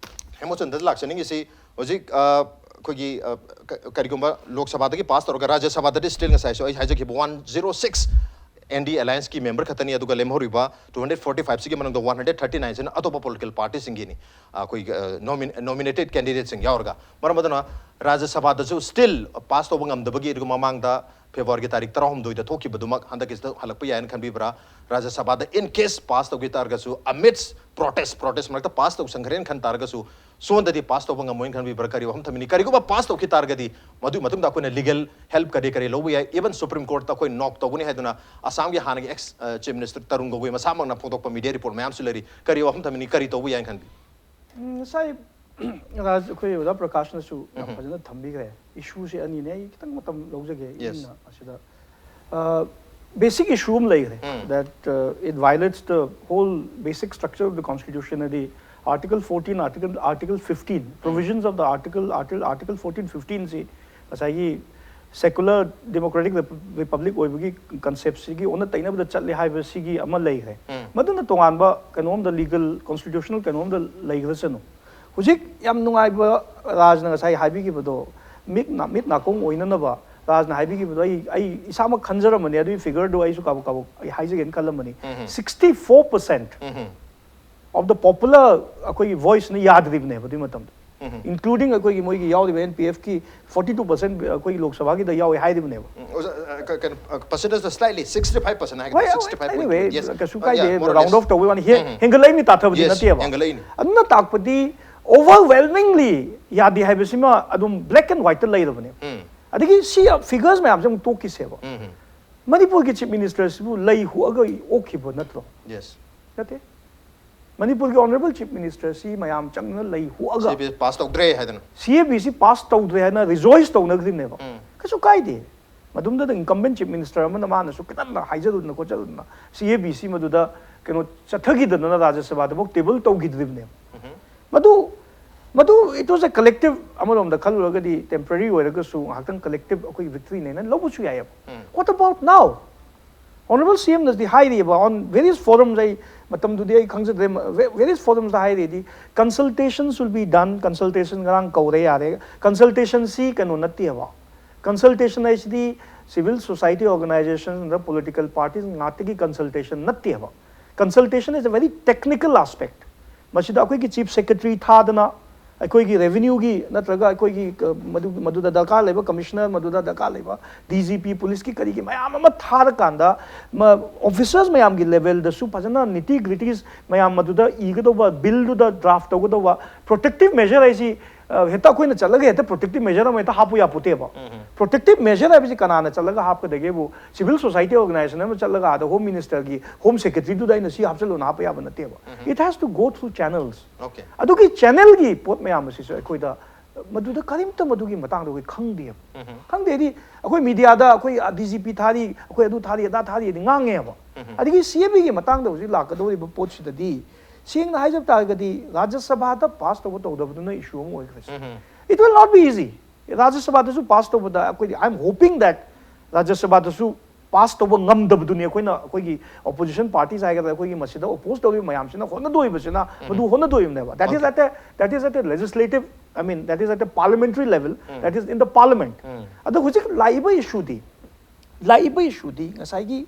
ꯍꯦꯃꯆꯟꯗ꯭ꯔꯗ ꯂꯥꯛꯆꯅꯤꯡꯉꯤꯁꯤ, ꯍꯧꯖꯤꯛ, ꯑ, ꯑꯩꯈꯣꯏꯒꯤ, ꯑ, ꯀ-, ꯀꯔꯤꯒꯨꯝꯕ ꯂꯣꯛ ꯁꯚꯥꯗꯒꯤ ꯄꯥꯁ ꯇꯧꯔꯒ ꯔꯥꯖ꯭ꯌ ꯁꯚꯥꯗꯗꯤ still ꯉꯁꯥꯏꯁꯨ ꯑꯩ ꯍꯥꯏꯖꯈꯤꯕ one zero six N D A ꯑꯦꯂꯥꯌꯟꯁꯀꯤ ꯃꯦꯝꯕꯔ ꯈꯛꯇꯅꯤ, ꯑꯗꯨꯒ ꯂꯦꯝꯍꯧꯔꯤꯕ ꯇꯨ ꯍꯟꯗ꯭ꯔꯦꯠ ꯐꯣꯔꯇꯤ ꯐꯥꯏꯚꯁꯤꯒꯤ ꯃꯅꯨꯡꯗ ꯋꯥꯟ ꯍꯟꯗ꯭ꯔꯦꯠ ꯊꯥꯔꯇꯤ ꯅꯥꯏꯟꯁꯤꯅ ꯑꯇꯣꯞꯄ ꯄꯣꯂꯤꯇꯤꯀꯦꯜ ꯄꯥꯔꯇꯤꯁꯤꯡꯒꯤꯅꯤ, ꯑꯩꯈꯣꯏ, ꯑ, ꯅꯣꯃꯤ-, ꯅꯣꯃꯤꯅꯦꯇꯦꯗ ꯀꯦꯟꯗꯤꯗꯦꯠꯁꯤꯡ ꯌꯥꯎꯔꯒ꯫ ꯃꯔꯝ ꯑꯗꯨꯅ ꯔꯥꯖ꯭ꯌ ꯁꯚꯥꯗꯁꯨ still ꯄꯥꯁ ꯇꯧꯕ ꯉꯝꯗꯕꯒꯤ, ꯑꯗꯨꯒ ꯃꯃꯥꯡꯗ ꯐꯦꯕ꯭ꯔꯨꯋꯥꯔꯤꯒꯤ ꯇꯥꯔꯤꯛ ꯇꯔꯥꯍꯨꯝꯗꯣꯏꯗ ꯊꯣꯛꯈꯤꯕꯗꯨꯃꯛ ꯍꯟꯗꯛꯀꯤꯁꯤꯗ ꯍꯜꯂꯛꯄ ꯌꯥꯏꯅ ꯈꯟꯕꯤꯕ꯭ꯔꯥ? ꯔꯥꯖ꯭ꯌ ꯁꯚꯥꯗ in case ꯄꯥꯁ ꯇꯧꯈꯤ ꯇꯥꯔꯒꯁꯨ, amidst protest, protest ꯃꯔꯛꯇ ꯄꯥꯁ ꯇꯧꯁꯟꯈ꯭ꯔꯦꯅ ꯈꯟ ꯇꯥꯔꯒꯁꯨ, ꯁꯣꯝꯗꯗꯤ ꯄꯥꯁ ꯇꯧꯕ ꯉꯝꯃꯣꯏꯅ ꯈꯟꯕꯤꯕ꯭ꯔꯥ? ꯀꯔꯤ ꯋꯥꯐꯝ ꯊꯝꯕꯤꯅꯤ? ꯀꯔꯤꯒꯨꯝꯕ ꯄꯥꯁ ꯇꯧꯈꯤ ꯇꯥꯔꯒꯗꯤ, ꯃꯗꯨꯒꯤ ꯃꯇꯨꯡꯗ ꯑꯩꯈꯣꯏꯅ ꯂꯤꯒꯦꯜ ꯍꯦꯜꯞ ꯀꯔꯤ ꯀꯔꯤ ꯂꯧꯕ ꯌꯥꯏ? Even Supreme Courtꯇ ꯑꯩꯈꯣꯏ ꯅꯣꯛ ꯇꯧꯒꯅꯤ ꯍꯥꯏꯗꯨꯅ ꯑꯁꯥꯝꯒꯤ ꯍꯥꯟꯅꯒꯤ ꯑꯦꯛꯁ, ꯑ, ꯆꯤꯐ ꯃꯤꯅꯤꯁꯇꯔ ꯇꯔꯨꯟ ꯒꯣꯒꯣꯏ ꯃꯁꯥꯃꯛꯅ ꯐꯣꯡꯗꯣꯛꯄ ꯃꯤꯗꯤꯌꯥ ꯔꯤꯄꯣꯔꯠ ꯃꯌꯥꯝꯁꯨ ꯂꯩꯔꯤ꯫ ꯀꯔꯤ ꯋꯥꯐꯝ ꯊꯝꯕꯤꯅꯤ? ꯀꯔꯤ ꯇꯧꯕ ꯌꯥꯏꯅ ꯈꯟꯕꯤ? ꯎꯝ, ꯉꯁꯥꯏ ꯔꯥꯖ, ꯑꯩꯈꯣꯏ ꯑꯣꯖꯥ ꯄ꯭ꯔꯀꯥꯁꯅꯁꯨ ꯌꯥꯝ ꯎꯝ꯫ ꯐꯖꯅ ꯊꯝꯕꯤꯈ꯭ꯔꯦ꯫ ꯏꯁꯨꯁꯦ ꯑꯅꯤꯅꯦ, ꯑꯩ ꯈꯤꯇꯪ ꯃꯇꯝ ꯂꯧꯖꯒꯦ꯫ Yes. ꯏꯪꯅ ꯑꯁꯤꯗ, ꯑ, basic issue ꯑꯃ ꯂꯩꯈ꯭ꯔꯦ, ꯎꯝ꯫ That, uh, it violates the whole basic structure of the constitution, ꯍꯥꯏꯗꯤ Article fourteen, Article, Article fifteen, provisions of the article, article, Article fourteen, fifteenꯁꯤ ꯉꯁꯥꯏꯒꯤ secular democratic rep-, republic ꯑꯣꯏꯕꯒꯤ conceptꯁꯤꯒꯤ ꯑꯣꯟꯅ ꯇꯩꯅꯕꯗ ꯆꯠꯂꯦ ꯍꯥꯏꯕꯁꯤꯒꯤ ꯑꯃ ꯂꯩꯈ꯭ꯔꯦ꯫ ꯎꯝ꯫ ꯃꯗꯨꯅ ꯇꯣꯉꯥꯟꯕ ꯀꯩꯅꯣꯝꯗ, legal, constitutional ꯀꯩꯅꯣꯝꯗ ꯂꯩꯈ꯭ꯔꯁꯅꯨ꯫ ꯍꯧꯖꯤꯛ ꯌꯥꯝ ꯅꯨꯡꯉꯥꯏꯕ, ꯔꯥꯖꯅ ꯉꯁꯥꯏ ꯍꯥꯏꯕꯤꯈꯤꯕꯗꯣ, ꯃꯤꯠ ꯅꯥ-, ꯃꯤꯠ ꯅꯥꯀꯣꯡ ꯑꯣꯏꯅꯅꯕ ꯔꯥꯖꯅ ꯍꯥꯏꯕꯤꯈꯤꯕꯗꯣ ꯑꯩ, ꯑꯩ ꯏꯁꯥꯃꯛ ꯈꯟꯖꯔꯝꯕꯅꯤ, ꯑꯗꯨꯒꯤ figureꯗꯣ ꯑꯩꯁꯨ ꯀꯥꯕꯛ ꯀꯥꯕꯛ ꯑꯩ ꯍꯥꯏꯖꯒꯦꯅ ꯈꯜꯂꯝꯕꯅꯤ꯫ ꯎꯝ꯫ Sixty four percent um. of the popular ꯑꯩꯈꯣꯏꯒꯤ voiceꯅ ꯌꯥꯗ꯭ꯔꯤꯕꯅꯦꯕ ꯑꯗꯨꯒꯤ ꯃꯇꯝꯗ꯫ ꯎꯝ꯫ Including ꯑꯩꯈꯣꯏꯒꯤ ꯃꯣꯏꯒꯤ ꯌꯥꯎꯔꯤꯕ N P Fꯀꯤ forty two percent ꯑꯩꯈꯣꯏꯒꯤ ꯂꯣꯛ ꯁꯚꯥꯒꯤꯗ ꯌꯥꯎꯋꯦ ꯍꯥꯏꯔꯤꯕꯅꯦꯕ꯫ ꯎꯝ, ꯑꯣꯖꯥ, ꯑ, ꯀ-, ꯀꯩꯅꯣ, ꯑ, percentageꯇ slightly, sixty five percent ꯍꯥꯏꯒꯗ꯭ꯔꯥ? ꯍꯣꯏ, ꯍꯣꯏ, sixty five point anyway, yes. ꯀꯩꯁꯨ ꯑ, ꯀꯥꯏꯗꯦ, yeah, more or round less. Off ꯇꯧꯕꯩ ꯋꯥꯅꯤ꯫ ꯍꯦ-, ꯎꯝ, ꯎꯝ꯫ ꯍꯦꯟꯒꯠꯂꯛꯏꯅꯤ ꯇꯥꯊꯕꯗꯤ Yes, ꯅꯠꯇꯦꯕ꯫ ꯍꯦꯟꯒꯠꯂꯛꯏꯅꯤ꯫ ꯑꯗꯨꯅ ꯇꯥꯛꯄꯗꯤ overwhelmingly ꯌꯥꯗꯦ ꯍꯥꯏꯕꯁꯤꯃ ꯑꯗꯨꯝ black and whiteꯇ ꯂꯩꯔꯕꯅꯦꯕ꯫ ꯎꯝ꯫ ꯑꯗꯒꯤ ꯁꯤ figures ꯃꯌꯥꯝꯁꯦ ꯑꯃꯨꯛ ꯇꯣꯛꯈꯤꯁꯦꯕ꯫ ꯎꯝ, ꯎꯝ꯫ ꯃꯅꯤꯄꯨꯔꯒꯤ ꯆꯤꯐ ꯃꯤꯅꯤꯁꯇꯔꯁꯤꯕꯨ ꯂꯩ ꯍꯨꯛꯑꯒ ꯑꯣꯛꯈꯤꯕ ꯅꯠꯇ꯭ꯔꯣ? Yes. ꯅꯠꯇꯦ꯫ ꯃꯅꯤꯄꯨꯔꯒꯤ ꯑꯣꯅꯔꯦꯕꯜ ꯆꯤꯐ ꯃꯤꯅꯤꯁꯇꯔꯁꯤ ꯃꯌꯥꯝ ꯆꯪꯅ ꯂꯩ ꯍꯣꯛꯑꯒ ꯁꯤ ꯕꯤ ꯄꯥꯁ ꯇꯧꯗ꯭ꯔꯦ ꯍꯥꯏꯗꯅ ꯁꯤ ꯑꯦ ꯕꯤ ꯁꯤ ꯄꯥꯁ ꯇꯧꯗ꯭ꯔꯦ ꯍꯥꯏꯅ ꯔꯤꯖꯣꯏꯁ ꯇꯧꯅꯈ꯭ꯔꯤꯕꯅꯦꯕ꯫ ꯎꯝ. ꯀꯩꯁꯨ ꯀꯥꯏꯗꯦ꯫ ꯃꯗꯨꯝꯗ ꯏꯟꯀꯝꯕꯦꯟ ꯆꯤꯐ ꯃꯤꯅꯤꯁꯇꯔ ꯑꯃꯅ ꯃꯥꯅꯁꯨ ꯈꯤꯇꯪ ꯍꯥꯏꯖꯔꯨꯗꯅ ꯈꯣꯠꯆꯔꯨꯗꯅ ꯁꯤ ꯑꯦ ꯕꯤ ꯁꯤ ꯃꯗꯨꯗ ꯀꯩꯅꯣ ꯆꯠꯊꯈꯤꯗꯅ ꯔꯥꯖ꯭ꯌ ꯁꯚꯥꯗꯐꯥꯎ ꯇꯦꯕꯜ ꯇꯧꯈꯤꯗ꯭ꯔꯤꯕꯅꯦꯕ꯫ ꯃꯗꯨ ꯃꯗꯨ it was a collective, ꯑꯃꯔꯣꯝꯗ ꯈꯜꯂꯨꯔꯒꯗꯤ ꯇꯦꯝꯄꯔꯔꯤ ꯑꯣꯏꯔꯒꯁꯨ ꯉꯥꯏꯍꯥꯛꯇꯪ ꯀꯂꯦꯛꯇꯤꯚ ꯑꯩꯈꯣꯏꯒꯤ ꯚꯤꯛꯇ꯭ꯔꯤꯅꯦꯅ ꯂꯧꯕꯁꯨ ꯌꯥꯏꯑꯕ꯫ ꯎꯝ. What about now? ꯑꯣꯅꯔꯦꯕꯜ ꯁꯤ ꯑꯦꯝꯅꯗꯤ ꯍꯥꯏꯔꯤꯑꯕ on various forums, ꯑꯩ ꯃꯇꯝꯗꯨꯗꯤ ꯑꯩ ꯈꯪꯖꯗ꯭ꯔꯦ, various forumsꯇ ꯍꯥꯏꯔꯤꯗꯤ consultations will be done, consultation ꯉꯔꯥꯡ ꯀꯧꯔꯦ ꯌꯥꯔꯦ꯫ Consultationꯁꯤ ꯀꯩꯅꯣ ꯅꯠꯇꯦꯕ꯫ Consultation ꯍꯥꯏꯁꯤꯗꯤ civil society organization ꯅꯠꯇ꯭ꯔꯒ political parties ꯉꯥꯛꯇꯒꯤ consultation ꯅꯠꯇꯦꯕ꯫ Consultation is a very technical aspect. ꯃꯁꯤꯗ ꯑꯩꯈꯣꯏꯒꯤ ꯆꯤꯐ ꯁꯦꯀ꯭ꯔꯦꯇꯔꯤ ꯊꯥꯗꯅ ꯑꯩꯈꯣꯏꯒꯤ ꯔꯦꯚꯤꯅ꯭ꯌꯨꯒꯤ ꯅꯠꯇ꯭ꯔꯒ ꯑꯩꯈꯣꯏꯒꯤ ꯀ-, ꯃꯗꯨ-, ꯃꯗꯨꯗ ꯗꯔꯀꯥꯔ ꯂꯩꯕ ꯀꯃꯤꯁꯅꯔ, ꯃꯗꯨꯗ ꯗꯔꯀꯥꯔ ꯂꯩꯕ ꯗꯤ ꯖꯤ ꯄꯤ, ꯄꯨꯂꯤꯁꯀꯤ ꯀꯔꯤꯒꯤ ꯃꯌꯥꯝ ꯑꯃ ꯊꯥꯔꯀꯥꯟꯗ ꯑꯣꯐꯤꯁꯔꯁ ꯃꯌꯥꯝꯒꯤ ꯂꯦꯚꯦꯜꯗꯁꯨ ꯐꯖꯅ ꯅꯤꯇꯤ ꯒ꯭ꯔꯤꯇꯤꯁ ꯃꯌꯥꯝ ꯃꯗꯨꯗ ꯏꯒꯗꯧꯕ, ꯕꯤꯜꯗꯨꯗ ꯗ꯭ꯔꯥꯐ ꯇꯧꯒꯗꯧꯕ꯫ ꯄ꯭ꯔꯣꯇꯦꯛꯇꯤꯚ ꯃꯦꯖꯔ ꯍꯥꯏꯁꯤ ꯑ, ꯍꯦꯛꯇ ꯑꯩꯈꯣꯏꯅ ꯆꯠꯂꯒ ꯍꯦꯛꯇ ꯄ꯭ꯔꯣꯇꯦꯛꯇꯤꯚ ꯃꯦꯖꯔ ꯑꯃ ꯍꯦꯛꯇ ꯍꯥꯞꯄꯨ ꯌꯥꯄꯣꯠꯇꯦꯕ꯫ ꯄ꯭ꯔꯣꯇꯦꯛꯇꯤꯚ ꯃꯦꯖꯔ ꯍꯥꯏꯕꯁꯤ ꯀꯅꯥꯅ ꯆꯠꯂꯒ ꯍꯥꯞꯀꯗꯒꯦꯕꯨ civil society organization ꯑꯃ ꯆꯠꯂꯒ ꯑꯥꯗ ꯍꯣꯝ ꯃꯤꯅꯤꯁꯇꯔꯒꯤ ꯍꯣꯝ ꯁꯦꯀ꯭ꯔꯦꯇꯔꯤꯗꯨꯗ ꯑꯩꯅ ꯁꯤ ꯍꯥꯞꯆꯜꯂꯣꯅ ꯍꯥꯞꯄ ꯌꯥꯕ ꯅꯠꯇꯦꯕ꯫ It has to go through channels. Okay. ꯑꯗꯨꯒꯤ ꯆꯦꯅꯦꯜꯒꯤ ꯄꯣꯠ ꯃꯌꯥꯝ ꯑꯁꯤꯁꯨ ꯑꯩꯈꯣꯏꯗ ꯃꯗꯨꯗ ꯀꯔꯤꯝꯇ ꯃꯗꯨꯒꯤ ꯃꯇꯥꯡꯗ ꯑꯩꯈꯣꯏ ꯈꯪꯗꯦꯕ꯫ ꯈꯪꯗꯦꯗꯤ ꯑꯩꯈꯣꯏ ꯃꯤꯗꯤꯌꯥꯗ ꯑꯩꯈꯣꯏ ꯗꯤ ꯖꯤ ꯄꯤ ꯊꯥꯔꯤ, ꯑꯩꯈꯣꯏ ꯑꯗꯨ ꯊꯥꯔꯤ, ꯑꯗꯥ ꯊꯥꯔꯤ ꯑꯗꯤ ꯉꯥꯡꯉꯦꯕ꯫ ꯑꯗꯒꯤ ꯁꯤ ꯑꯦ ꯕꯤꯒꯤ ꯃꯇꯥꯡꯗ ꯍꯧꯖꯤꯛ ꯂꯥꯛꯀꯗꯧꯔꯤꯕ ꯄꯣꯠꯁꯤꯗꯗꯤ ꯁꯦꯡꯅ ꯍꯥꯏꯖꯕ ꯇꯥꯔꯒꯗꯤ ꯔꯥꯖ꯭ꯌ ꯁꯚꯥꯗ ꯄꯥꯁ ꯇꯧꯕ ꯇꯧꯗꯕꯗꯨꯅ ꯏꯁꯨ ꯑꯃ ꯑꯣꯏꯈ꯭ꯔꯦ꯫ It will not be easy. ꯔꯥꯖ꯭ꯌ ꯁꯚꯥꯗꯁꯨ ꯄꯥꯁ ꯇꯧꯕꯗ ꯑꯩꯈꯣꯏꯗꯤ, I am hoping that ꯔꯥꯖ꯭ꯌ ꯁꯚꯥꯗꯁꯨ ꯄꯥꯁ ꯇꯧꯕ ꯉꯝꯗꯕꯗꯨꯅꯤ ꯑꯩꯈꯣꯏꯅ, ꯑꯩꯈꯣꯏꯒꯤ ꯑꯣꯄꯣꯖꯤꯁꯟ ꯄꯥꯔꯇꯤꯁ ꯍꯥꯏꯒꯗ꯭ꯔꯥ, ꯑꯩꯈꯣꯏꯒꯤ ꯃꯁꯤꯗ ꯑꯣꯄꯣꯖ ꯇꯧꯔꯤꯕ ꯃꯌꯥꯝꯁꯤꯅ ꯍꯣꯠꯅꯗꯣꯔꯤꯕꯁꯤꯅ ꯃꯗꯨ ꯍꯣꯠꯅꯗꯣꯔꯤꯕꯅꯦꯕ꯫ That is at a, that is at a legislative, I mean, that is at a parliamentary level, that is in the parliament. ꯑꯗꯣ ꯍꯧꯖꯤꯛ ꯂꯥꯛꯏꯕ ꯏꯁꯨꯗꯤ, ꯂꯥꯛꯏꯕ ꯏꯁꯨꯗꯤ ꯉꯁꯥꯏꯒꯤ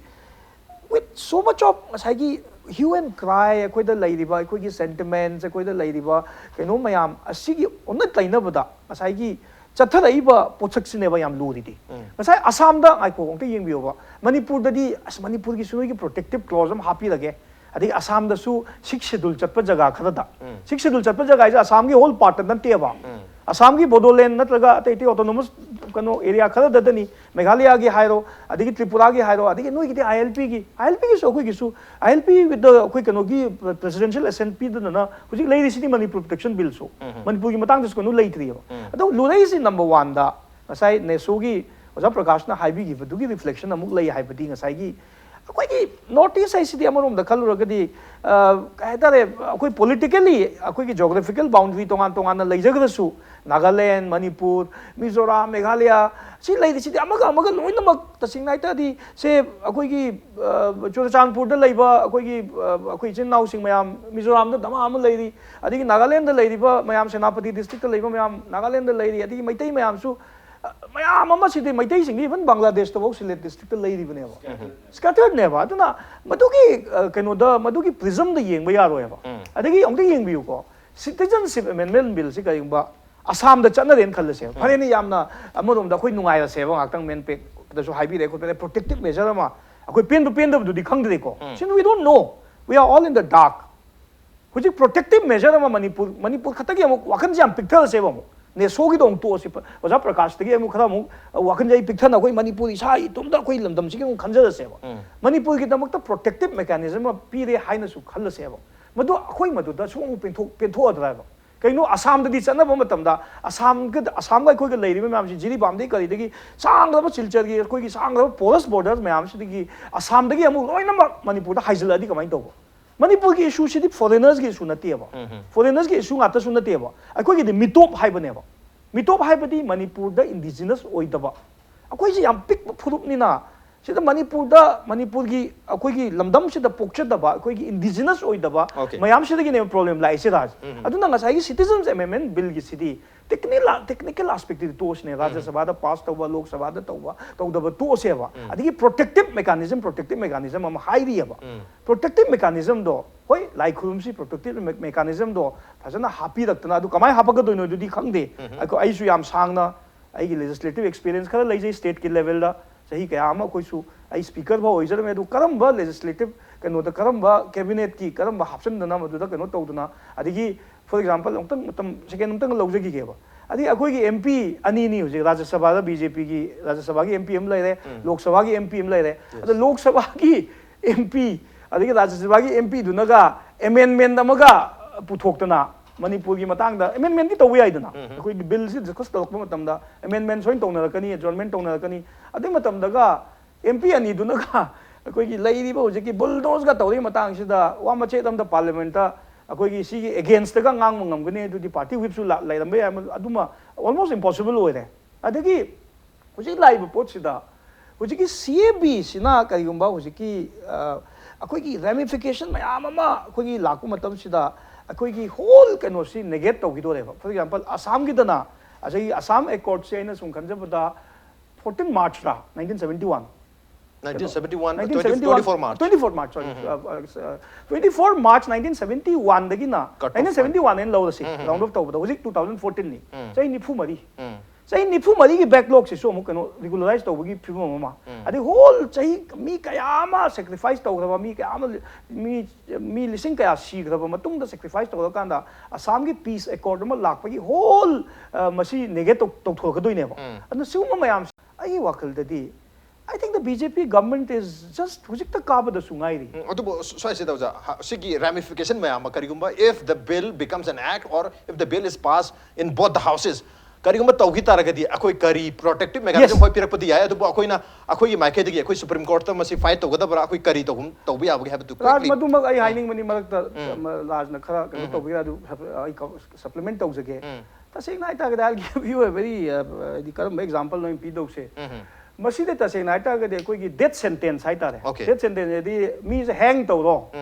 with so much of ꯉꯁꯥꯏꯒꯤ hue and cry, ꯑꯩꯈꯣꯏꯗ ꯂꯩꯔꯤꯕ ꯑꯩꯈꯣꯏꯒꯤ sentiments, ꯑꯩꯈꯣꯏꯗ ꯂꯩꯔꯤꯕ ꯀꯩꯅꯣ ꯃꯌꯥꯝ ꯑꯁꯤꯒꯤ ꯑꯣꯟꯅ ꯇꯩꯅꯕꯗ ꯉꯁꯥꯏꯒꯤ ꯆꯠꯊꯔꯛꯏꯕ ꯄꯣꯠꯁꯛꯁꯤꯅꯦꯕ ꯌꯥꯝ ꯂꯨꯔꯤꯗꯤ꯫ ꯉꯁꯥꯏ ꯑꯁꯥꯝꯗ, ꯉꯥꯏꯈꯣ, ꯑꯃꯨꯛꯇ ꯌꯦꯡꯕꯤꯌꯣꯕ, ꯃꯅꯤꯄꯨꯔꯗꯗꯤ ꯑꯁ ꯃꯅꯤꯄꯨꯔꯒꯤꯁꯨ ꯅꯣꯏꯒꯤ ꯄ꯭ꯔꯣꯇꯦꯛꯇꯤꯚ ꯀ꯭ꯂꯣꯖ ꯑꯃ ꯍꯥꯞꯄꯤꯔꯒꯦ, ꯑꯗꯩ ꯑꯁꯥꯝꯗꯁꯨ ꯁꯤꯛꯁ ꯁꯦꯗꯨꯜ ꯆꯠꯄ ꯖꯒꯥ ꯈꯔꯗ, ꯁꯤꯛꯁ ꯁꯦꯗꯨꯜ ꯆꯠꯄ ꯖꯒꯥ ꯍꯥꯏꯁꯦ ꯑꯁꯥꯝꯒꯤ ꯍꯣꯜ ꯄꯥꯔꯠꯇ ꯅꯠꯇꯦꯕ꯫ ꯑꯁꯥꯝꯒꯤ ꯕꯣꯗꯣꯂꯦꯟ ꯅꯠꯇ꯭ꯔꯒ ꯑꯇꯩ ꯑꯇꯩ autonomous ꯀꯩꯅꯣ area ꯈꯔꯗꯗꯅꯤ, ꯃꯦꯘꯥꯂꯌꯥꯒꯤ ꯍꯥꯏꯔꯣ, ꯑꯗꯒꯤ ꯇ꯭ꯔꯤꯄꯨꯔꯥꯒꯤ ꯍꯥꯏꯔꯣ, ꯑꯗꯒꯤ ꯅꯣꯏꯒꯤꯗꯤ ILPꯒꯤ, ILPꯒꯤꯁꯨ ꯑꯩꯈꯣꯏꯒꯤꯁꯨ, ILPꯗ ꯑꯩꯈꯣꯏ ꯀꯩꯅꯣꯒꯤ presidential assent ꯄꯤꯗꯅ ꯍꯧꯖꯤꯛ ꯂꯩꯔꯤꯁꯤꯗꯤ ꯃꯅꯤꯄꯨꯔ protection billꯁꯨ꯫ ꯃꯅꯤꯄꯨꯔꯒꯤ ꯃꯇꯥꯡꯗꯁꯨ ꯀꯩꯅꯣ ꯂꯩꯇ꯭ꯔꯤꯑꯕ꯫ ꯑꯗꯣ ꯂꯨꯔꯛꯏꯁꯤ number oneꯗ ꯉꯁꯥꯏ ꯅꯦꯁꯣꯒꯤ ꯑꯣꯖꯥ ꯄ꯭ꯔꯀꯥꯁꯅ ꯍꯥꯏꯕꯤꯈꯤꯕꯗꯨꯒꯤ reflection ꯑꯃꯨꯛ ꯂꯩ ꯍꯥꯏꯕꯗꯤ ꯉꯁꯥꯏꯒꯤ ꯑꯩꯈꯣꯏꯒꯤ North East ꯍꯥꯏꯁꯤꯗꯤ ꯑꯃꯔꯣꯝꯗ ꯈꯜꯂꯨꯔꯒꯗꯤ, ꯑ, ꯀꯩ ꯍꯥꯏꯇꯥꯔꯦ, ꯑꯩꯈꯣꯏ politically ꯑꯩꯈꯣꯏꯒꯤ geographical boundary ꯇꯣꯉꯥꯟ ꯇꯣꯉꯥꯟꯅ ꯂꯩꯖꯈ꯭ꯔꯁꯨ, ꯅꯥꯒꯥꯂꯦꯟ, ꯃꯅꯤꯄꯨꯔ, ꯃꯤꯖꯣꯔꯥꯝ, ꯃꯦꯘꯥꯂꯌꯥ, ꯁꯤ ꯂꯩꯔꯤꯁꯤꯗꯤ ꯑꯃꯒ ꯑꯃꯒ ꯂꯣꯏꯅꯃꯛ ꯇꯁꯦꯡꯅ ꯍꯥꯏ ꯇꯥꯔꯗꯤ ꯁꯦ ꯑꯩꯈꯣꯏꯒꯤ, ꯑ, ꯆꯨꯔꯆꯥꯟꯄꯨꯔꯗ ꯂꯩꯕ ꯑꯩꯈꯣꯏꯒꯤ, ꯑ, ꯑꯩꯈꯣꯏ ꯏꯆꯤꯟ ꯏꯅꯥꯎꯁꯤꯡ ꯃꯌꯥꯝ ꯃꯤꯖꯣꯔꯥꯝꯗ ꯗꯃꯥ ꯑꯃ ꯂꯩꯔꯤ, ꯑꯗꯒꯤ ꯅꯥꯒꯥꯂꯦꯟꯗ ꯂꯩꯔꯤꯕ ꯃꯌꯥꯝ, ꯁꯦꯅꯥꯄꯇꯤ districtꯇ ꯂꯩꯕ ꯃꯌꯥꯝ, ꯅꯥꯒꯥꯂꯦꯟꯗ ꯂꯩꯔꯤ, ꯑꯗꯒꯤ ꯃꯩꯇꯩ ꯃꯌꯥꯝꯁꯨ, ꯑ, ꯃꯌꯥꯝ ꯑꯃ ꯁꯤꯗꯤ ꯃꯩꯇꯩꯁꯤꯡꯗꯤ even ꯕꯪꯒ꯭ꯂꯥꯗꯦꯁꯇꯐꯥꯎ ꯁꯤꯂꯦꯠ districtꯇ ꯂꯩꯔꯤꯕꯅꯦꯕ꯫ Scatteredꯅꯦꯕ꯫ ꯑꯗꯨꯅ ꯃꯗꯨꯒꯤ, ꯑ, ꯀꯩꯅꯣꯗ, ꯃꯗꯨꯒꯤ prismꯗ ꯌꯦꯡꯕ ꯌꯥꯔꯣꯏꯕ꯫ ꯑꯗꯒꯤ ꯑꯃꯨꯛꯇ ꯌꯦꯡꯕꯤꯌꯨꯀꯣ, Citizenship Amendment Billꯁꯤ ꯀꯔꯤꯒꯨꯝꯕ ꯑꯁꯥꯝꯗ ꯆꯠꯅꯔꯦꯅ ꯈꯜꯂꯁꯦꯕ꯫ ꯐꯔꯦꯅꯦ, ꯌꯥꯝꯅ ꯑꯃꯔꯣꯝꯗ ꯑꯩꯈꯣꯏ ꯅꯨꯡꯉꯥꯏꯔꯁꯦꯕ, ꯉꯥꯛꯇꯪ ꯃꯦꯟꯄꯦꯛꯇꯁꯨ ꯍꯥꯏꯕꯤꯔꯦ ꯈꯣꯠꯄꯤꯔꯦ, protective measure ꯑꯃ꯫ ꯑꯩꯈꯣꯏ ꯄꯦꯟꯕ ꯄꯦꯟꯗꯕꯗꯨꯗꯤ ꯈꯪꯗ꯭ꯔꯦꯀꯣ꯫ Since we don't know, we are all in the dark. ꯍꯧꯖꯤꯛ protective measure ꯑꯃ ꯃꯅꯤꯄꯨꯔ, ꯃꯅꯤꯄꯨꯔ ꯈꯛꯇꯒꯤ ꯑꯃꯨꯛ ꯋꯥꯈꯜꯁꯦ ꯌꯥꯝ ꯄꯤꯛꯊꯔꯁꯦꯕ ꯑꯃꯨꯛ꯫ ꯅꯦꯁꯣꯒꯤꯗꯣ ꯑꯃꯨꯛ ꯇꯣꯛꯑꯁꯤ꯫ ꯄ-, ꯑꯣꯖꯥ ꯄ꯭ꯔꯀꯥꯁꯇꯒꯤ ꯑꯃꯨꯛ ꯈꯔ ꯑꯃꯨꯛ, ꯑ, ꯋꯥꯈꯜꯁꯦ ꯑꯩ ꯄꯤꯛꯊꯅ ꯑꯩꯈꯣꯏ ꯃꯅꯤꯄꯨꯔ ꯏꯁꯥ ꯏꯇꯣꯝꯇ ꯑꯩꯈꯣꯏ ꯂꯝꯗꯝꯁꯤꯒꯤ ꯑꯃꯨꯛ ꯈꯟꯖꯔꯁꯦꯕ꯫ ꯃꯅꯤꯄꯨꯔꯒꯤꯗꯃꯛꯇ protective mechanism ꯑꯃ ꯄꯤꯔꯦ ꯍꯥꯏꯅꯁꯨ ꯈꯜꯂꯁꯦꯕ꯫ ꯃꯗꯨ ꯑꯩꯈꯣꯏ ꯃꯗꯨꯗ ꯁꯨꯝ ꯑꯃꯨꯛ ꯄꯦꯟꯊꯣꯛ-, ꯄꯦꯟꯊꯣꯛꯑꯗ꯭ꯔꯥ ꯍꯥꯏꯕ꯫ ꯀꯩꯅꯣ, ꯑꯁꯥꯝꯗꯗꯤ ꯆꯠꯅꯕ ꯃꯇꯝꯗ ꯑꯁꯥꯝꯒ, ꯑꯁꯥꯝꯒ ꯑꯩꯈꯣꯏꯒ ꯂꯩꯔꯤꯕ ꯃꯌꯥꯝꯁꯤ ꯖꯤꯔꯤꯕꯥꯝꯗꯒꯤ ꯀꯔꯤꯗꯒꯤ ꯁꯥꯡꯈ꯭ꯔꯕ ꯁꯤꯜꯆꯔꯒꯤ ꯑꯩꯈꯣꯏꯒꯤ ꯁꯥꯡꯈ꯭ꯔꯕ porous border ꯃꯌꯥꯝꯁꯤꯗꯒꯤ ꯑꯁꯥꯝꯗꯒꯤ ꯑꯃꯨꯛ ꯂꯣꯏꯅꯃꯛ ꯃꯅꯤꯄꯨꯔꯗ ꯍꯥꯏꯖꯤꯜꯂꯛꯑꯗꯤ ꯀꯃꯥꯏꯅ ꯇꯧꯕ? ꯃꯅꯤꯄꯨꯔꯒꯤ issueꯁꯤꯗꯤ foreignersꯀꯤ issue ꯅꯠꯇꯦꯕ꯫ Foreignersꯀꯤ issue ꯉꯥꯛꯇꯁꯨ ꯅꯠꯇꯦꯕ꯫ ꯑꯩꯈꯣꯏꯒꯤꯗꯤ ꯃꯤꯇꯣꯞ ꯍꯥꯏꯕꯅꯦꯕ꯫ ꯃꯤꯇꯣꯞ ꯍꯥꯏꯕꯗꯤ ꯃꯅꯤꯄꯨꯔꯗ indigenous ꯑꯣꯏꯗꯕ꯫ ꯑꯩꯈꯣꯏꯁꯦ ꯌꯥꯝ ꯄꯤꯛꯄ ꯐꯨꯔꯨꯞꯅꯤꯅ, ꯁꯤꯗ ꯃꯅꯤꯄꯨꯔꯗ, ꯃꯅꯤꯄꯨꯔꯒꯤ ꯑꯩꯈꯣꯏꯒꯤ ꯂꯝꯗꯝꯁꯤꯗ ꯄꯣꯛꯆꯗꯕ, ꯑꯩꯈꯣꯏꯒꯤ indigenous ꯑꯣꯏꯗꯕ Okay. ꯃꯌꯥꯝꯁꯤꯗꯒꯤꯅꯦꯕ problem ꯂꯥꯛꯏꯁꯦ, ꯔꯥꯖ꯫ ꯎꯝ, ꯎꯝ꯫ ꯑꯗꯨꯅ ꯉꯁꯥꯏꯒꯤ Citizens Amendment Billꯒꯤꯁꯤꯗꯤ technical, technical aspectꯇꯗꯤ ꯇꯣꯛꯑꯁꯤꯅꯦ, ꯔꯥꯖ꯭ꯌ ꯎꯝ꯫ ꯁꯚꯥꯗ pass ꯇꯧꯕ, ꯂꯣꯛ ꯁꯚꯥꯗ ꯇꯧꯕ, ꯇꯧꯗꯕ ꯇꯣꯛꯑꯁꯦꯕ꯫ ꯎꯝ꯫ ꯑꯗꯒꯤ protective mechanism, protective mechanism ꯑꯃ ꯍꯥꯏꯔꯤꯑꯕ꯫ ꯎꯝ꯫ Protective mechanismꯗꯣ, ꯍꯣꯏ, ꯂꯥꯏ ꯈꯨꯔꯨꯝꯁꯤ, protective me-, mechanismꯗꯣ ꯐꯖꯅ ꯍꯥꯞꯄꯤꯔꯛꯇꯅ, ꯑꯗꯨ ꯀꯃꯥꯏꯅ ꯍꯥꯞꯄꯛꯀꯗꯣꯏꯅꯣ ꯑꯗꯨꯗꯤ ꯈꯪꯗꯦ꯫ ꯎꯝ꯫ ꯑꯩꯈꯣꯏ, ꯑꯩꯁꯨ ꯌꯥꯝ ꯁꯥꯡꯅ ꯑꯩꯒꯤ legislative experience ꯈꯔ ꯂꯩꯖꯩ, stateꯀꯤ levelꯗ ꯆꯍꯤ ꯀꯌꯥ ꯑꯃ ꯑꯩꯈꯣꯏꯁꯨ, ꯑꯩ speaker ꯐꯥꯎ ꯑꯣꯏꯖꯔꯝꯃꯦ꯫ ꯑꯗꯨ ꯀꯔꯝꯕ legislative ꯀꯩꯅꯣꯗ, ꯀꯔꯝꯕ cabinetꯀꯤ ꯀꯔꯝꯕ ꯍꯥꯞꯆꯤꯟꯗꯅ ꯃꯗꯨꯗ ꯀꯩꯅꯣ ꯇꯧꯗꯅ, ꯑꯗꯒꯤ, for example, ꯑꯃꯨꯛꯇꯪ ꯃꯇꯝ second ꯑꯃꯨꯛꯇꯪ ꯂꯧꯖꯈꯤꯒꯦꯕ꯫ ꯑꯗꯩ ꯑꯩꯈꯣꯏꯒꯤ M P ꯑꯅꯤꯅꯤ ꯍꯧꯖꯤꯛ ꯔꯥꯖ꯭ꯌ ꯁꯚꯥꯗ B J P ꯒꯤ ꯔꯥꯖ꯭ꯌ ꯁꯚꯥꯒꯤ M P ꯑꯃ ꯂꯩꯔꯦ, ꯂꯣꯛ ꯁꯚꯥꯒꯤ M P ꯑꯃ ꯂꯩꯔꯦ꯫ ꯑꯗꯣ ꯂꯣꯛ ꯁꯚꯥꯒꯤ M P ꯑꯗꯒꯤ ꯔꯥꯖ꯭ꯌ ꯁꯚꯥꯒꯤ M P ꯗꯨꯅꯒ amendment ꯑꯃꯒ ꯄꯨꯊꯣꯛꯇꯅ ꯃꯅꯤꯄꯨꯔꯒꯤ ꯃꯇꯥꯡꯗ amendment ꯇꯤ ꯇꯧꯕ ꯌꯥꯏꯗꯅ꯫ ꯑꯩꯈꯣꯏꯒꯤ bill ꯁꯤ discuss ꯇꯧꯔꯛꯄ ꯃꯇꯝꯗ amendment ꯁꯣꯏꯅ ꯇꯧꯅꯔꯛꯀꯅꯤ, adjournment ꯇꯧꯅꯔꯛꯀꯅꯤ꯫ ꯑꯗꯨꯒꯤ ꯃꯇꯝꯗꯒ M P ꯑꯅꯤꯗꯨꯅꯒ ꯑꯩꯈꯣꯏꯒꯤ ꯂꯩꯔꯤꯕ ꯍꯧꯖꯤꯛꯀꯤ bulldoze ꯒ ꯇꯧꯔꯤꯕ ꯃꯇꯥꯡꯁꯤꯗ ꯋꯥ ꯃꯆꯦꯠ ꯑꯃꯗ parliament ꯇ ꯑꯩꯈꯣꯏꯒꯤ ꯁꯤꯒꯤ against ꯒ ꯉꯥꯡꯕ ꯉꯝꯒꯅꯤ, ꯑꯗꯨꯗꯤ party whip ꯁꯨ ꯂꯥ-, ꯂꯩꯔꯝꯕ ꯌꯥꯏ, ꯑꯗꯨꯃ almost impossible ꯑꯣꯏꯔꯦ꯫ ꯑꯗꯒꯤ ꯍꯧꯖꯤꯛ ꯂꯥꯛꯏꯕ ꯄꯣꯠꯁꯤꯗ ꯍꯧꯖꯤꯛꯀꯤ C A B ꯁꯤꯅ ꯀꯔꯤꯒꯨꯝꯕ ꯍꯧꯖꯤꯛꯀꯤ, ꯑ, ꯑꯩꯈꯣꯏꯒꯤ ramification ꯃꯌꯥꯝ ꯑꯃ ꯑꯩꯈꯣꯏꯒꯤ ꯂꯥꯛꯄ ꯃꯇꯝꯁꯤꯗ ꯑꯩꯈꯣꯏꯒꯤ whole ꯀꯩꯅꯣꯁꯤ negate ꯇꯧꯈꯤꯗꯣꯔꯦꯕ꯫ For example, ꯑꯁꯥꯝꯒꯤꯗꯅ, ꯉꯁꯥꯏꯒꯤ Assam Accord ꯁꯦ ꯑꯩꯅ ꯁꯨꯝ ꯈꯟꯖꯕꯗ fourteen March ꯔ nineteen seventy one? nineteen seventy one, nineteen twenty, seventy one, twenty-four March. twenty-four March, sorry. Uh, uh, twenty-four March nineteen seventy one ꯗꯒꯤꯅ Cut off nineteen seventy one ꯑꯩꯅ ꯂꯧꯔꯁꯤ, round off ꯇꯧꯕꯗ ꯍꯧꯖꯤꯛ two thousand fourteen ꯅꯤ꯫ ꯆꯍꯤ ꯅꯤꯐꯨ ꯃꯔꯤ꯫ ꯆꯍꯤ ꯅꯤꯐꯨ ꯃꯔꯤꯒꯤ backlog ꯁꯤꯁꯨ ꯑꯃꯨꯛ ꯀꯩꯅꯣ regularize ꯇꯧꯕꯒꯤ ꯐꯤꯕꯝ ꯑꯃ꯫ ꯑꯗꯩ whole ꯆꯍꯤ ꯃꯤ ꯀꯌꯥ ꯑꯃ sacrifice ꯇꯧꯈ꯭ꯔꯕ, ꯃꯤ ꯀꯌꯥ ꯑꯃ ꯂꯤ-, ꯃꯤ, ꯃꯤ ꯂꯤꯁꯤꯡ ꯀꯌꯥ ꯁꯤꯈ꯭ꯔꯕ ꯃꯇꯨꯡꯗ sacrifice ꯇꯧꯔꯀꯥꯟꯗ ꯑꯁꯥꯝꯒꯤ peace accord ꯑꯃ ꯂꯥꯛꯄꯒꯤ whole, ꯑ, ꯃꯁꯤ negate ꯇꯧ-, ꯇꯧꯊꯣꯛꯀꯗꯣꯏꯅꯦꯕ꯫ ꯑꯗꯨꯅ ꯁꯤꯒꯨꯝꯕ ꯃꯌꯥꯝꯁꯦ ꯑꯩꯒꯤ ꯋꯥꯈꯜꯗꯗꯤ I think the B J P government is just ꯍꯧꯖꯤꯛꯇ ꯀꯥꯕꯗꯁꯨ ꯉꯥꯏꯔꯤ꯫ ꯎꯝ, ꯑꯗꯨꯕꯨ ꯁ꯭ꯋꯥꯏꯁꯤꯗ ꯑꯣꯖꯥ, ꯍ-, ꯁꯤꯒꯤ ramification ꯃꯌꯥꯝ ꯑꯃ ꯀꯔꯤꯒꯨꯝꯕ if the bill becomes an act or if the bill is passed in both the houses, ꯀꯔꯤꯒꯨꯝꯕ ꯇꯧꯈꯤ ꯇꯥꯔꯒꯗꯤ ꯑꯩꯈꯣꯏ ꯀꯔꯤ protective mechanism Yes. ꯍꯣꯏ ꯄꯤꯔꯛꯄꯗꯤ ꯌꯥꯏ, ꯑꯗꯨꯕꯨ ꯑꯩꯈꯣꯏꯅ ꯑꯩꯈꯣꯏꯒꯤ ꯃꯥꯏꯀꯩꯗꯒꯤ ꯑꯩꯈꯣꯏ Supreme Court ꯇ ꯃꯁꯤ fight ꯇꯧꯒꯗꯕ꯭ꯔꯥ, ꯑꯩꯈꯣꯏ ꯀꯔꯤ ꯇꯧꯍꯨꯝ-, ꯇꯧꯕ ꯌꯥꯕꯒꯦ ꯍꯥꯏꯕꯗꯨ ꯔꯥꯖ, quickly. ꯃꯗꯨꯃꯛ ꯑꯩ ꯍꯥꯏꯅꯤꯡꯕꯅꯤ, ꯃꯔꯛꯇ ꯃ-, ꯔꯥꯖꯅ ꯈꯔ ꯀꯩꯅꯣ ꯇꯧꯕꯤꯔ ꯑꯗꯨ ꯁꯞ-, ꯑꯩ ꯀ-, supplement ꯇꯧꯖꯒꯦ꯫ ꯇꯁꯦꯡꯅ ꯍꯥꯏꯇꯥꯔꯒꯗꯤ I'll give you a very, uh, ꯍꯥꯏꯗꯤ ꯀꯔꯝꯕ example ꯅꯣ ꯑꯩꯅ ꯄꯤꯗꯧꯁꯦ? ꯃꯁꯤꯗ ꯇꯁꯦꯡꯅ ꯍꯥꯏꯇꯥꯔꯒꯗꯤ ꯑꯩꯈꯣꯏꯒꯤ death sentence ꯍꯥꯏꯇꯥꯔꯦ꯫ Okay. Death sentence ꯍꯥꯏꯗꯤ ꯃꯤꯁꯦ hang ꯇꯧꯔꯣ,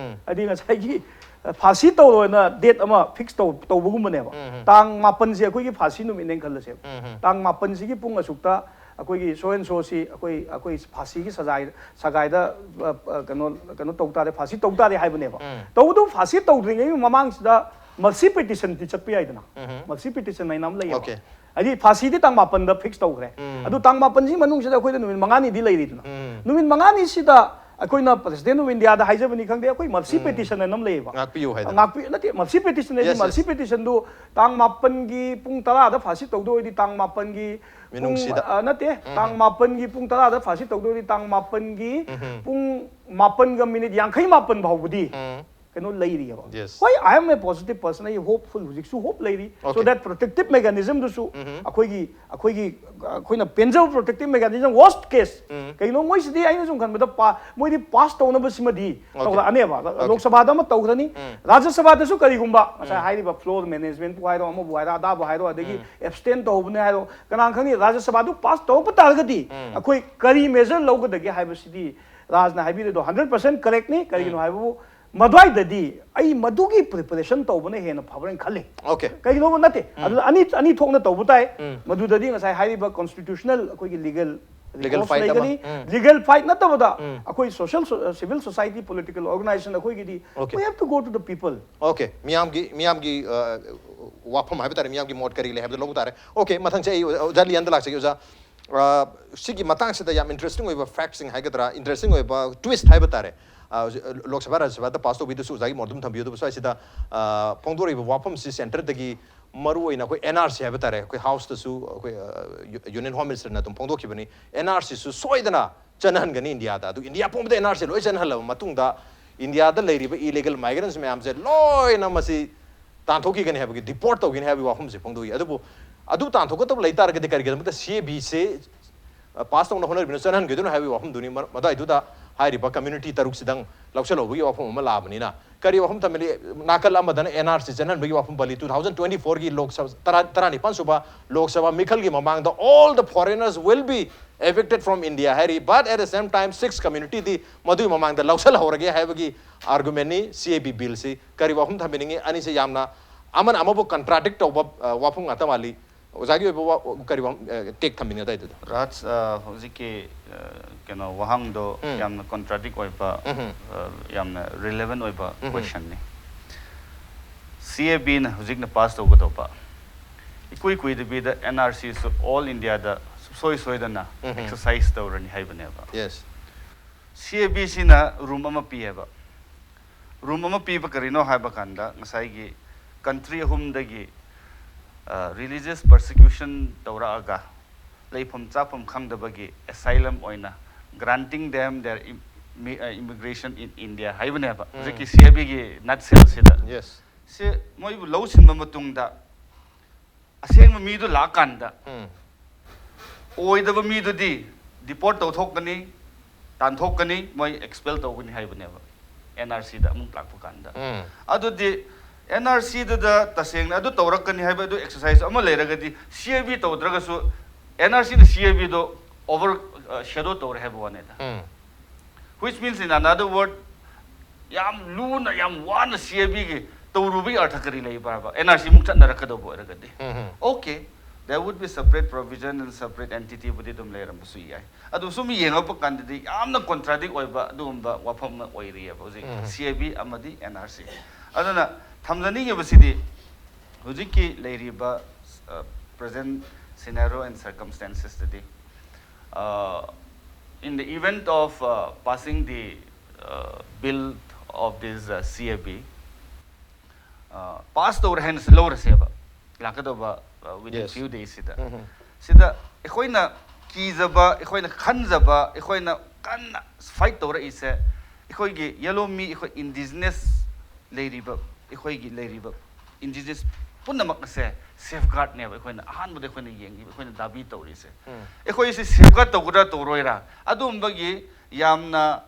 ꯍꯥꯏꯗꯤ ꯉꯁꯥꯏꯒꯤ, ꯑ, ꯐꯥꯁꯤ ꯇꯧꯔꯣꯅ date ꯑꯃ fix ꯇꯧ-, ꯇꯧꯕꯒꯨꯝꯕꯅꯦꯕ꯫ ꯇꯥꯡ ꯃꯥꯄꯟꯁꯦ ꯑꯩꯈꯣꯏꯒꯤ ꯐꯥꯁꯤ ꯅꯨꯃꯤꯠꯅꯦꯅ ꯈꯜꯂꯁꯦꯕ꯫ ꯇꯥꯡ ꯃꯥꯄꯟꯁꯤꯒꯤ ꯄꯨꯡ ꯑꯁꯨꯛꯇ ꯑꯩꯈꯣꯏꯒꯤ so and so ꯁꯤ ꯑꯩꯈꯣꯏ, ꯑꯩꯈꯣꯏ ꯐꯥꯁꯤꯒꯤ ꯁꯖꯥꯏ, ꯁꯒꯥꯏꯗ, ꯑ, ꯑ, ꯀꯩꯅꯣ, ꯀꯩꯅꯣ ꯇꯧ ꯇꯥꯔꯦ, ꯐꯥꯁꯤ ꯇꯧ ꯇꯥꯔꯦ ꯍꯥꯏꯕꯅꯦꯕ꯫ ꯇꯧꯕꯇꯕꯨ ꯐꯥꯁꯤ ꯇꯧꯗ꯭ꯔꯤꯉꯩꯒꯤ ꯃꯃꯥꯡꯁꯤꯗ mercy petition ꯗꯤ ꯆꯠꯄ ꯌꯥꯏꯗꯅ꯫ Mercy petition ꯍꯥꯏꯅ ꯑꯃ ꯂꯩꯌꯦꯕ꯫ Okay. ꯍꯥꯏꯗꯤ ꯐꯥꯁꯤꯗꯤ ꯇꯥꯡ ꯃꯥꯄꯟꯗ fix ꯇꯧꯈ꯭ꯔꯦ꯫ ꯑꯗꯨ ꯇꯥꯡ ꯃꯥꯄꯟꯁꯤ ꯃꯅꯨꯡꯁꯤꯗ ꯑꯩꯈꯣꯏꯗ ꯅꯨꯃꯤꯠ ꯃꯉꯥꯅꯤꯗꯤ ꯂꯩꯔꯤꯗꯅ꯫ ꯅꯨꯃꯤꯠ ꯃꯉꯥꯅꯤꯁꯤꯗ ꯑꯩꯈꯣꯏꯅ President of Indiaꯗ ꯍꯥꯏꯖꯕꯅꯤ ꯈꯪꯗꯦ, ꯑꯩꯈꯣꯏ mercy petition ꯑꯅ ꯑꯃ ꯂꯩꯌꯦꯕ. ꯉꯥꯛꯄꯤꯌꯨ ꯍꯥꯏꯗꯅ. ꯉꯥꯛꯄꯤ ꯅꯠꯇꯦ, mercy petition ꯍꯥꯏꯗꯤ Yes, yes. Mercy petitionꯗꯨ ꯇꯥꯡ ꯃꯥꯄꯟꯒꯤ ꯄꯨꯡ ꯇꯔꯥꯗ pass ꯇꯧꯗꯣꯏ ꯑꯣꯏꯗꯤ ꯇꯥꯡ ꯃꯥꯄꯟꯒꯤ ꯄꯨꯡ ꯃꯤꯅꯨꯡꯁꯤꯗ. ꯑ, ꯅꯠꯇꯦ, ꯇꯥꯡ ꯃꯥꯄꯟꯒꯤ ꯄꯨꯡ ꯇꯔꯥꯗ pass ꯇꯧꯗꯣꯏ ꯑꯣꯏꯗꯤ ꯇꯥꯡ ꯃꯥꯄꯟꯒꯤ ꯄꯨꯡ ꯃꯥꯄꯟꯒ minute ꯌꯥꯡꯈꯩ ꯃꯥꯄꯟ ꯐꯥꯎꯕꯗꯤ ꯎꯝ. ꯀꯩꯅꯣ ꯂꯩꯔꯤꯑꯕ. Yes. ꯍꯣꯏ, I am a positive person, ꯑꯩ hopeful, ꯍꯧꯖꯤꯛꯁꯨ hope ꯂꯩꯔꯤ. So Okay. that protective mechanismꯗꯨꯁꯨ ꯑꯩꯈꯣꯏꯒꯤ ꯑꯩꯈꯣꯏꯒꯤ ꯑꯩꯈꯣꯏꯅ ꯄꯦꯟꯖꯕ protective mechanism, worst case. ꯀꯩꯒꯤꯅꯣ ꯃꯣꯏꯁꯤꯗꯤ ꯑꯩꯅ ꯁꯨꯝ ꯈꯟꯕꯗ ꯄꯥ- ꯃꯣꯏꯗꯤ pass ꯇꯧꯅꯕꯁꯤꯃꯗꯤ ꯇꯧꯔꯛꯑꯅꯦꯕ. ꯂꯣꯛ ꯁꯚꯥꯗ ꯑꯃ ꯇꯧꯈ꯭ꯔꯅꯤ, ꯔꯥꯖ꯭ꯌ ꯁꯚꯥꯗꯁꯨ ꯀꯔꯤꯒꯨꯝꯕ ꯉꯁꯥꯏ ꯍꯥꯏꯔꯤꯕ floor managementꯄꯨ ꯍꯥꯏꯔꯣ, ꯑꯃꯕꯨ ꯍꯥꯏꯔꯣ, ꯑꯗꯥꯕꯨ ꯍꯥꯏꯔꯣ, ꯑꯗꯒꯤ abstain ꯇꯧꯍꯧꯕꯅꯦ ꯍꯥꯏꯔꯣ, ꯀꯅꯥ ꯈꯪꯅꯤ, ꯔꯥꯖ꯭ꯌ ꯁꯚꯥꯗꯨ pass ꯇꯧꯔꯛꯄ ꯇꯥꯔꯒꯗꯤ ꯑꯩꯈꯣꯏ ꯀꯔꯤ measure ꯂꯧꯒꯗꯒꯦ ꯍꯥꯏꯕꯁꯤꯗꯤ ꯔꯥꯖꯅ ꯍꯥꯏꯕꯤꯔꯤꯗꯣ hundred percent correctꯅꯤ꯫ ꯀꯔꯤꯒꯤꯅꯣ ꯍꯥꯏꯕꯕꯨ ꯃꯗ꯭ꯋꯥꯏꯗꯗꯤ ꯑꯩ ꯃꯗꯨꯒꯤ preparation ꯇꯧꯕꯅ ꯍꯦꯟꯅ ꯐꯕ꯭ꯔꯅ ꯈꯜꯂꯤ꯫ Okay. ꯀꯩꯒꯤꯅꯣꯕ ꯅꯠꯇꯦ, ꯑꯗꯨ ꯑꯅꯤ ꯑꯅꯤ ꯊꯣꯛꯅ ꯇꯧꯕ ꯇꯥꯏ꯫ ꯃꯗꯨꯗꯗꯤ ꯉꯁꯥꯏ ꯍꯥꯏꯔꯤꯕ constitutional ꯑꯩꯈꯣꯏꯒꯤ legal Legal recourse fight ꯑꯃ, ꯂꯩꯒꯅꯤ꯫ ꯎꯝ. Legal fight ꯅꯠꯇꯕꯗ ꯑꯩꯈꯣꯏ social so- civil society political organization ꯑꯩꯈꯣꯏꯒꯤꯗꯤ Okay. we have to go to the people. Okay, ꯃꯤꯌꯥꯝꯒꯤ ꯃꯤꯌꯥꯝꯒꯤ ꯑ, ꯋꯥꯐꯝ ꯍꯥꯏꯕ ꯇꯥꯔꯦ, ꯃꯤꯌꯥꯝꯒꯤ ꯃꯣꯠ ꯀꯔꯤ ꯂꯩ ꯍꯥꯏꯕꯗꯣ ꯂꯧꯕ ꯇꯥꯔꯦ꯫ Okay, ꯃꯊꯪꯁꯦ ꯑꯩ ꯑꯣꯖꯥ ꯂꯤꯌꯥꯟꯗ ꯂꯥꯛꯆꯒꯦ꯫ ꯑꯣꯖꯥ, ꯑ, ꯁꯤꯒꯤ ꯃꯇꯥꯡꯁꯤꯗ ꯌꯥꯝ interesting ꯑꯣꯏꯕ factꯁꯤꯡ ꯍꯥꯏꯒꯗ꯭ꯔꯥ, interesting ꯑꯣꯏꯕ twist ꯍꯥꯏꯕ ꯇꯥꯔꯦ꯫ ꯑ, ꯍꯧꯖꯤꯛ, ꯑ, ꯂꯣꯛ ꯁꯚꯥ, ꯔꯥꯖ꯭ꯌ ꯁꯚꯥꯗ pass ꯇꯧꯕꯤꯗꯨꯁꯨ ꯑꯣꯖꯥꯒꯤ ꯃꯣꯠ ꯑꯗꯨꯝ ꯊꯝꯕꯤꯌꯨ꯫ ꯑꯗꯨꯕꯨ ꯁ꯭ꯋꯥꯏꯁꯤꯗ, ꯑ, ꯐꯣꯡꯗꯣꯔꯛꯏꯕ ꯋꯥꯐꯝꯁꯤ centreꯗꯒꯤ ꯃꯔꯨ ꯑꯣꯏꯅ ꯑꯩꯈꯣꯏ NRC ꯍꯥꯏꯕ ꯇꯥꯔꯦ, ꯑꯩꯈꯣꯏ Houseꯇꯁꯨ ꯑꯩꯈꯣꯏ, ꯑ, ꯌꯨ- Union Home Ministerꯅ ꯑꯗꯨꯝ ꯐꯣꯡꯗꯣꯛꯈꯤꯕꯅꯤ, NRCꯁꯨ ꯁꯣꯏꯗꯅ ꯆꯠꯅꯍꯟꯒꯅꯤ ꯏꯟꯗꯤꯌꯥꯗ꯫ ꯑꯗꯨ ꯏꯟꯗꯤꯌꯥ ꯄꯨꯝꯕꯗ NRC ꯂꯣꯏ ꯆꯠꯅꯍꯜꯂꯕ ꯃꯇꯨꯡꯗ ꯏꯟꯗꯤꯌꯥꯗ ꯂꯩꯔꯤꯕ illegal migrants ꯃꯌꯥꯝꯁꯦ ꯂꯣꯏꯅ ꯃꯁꯤ ꯇꯥꯟꯊꯣꯛꯈꯤꯒꯅꯤ ꯍꯥꯏꯕꯒꯤ, deport ꯇꯧꯒꯅꯤ ꯍꯥꯏꯕꯒꯤ ꯋꯥꯐꯝꯁꯦ ꯐꯣꯡꯗꯣꯛꯏ꯫ ꯑꯗꯨꯕꯨ ꯑꯗꯨ ꯇꯥꯟꯊꯣꯛꯀꯗꯕ ꯂꯩ ꯇꯥꯔꯒꯗꯤ ꯀꯔꯤꯒꯤꯗꯃꯛꯇ CABꯁꯦ, ꯑ, pass ꯇꯧꯅ ꯍꯣꯠꯅꯔꯤꯕꯅ ꯆꯠꯍꯟꯒꯗꯣꯏꯅꯣ ꯍꯥꯏꯕꯒꯤ ꯋꯥꯐꯝꯗꯨꯅꯤ꯫ ꯃ- ꯃꯗꯨꯋꯥꯏꯗꯨꯗ ꯍꯥꯏꯔꯤꯕ community ꯇꯔꯨꯛꯁꯤꯗꯪ ꯂꯧꯁꯤꯜꯍꯧꯕꯒꯤ ꯋꯥꯐꯝ ꯑꯃ ꯂꯥꯛꯑꯕꯅꯤꯅ ꯀꯔꯤ ꯋꯥꯐꯝ ꯊꯝꯂꯤ? ꯅꯥꯀꯜ ꯑꯃꯗꯅ NRC ꯆꯠꯍꯟꯕꯒꯤ ꯋꯥꯐꯝ ꯄꯜꯂꯤ꯫ Two thousand twenty fourꯒꯤ Lok Sabha ꯇꯔꯥ- ꯇꯔꯥꯅꯤꯄꯥꯟ ꯁꯨꯕ ꯂꯣꯛ ꯁꯚꯥ ꯃꯤꯈꯜꯒꯤ ꯃꯃꯥꯡꯗ all the foreigners will be evicted from India ꯍꯥꯏꯔꯤ꯫ But at the same time six communityꯗꯤ ꯃꯗꯨꯒꯤ ꯃꯃꯥꯡꯗ ꯂꯧꯁꯤꯜꯍꯧꯔꯒꯦ ꯍꯥꯏꯕꯒꯤ argumentꯅꯤ꯫ CAB billꯁꯤ ꯀꯔꯤ ꯋꯥꯐꯝ ꯊꯝꯕꯤꯅꯤꯡꯉꯤ? ꯑꯅꯤꯁꯦ ꯌꯥꯝꯅ ꯑꯃꯅ ꯑꯃꯕꯨ contradict ꯇꯧꯕ, ꯑ, ꯋꯥꯐꯝ ꯉꯥꯛꯇ ꯃꯥꯜꯂꯤ꯫ ꯑꯣꯖꯥꯒꯤ ꯑꯣꯏꯕ ꯋꯥ- ꯀꯔꯤ ꯋꯥꯐꯝ, ꯑ, take ꯊꯝꯕꯤꯅꯤꯡꯉꯤ ꯑꯗꯨꯋꯥꯏꯗꯨꯗ? ꯔꯥꯖ, ꯑ, ꯍꯧꯖꯤꯛꯀꯤ, ꯑ, ꯀꯩꯅꯣ ꯋꯥꯍꯪꯗꯣ ꯎꯝ. ꯌꯥꯝꯅ contradict ꯑꯣꯏꯕ, ꯎꯝꯍꯨꯝ. ꯑ, ꯌꯥꯝꯅ relevant ꯑꯣꯏꯕ ꯎꯝꯍꯨꯝ. questionꯅꯤ꯫ CABꯅ ꯍꯧꯖꯤꯛꯅ pass ꯇꯧꯒꯗꯧꯕ, ꯏꯀꯨꯏ ꯀꯨꯏꯗꯕꯤꯗ NRCꯁꯨ all Indiaꯗ ꯁꯨꯡꯁꯣꯏ ꯁꯣꯏꯗꯅ ꯎꯝꯍꯨꯝ. exercise ꯇꯧꯔꯅꯤ ꯍꯥꯏꯕꯅꯦꯕ꯫ Yes. C A B ꯁꯤꯅ ꯔꯨꯝ ꯑꯃ ꯄꯤꯌꯦꯕ꯫ ꯔꯨꯝ ꯑꯃ ꯄꯤꯕ ꯀꯔꯤꯅꯣ ꯍꯥꯏꯕ ꯀꯥꯟꯗ, ꯉꯁꯥꯏꯒꯤ ꯀꯟꯇ꯭ꯔꯤ ꯑꯍꯨꯝꯗꯒꯤ ꯔꯤꯂꯤꯖꯤꯌꯁ ꯄꯔꯁꯤꯀ꯭ꯌꯨꯁꯟ ꯇꯧꯔꯛꯑꯒ ꯂꯩꯐꯝ ꯆꯥꯐꯝ ꯈꯪꯗꯕꯒꯤ ꯑꯦꯁꯥꯏꯂꯝ ꯑꯣꯏꯅ granting them their immigration in India ꯍꯥꯏꯕꯅꯦꯕ꯫ ꯍꯧꯖꯤꯛꯀꯤ C A B ꯒꯤ nutshellꯁꯤꯗ꯫ Yes. ꯁꯤ ꯃꯣꯏꯕꯨ ꯂꯧꯁꯤꯟꯕ ꯃꯇꯨꯡꯗ ꯑꯁꯦꯡꯕ ꯃꯤꯗꯨ ꯂꯥꯛꯑꯀꯥꯟꯗ ꯎꯝ. ꯑꯣꯏꯗꯕ ꯃꯤꯗꯨꯗꯤ deport ꯇꯧꯊꯣꯛꯀꯅꯤ, ꯇꯥꯟꯊꯣꯛꯀꯅꯤ, ꯃꯣꯏ expel ꯇꯧꯒꯅꯤ ꯍꯥꯏꯕꯅꯦꯕ, N R Cꯗ ꯑꯃꯨꯛ ꯂꯥꯛꯄ ꯀꯥꯟꯗ꯫ ꯎꯝ. ꯑꯗꯨꯗꯤ N R Cꯗꯨꯗ ꯇꯁꯦꯡꯅ ꯑꯗꯨ ꯇꯧꯔꯛꯀꯅꯤ ꯍꯥꯏꯕ ꯑꯗꯨ exercise ꯑꯃ ꯂꯩꯔꯒꯗꯤ, C A B ꯇꯧꯗ꯭ꯔꯒꯁꯨ N R Cꯅ C A Bꯗꯣ over shadow ꯇꯧꯔꯦ ꯍꯥꯏꯕ ꯋꯥꯅꯤꯗ꯫ ꯎꯝ. Which means, in another word, ꯌꯥꯝ ꯂꯨꯅ, ꯌꯥꯝ ꯋꯥꯅ C A Bꯒꯤ ꯇꯧꯔꯨꯕꯒꯤ ꯑꯔꯊ ꯀꯔꯤ ꯂꯩꯕ꯭ꯔꯕ? N R C ꯃꯨꯛ ꯆꯠꯅꯔꯛꯀꯗꯧꯕ ꯑꯣꯏꯔꯒꯗꯤ꯫ ꯎꯝ. Okay, there would be separate provision and separate entityꯕꯨꯗꯤ ꯑꯗꯨꯝ ꯂꯩꯔꯝꯕꯁꯨ ꯌꯥꯏ꯫ ꯑꯗꯨ ꯁꯨꯝ ꯌꯦꯡꯉꯛꯄ ꯀꯥꯟꯗꯗꯤ ꯌꯥꯝꯅ contradict ꯑꯣꯏꯕ ꯑꯗꯨꯒꯨꯝꯕ ꯋꯥꯐꯝ ꯑꯃ ꯑꯣꯏꯔꯤꯑꯕ ꯍꯧꯖꯤꯛ ꯎꯝ. C A B ꯑꯃꯗꯤ N R C꯫ ꯑꯗꯨꯅ ꯊꯝꯖꯅꯤꯡꯉꯤꯕꯁꯤꯗꯤ, ꯍꯧꯖꯤꯛꯀꯤ ꯂꯩꯔꯤꯕ present scenario and circumstancesꯇꯗꯤ, in the event of passing the bill of this C A B, pass ꯇꯧꯔꯦ ꯍꯥꯏꯅ ꯂꯧꯔꯁꯦꯕ, ꯂꯥꯛꯀꯗꯧꯕ within Yes. few daysꯁꯤꯗ꯫ ꯎꯝ. ꯁꯤꯗ ꯑꯩꯈꯣꯏꯅ ꯀꯤꯖꯕ, ꯑꯩꯈꯣꯏꯅ ꯈꯟꯖꯕ, ꯑꯩꯈꯣꯏꯅ ꯀꯟꯅ fight ꯇꯧꯔꯛꯏꯁꯦ, ꯑꯩꯈꯣꯏꯒꯤ ꯌꯦꯜꯍꯧꯃꯤ, ꯑꯩꯈꯣꯏ indigenous ꯂꯩꯔꯤꯕ, ꯑꯩꯈꯣꯏꯒꯤ ꯂꯩꯔꯤꯕ indigenous ꯄꯨꯝꯅꯃꯛ ꯑꯁꯦ safeguardꯅꯦꯕ꯫ ꯑꯩꯈꯣꯏꯅ ꯑꯍꯥꯟꯕꯗ ꯑꯩꯈꯣꯏꯅ ꯌꯦꯡꯉꯤꯕ, ꯑꯩꯈꯣꯏꯅ ꯗꯥꯕꯤ ꯇꯧꯔꯤꯁꯦ꯫ ꯎꯝ. ꯑꯩꯈꯣꯏꯁꯦ safeguard ꯇꯧꯒꯗ꯭ꯔꯥ ꯇꯧꯔꯣꯏꯔꯥ, ꯑꯗꯨꯝꯕꯒꯤ ꯌꯥꯝꯅ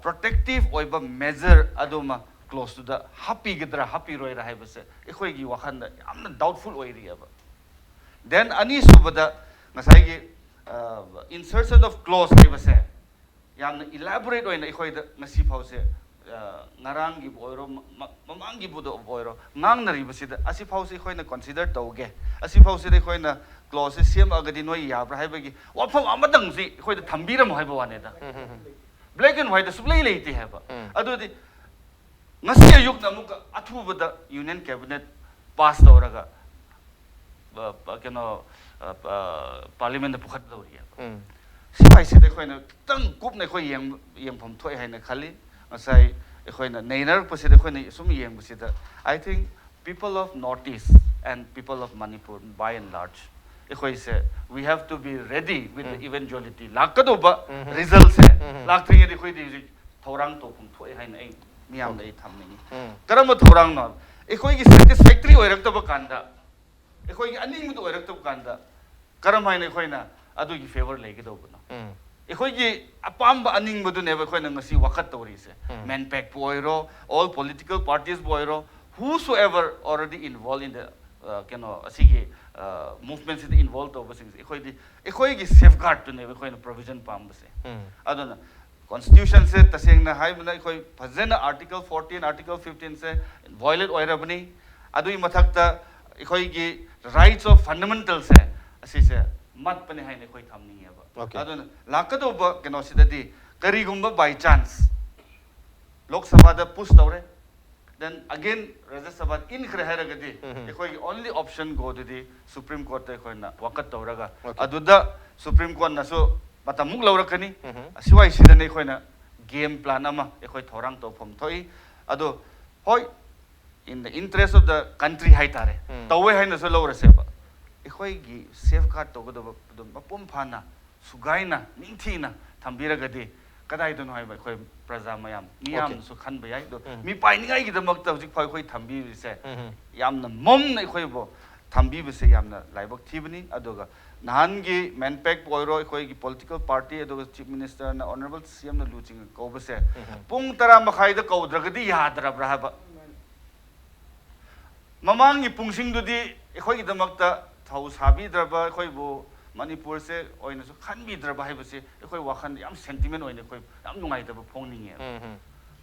protective ꯑꯣꯏꯕ measure ꯑꯗꯨꯃ clauseꯇꯨꯗ ꯍꯥꯞꯄꯤꯒꯗ꯭ꯔꯥ ꯍꯥꯞꯄꯤꯔꯣꯏꯔꯥ ꯍꯥꯏꯕꯁꯦ ꯑꯩꯈꯣꯏꯒꯤ ꯋꯥꯈꯜꯗ ꯌꯥꯝꯅ doubtful ꯑꯣꯏꯔꯤꯑꯕ꯫ Then ꯑꯅꯤꯁꯨꯕꯗ ꯉꯁꯥꯏꯒꯤ insertion of clause ꯍꯥꯏꯕꯁꯦ ꯌꯥꯝꯅ elaborate ꯑꯣꯏꯅ ꯑꯩꯈꯣꯏꯗ ꯉꯁꯤ ꯐꯥꯎꯁꯦ, ꯉꯔꯥꯡꯒꯤꯕꯨ ꯑꯣꯏꯔꯣ, ꯃꯃꯥꯡꯒꯤꯕꯨꯗ ꯑꯣꯏꯔꯣ, ꯉꯥꯡꯅꯔꯤꯕꯁꯤꯗ ꯑꯁꯤꯐꯥꯎꯁꯦ ꯑꯩꯈꯣꯏꯅ consider ꯇꯧꯒꯦ, ꯑꯁꯤꯐꯥꯎꯁꯤꯗ ꯑꯩꯈꯣꯏꯅ clauseꯁꯦ ꯁꯦꯝꯃꯛꯑꯒꯗꯤ ꯅꯣꯏ ꯌꯥꯕ꯭ꯔꯥ ꯍꯥꯏꯕꯒꯤ ꯋꯥꯐꯝ ꯑꯃꯇꯪꯁꯤ ꯑꯩꯈꯣꯏꯗ ꯊꯝꯕꯤꯔꯝꯃꯣ ꯍꯥꯏꯕ ꯋꯥꯅꯤꯗ꯫ ꯎꯝ, ꯎꯝ, ꯎꯝ. Black and whiteꯇ ꯁꯨꯛꯂꯩ ꯂꯩꯇꯦ ꯍꯥꯏꯕ꯫ ꯎꯝ. ꯑꯗꯨꯗꯤ ꯉꯁꯤ ꯑꯌꯨꯛꯅ ꯑꯃꯨꯛꯀ ꯑꯊꯨꯕꯗ union cabinet pass ꯇꯧꯔꯒ, ꯀꯩꯅꯣ, parliamentꯇ ꯄꯨꯈꯠꯇꯧꯔꯤꯑꯕ꯫ ꯎꯝ. ꯁꯤ ꯋꯥꯏꯁꯤꯗ ꯑꯩꯈꯣꯏꯅ ꯈꯤꯇꯪ ꯀꯨꯞꯅ ꯑꯩꯈꯣꯏ ꯌꯦꯡ- ꯌꯦꯡꯐꯝ ꯊꯣꯛꯑꯦ ꯍꯥꯏꯅ ꯈꯜꯂꯤ꯫ ꯉꯁꯥꯏ ꯑꯩꯈꯣꯏꯅ ꯅꯩꯅꯔꯛꯄꯁꯤꯗ ꯑꯩꯈꯣꯏꯅ ꯁꯨꯝ ꯌꯦꯡꯕꯁꯤꯗ, I think people of North East and people of Manipur, by and large, ꯑꯩꯈꯣꯏꯁꯦ, we have to be ready with the eventuality. ꯂꯥꯛꯀꯗꯧꯕ resultꯁꯦ ꯂꯥꯛꯇ꯭ꯔꯤꯉꯩꯗ ꯑꯩꯈꯣꯏꯗꯤ ꯍꯧꯖꯤꯛ ꯊꯧꯔꯥꯡ ꯇꯧꯐꯝ ꯊꯣꯛꯑꯦ ꯍꯥꯏꯅ ꯑꯩ ꯃꯤꯌꯥꯝꯗ ꯑꯩ ꯊꯝꯅꯤꯡꯉꯤ꯫ ꯀꯔꯝꯕ ꯊꯧꯔꯥꯡꯅꯣ? ꯑꯩꯈꯣꯏꯒꯤ satisfactory ꯑꯣꯏꯔꯛꯇꯕ ꯀꯥꯟꯗ, ꯑꯩꯈꯣꯏꯒꯤ ꯑꯅꯤꯡꯕꯗꯨ ꯑꯣꯏꯔꯛꯇꯕ ꯀꯥꯟꯗ, ꯀꯔꯝ ꯍꯥꯏꯅ ꯑꯩꯈꯣꯏꯅ ꯑꯗꯨꯒꯤ favour ꯂꯩꯒꯗꯧꯕꯅꯣ? ꯑꯩꯈꯣꯏꯒꯤ ꯑꯄꯥꯝꯕ ꯑꯅꯤꯡꯕꯗꯨꯅꯦꯕ ꯑꯩꯈꯣꯏꯅ ꯉꯁꯤ ꯋꯥꯀꯠ ꯇꯧꯔꯤꯁꯦ꯫ ꯃꯦꯟꯄꯦꯛꯄꯨ ꯑꯣꯏꯔꯣ, all political parties ꯕꯨ ꯑꯣꯏꯔꯣ, whosoever already involved in the, uh, ꯀꯩꯅꯣ, ꯑꯁꯤꯒꯤ movementꯁꯤꯗ involve ꯇꯧꯕꯁꯤꯡꯁꯦ, ꯑꯩꯈꯣꯏꯗꯤ ꯑꯩꯈꯣꯏꯒꯤ safeguardꯇꯨꯅꯦꯕ ꯑꯩꯈꯣꯏꯅ provision ꯄꯥꯝꯕꯁꯦ꯫ ꯑꯗꯨꯅ constitutionꯁꯦ ꯇꯁꯦꯡꯅ ꯍꯥꯏꯕꯅ ꯑꯩꯈꯣꯏ ꯐꯖꯅ article fourteen, article fifteenꯁꯦ violate ꯑꯣꯏꯔꯕꯅꯤ꯫ ꯑꯗꯨꯒꯤ ꯃꯊꯛꯇ ꯑꯩꯈꯣꯏꯒꯤ rights of fundamentalꯁꯦ, ꯑꯁꯤꯁꯦ ꯃꯠꯄꯅꯦ ꯍꯥꯏꯅ ꯑꯩꯈꯣꯏ ꯊꯝꯅꯤꯡꯉꯦꯕ꯫ Okay. ꯑꯗꯨꯅ ꯂꯥꯛꯀꯗꯧꯕ ꯀꯩꯅꯣꯁꯤꯗꯗꯤ, ꯀꯔꯤꯒꯨꯝꯕ by chance ꯂꯣꯛ ꯁꯚꯥꯗ push ꯇꯧꯔꯦ, then again ꯔꯥꯖ꯭ꯌ ꯁꯚꯥꯗ ꯏꯟꯈ꯭ꯔꯦ ꯍꯥꯏꯔꯒꯗꯤ, ꯑꯩꯈꯣꯏꯒꯤ only option ꯒꯣꯗꯨꯗꯤ Supreme Courtꯇ ꯑꯩꯈꯣꯏꯅ ꯋꯥꯀꯠ ꯇꯧꯔꯒ, Okay. ꯑꯗꯨꯗ Supreme Courtꯅꯁꯨ ꯃꯇꯝꯃꯨꯛ ꯂꯧꯔꯛꯀꯅꯤ꯫ ꯑꯁꯤꯋꯥꯏꯁꯤꯗꯅ ꯑꯩꯈꯣꯏꯅ game plan ꯑꯃ ꯑꯩꯈꯣꯏ ꯊꯧꯔꯥꯡ ꯇꯧꯐꯝ ꯊꯣꯛꯏ꯫ ꯑꯗꯣ ꯍꯣꯏ, in the interest of the country ꯍꯥꯏꯇꯥꯔꯦ, ꯇꯧꯋꯦ ꯍꯥꯏꯅꯁꯨ ꯂꯧꯔꯁꯦꯕ, ꯑꯩꯈꯣꯏꯒꯤ safeguard ꯇꯧꯒꯗꯕ ꯑꯗꯨꯝ ꯃꯄꯨꯡ ꯐꯥꯅ ꯁꯨꯒꯥꯏꯅ ꯅꯤꯡꯊꯤꯅ ꯊꯝꯕꯤꯔꯒꯗꯤ ꯀꯗꯥꯏꯗꯅꯣ ꯍꯥꯏꯕ ꯑꯩꯈꯣꯏ ꯄ꯭ꯔꯖꯥ ꯃꯌꯥꯝ ꯃꯤꯌꯥꯝꯅꯁꯨ ꯈꯟꯕ ꯌꯥꯏ꯫ ꯑꯗꯣ ꯃꯤ ꯄꯥꯏꯅꯤꯡꯉꯥꯏꯒꯤꯗꯃꯛꯇ ꯍꯧꯖꯤꯛ ꯐꯥꯎ ꯑꯩꯈꯣꯏ ꯊꯝꯕꯤꯔꯤꯁꯦ ꯌꯥꯝꯅ ꯃꯝꯅ ꯑꯩꯈꯣꯏꯕꯨ ꯊꯝꯕꯤꯕꯁꯦ ꯌꯥꯝꯅ ꯂꯥꯏꯕꯛ ꯊꯤꯕꯅꯤ꯫ ꯑꯗꯨꯒ ꯅꯍꯥꯟꯒꯤ ꯃꯦꯟꯄꯦꯛꯄꯨ ꯑꯣꯏꯔꯣ, ꯑꯩꯈꯣꯏꯒꯤ political party, ꯑꯗꯨꯒ Chief Ministerꯅ, Honourable CMꯅ ꯂꯨꯆꯤꯡꯉ ꯀꯧꯕꯁꯦ ꯄꯨꯡ ꯇꯔꯥ ꯃꯈꯥꯏꯗ ꯀꯧꯗ꯭ꯔꯒꯗꯤ ꯌꯥꯗ꯭ꯔꯕ꯭ꯔꯥ ꯍꯥꯏꯕ? ꯃꯃꯥꯡꯒꯤ ꯄꯨꯡꯁꯤꯡꯗꯨꯗꯤ ꯑꯩꯈꯣꯏꯒꯤꯗꯃꯛꯇ ꯊꯧ ꯁꯥꯕꯤꯗ꯭ꯔꯕ, ꯑꯩꯈꯣꯏꯕꯨ ꯃꯅꯤꯄꯨꯔꯁꯦ ꯑꯣꯏꯅꯁꯨ ꯈꯟꯕꯤꯗ꯭ꯔꯕ ꯍꯥꯏꯕꯁꯤ ꯑꯩꯈꯣꯏ ꯋꯥꯈꯜꯗ ꯌꯥꯝ sentiment ꯑꯣꯏꯅ ꯑꯩꯈꯣꯏ ꯌꯥꯝ ꯅꯨꯡꯉꯥꯏꯇꯕ ꯐꯣꯡꯅꯤꯡꯉꯦꯕ꯫